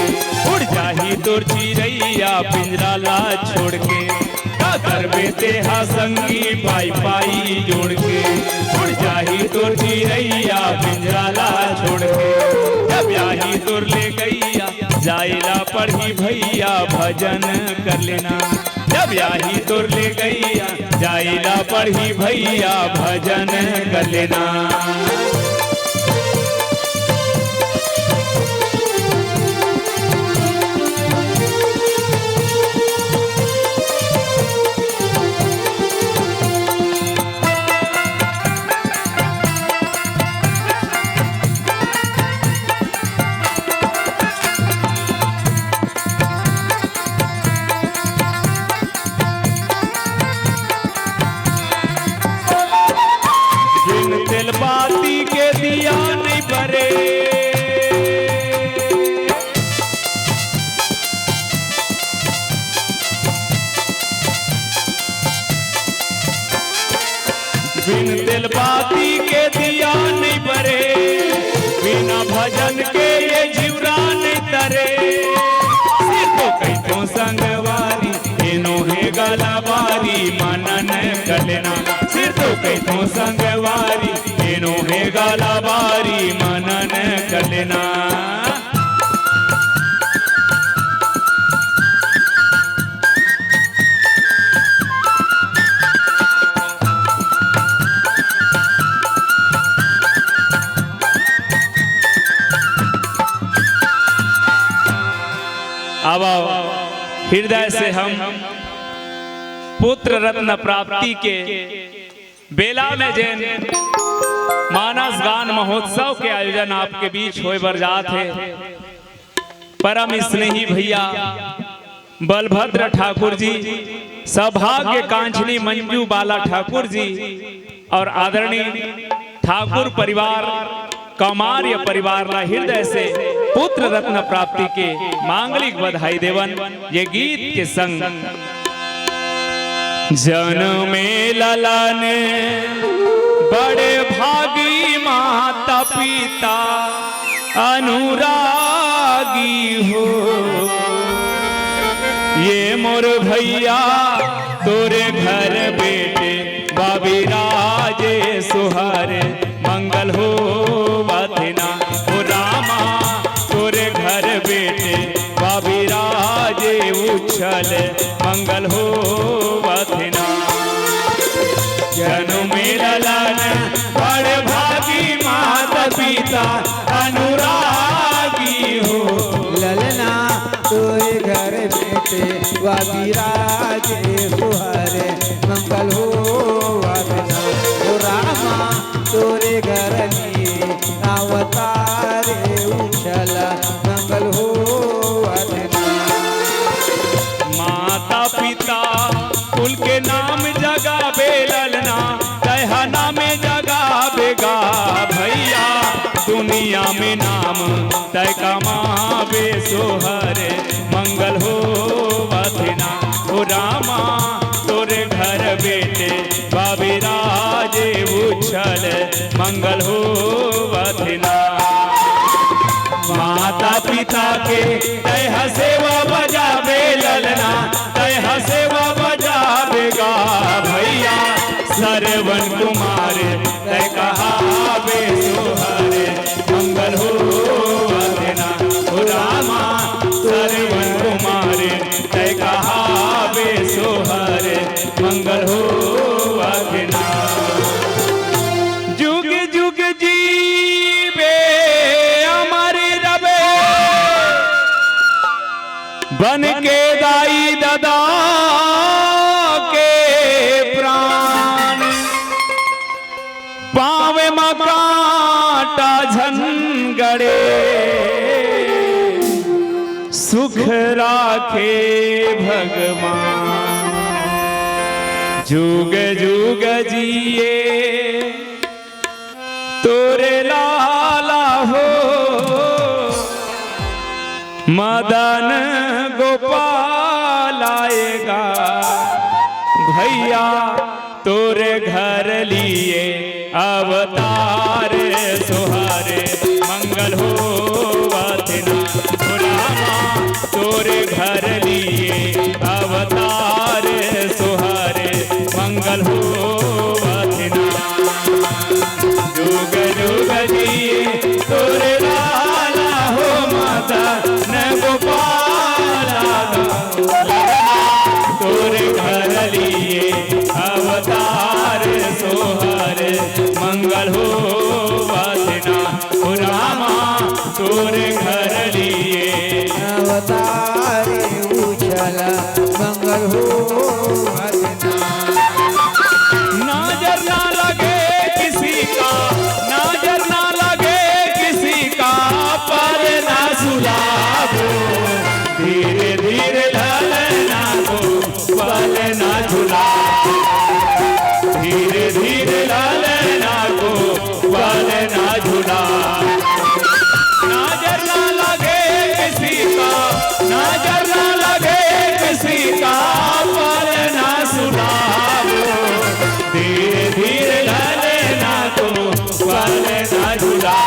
उड़ जाही तोर चिरैया पिंजरा ला छोड़ के। का करबे तेहा संगी पाई पाई जोड़ के, उड़ जाही तोर चिरैया पिंजरा ला छोड़ के। जब आही तोर ले गैया जाइला पढ़ही भैया भजन कर लेना। जब आही तोर ले गैया जाइला पढ़ही भैया भजन कर लेना। बिन तेल बाती के दिया नहीं बरे। बिन तेल बाती के दिया नहीं बरे, बिना भजन के ये जीवरा नहीं तरे। सिर तो कहीं तो संगवारी, एनो हे गलावारी, मनन कलेना। सिर तो कहीं तो संगवारी, एनो गला बारी मनन कलना। अब हृदय से हम पुत्र रत्न प्राप्ति के बेला में जेन मानस गान महोत्सव के आयोजन आपके बीच होय बर जात हे, परम स्नेही भैया बलभद्र ठाकुर जी, सौभाग्य कांक्षिणी मंजू बाला ठाकुर जी और आदरणीय ठाकुर परिवार, कौमार्य परिवार ला हृदय से पुत्र रत्न प्राप्ति के मांगलिक बधाई देवन। ये गीत के संग, जनमे ललन बड़े भागी, माता पिता अनुरागी हो। ये मोर भैया तोरे घर बेटे बाबी राजे सुहारे, मंगल होवत ना। ओ रामा, तोरे घर बेटे बाबी राजे उछल, मंगल होवत ना। जनमे ललन बड़ भागी, माता पिता अनुरागी हो। ललना तोरे घर बेटे बाबी राजे सुहारे, मंगल होवत ना। ओ रामा, तोरे घर लिए अवतारे उछला, मंगल होवत ना। माता पिता कुल के नाम जगाबे ललना, तैहा नाम जगाबे गा भैया, दुनिया में नाम तै कमाबे सोहरे, मंगल होवत ना। ओ रामा, तोरे घर बेटे बाबी राजे उछल, मंगल होवत ना। माता पिता के तैहा सेवा बजाबे ललना, तैहा सेवा बजाबे गा भैया, श्रवण कुमार तै कहाबे सोहरे, मंगल होवत ना। ओ रामा, श्रवण कुमार तै कहाबे सोहरे, मंगल होवत ना। जुग जुग जीबे अमर रबे, बन के दाई ददा के प्राण, पाँव म कांटा झन गड़े, सुख राखे भगवान। जुग जुग जिए तोरे लाला हो, मदन गोपाल आएगा भैया, तोरे घर लिए अवतार सोहरे, मंगल होवत ना। ओ रामा, तोरे घर लिए अवतार सोहरे, मंगल होवत ना। जुग जुग जिए तोरे लाला हो, माता न गोपाला, तोरे घर लिए अवतार सोहर, मंगल होवत ना। ओ रामा, तोरे घर लिए अवतार उछला, मंगल होवत ना। नजर ना लगे किसी का, नजर ना लगे किसी का, पल ना सुलाबो। धीरे धीरे ललना को पल ना झुला, धीरे धीरे ललना को पल ना झुला। नजर ना लगे किसी का, नजर ना लगे किसी का, पल ना सुनावो। धीरे धीरे ललना को पल ना झुला,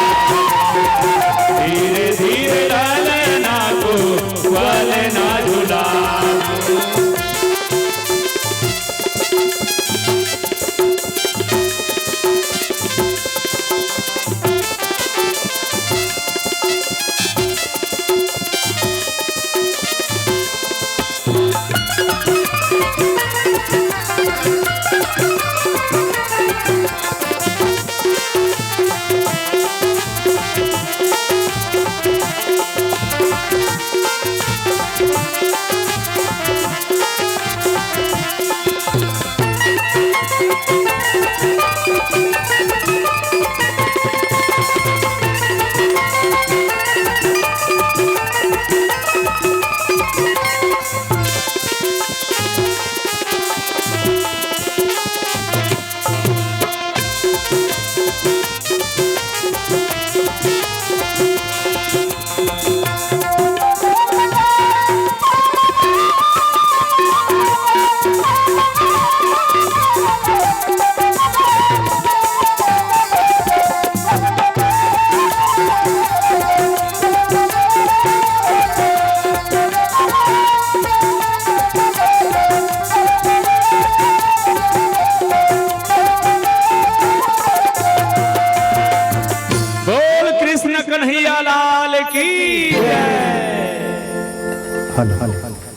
धीरे धीरे ललना को पल ना झुला। बोल कृष्ण कन्हैया लाल की जय। Hello, hello.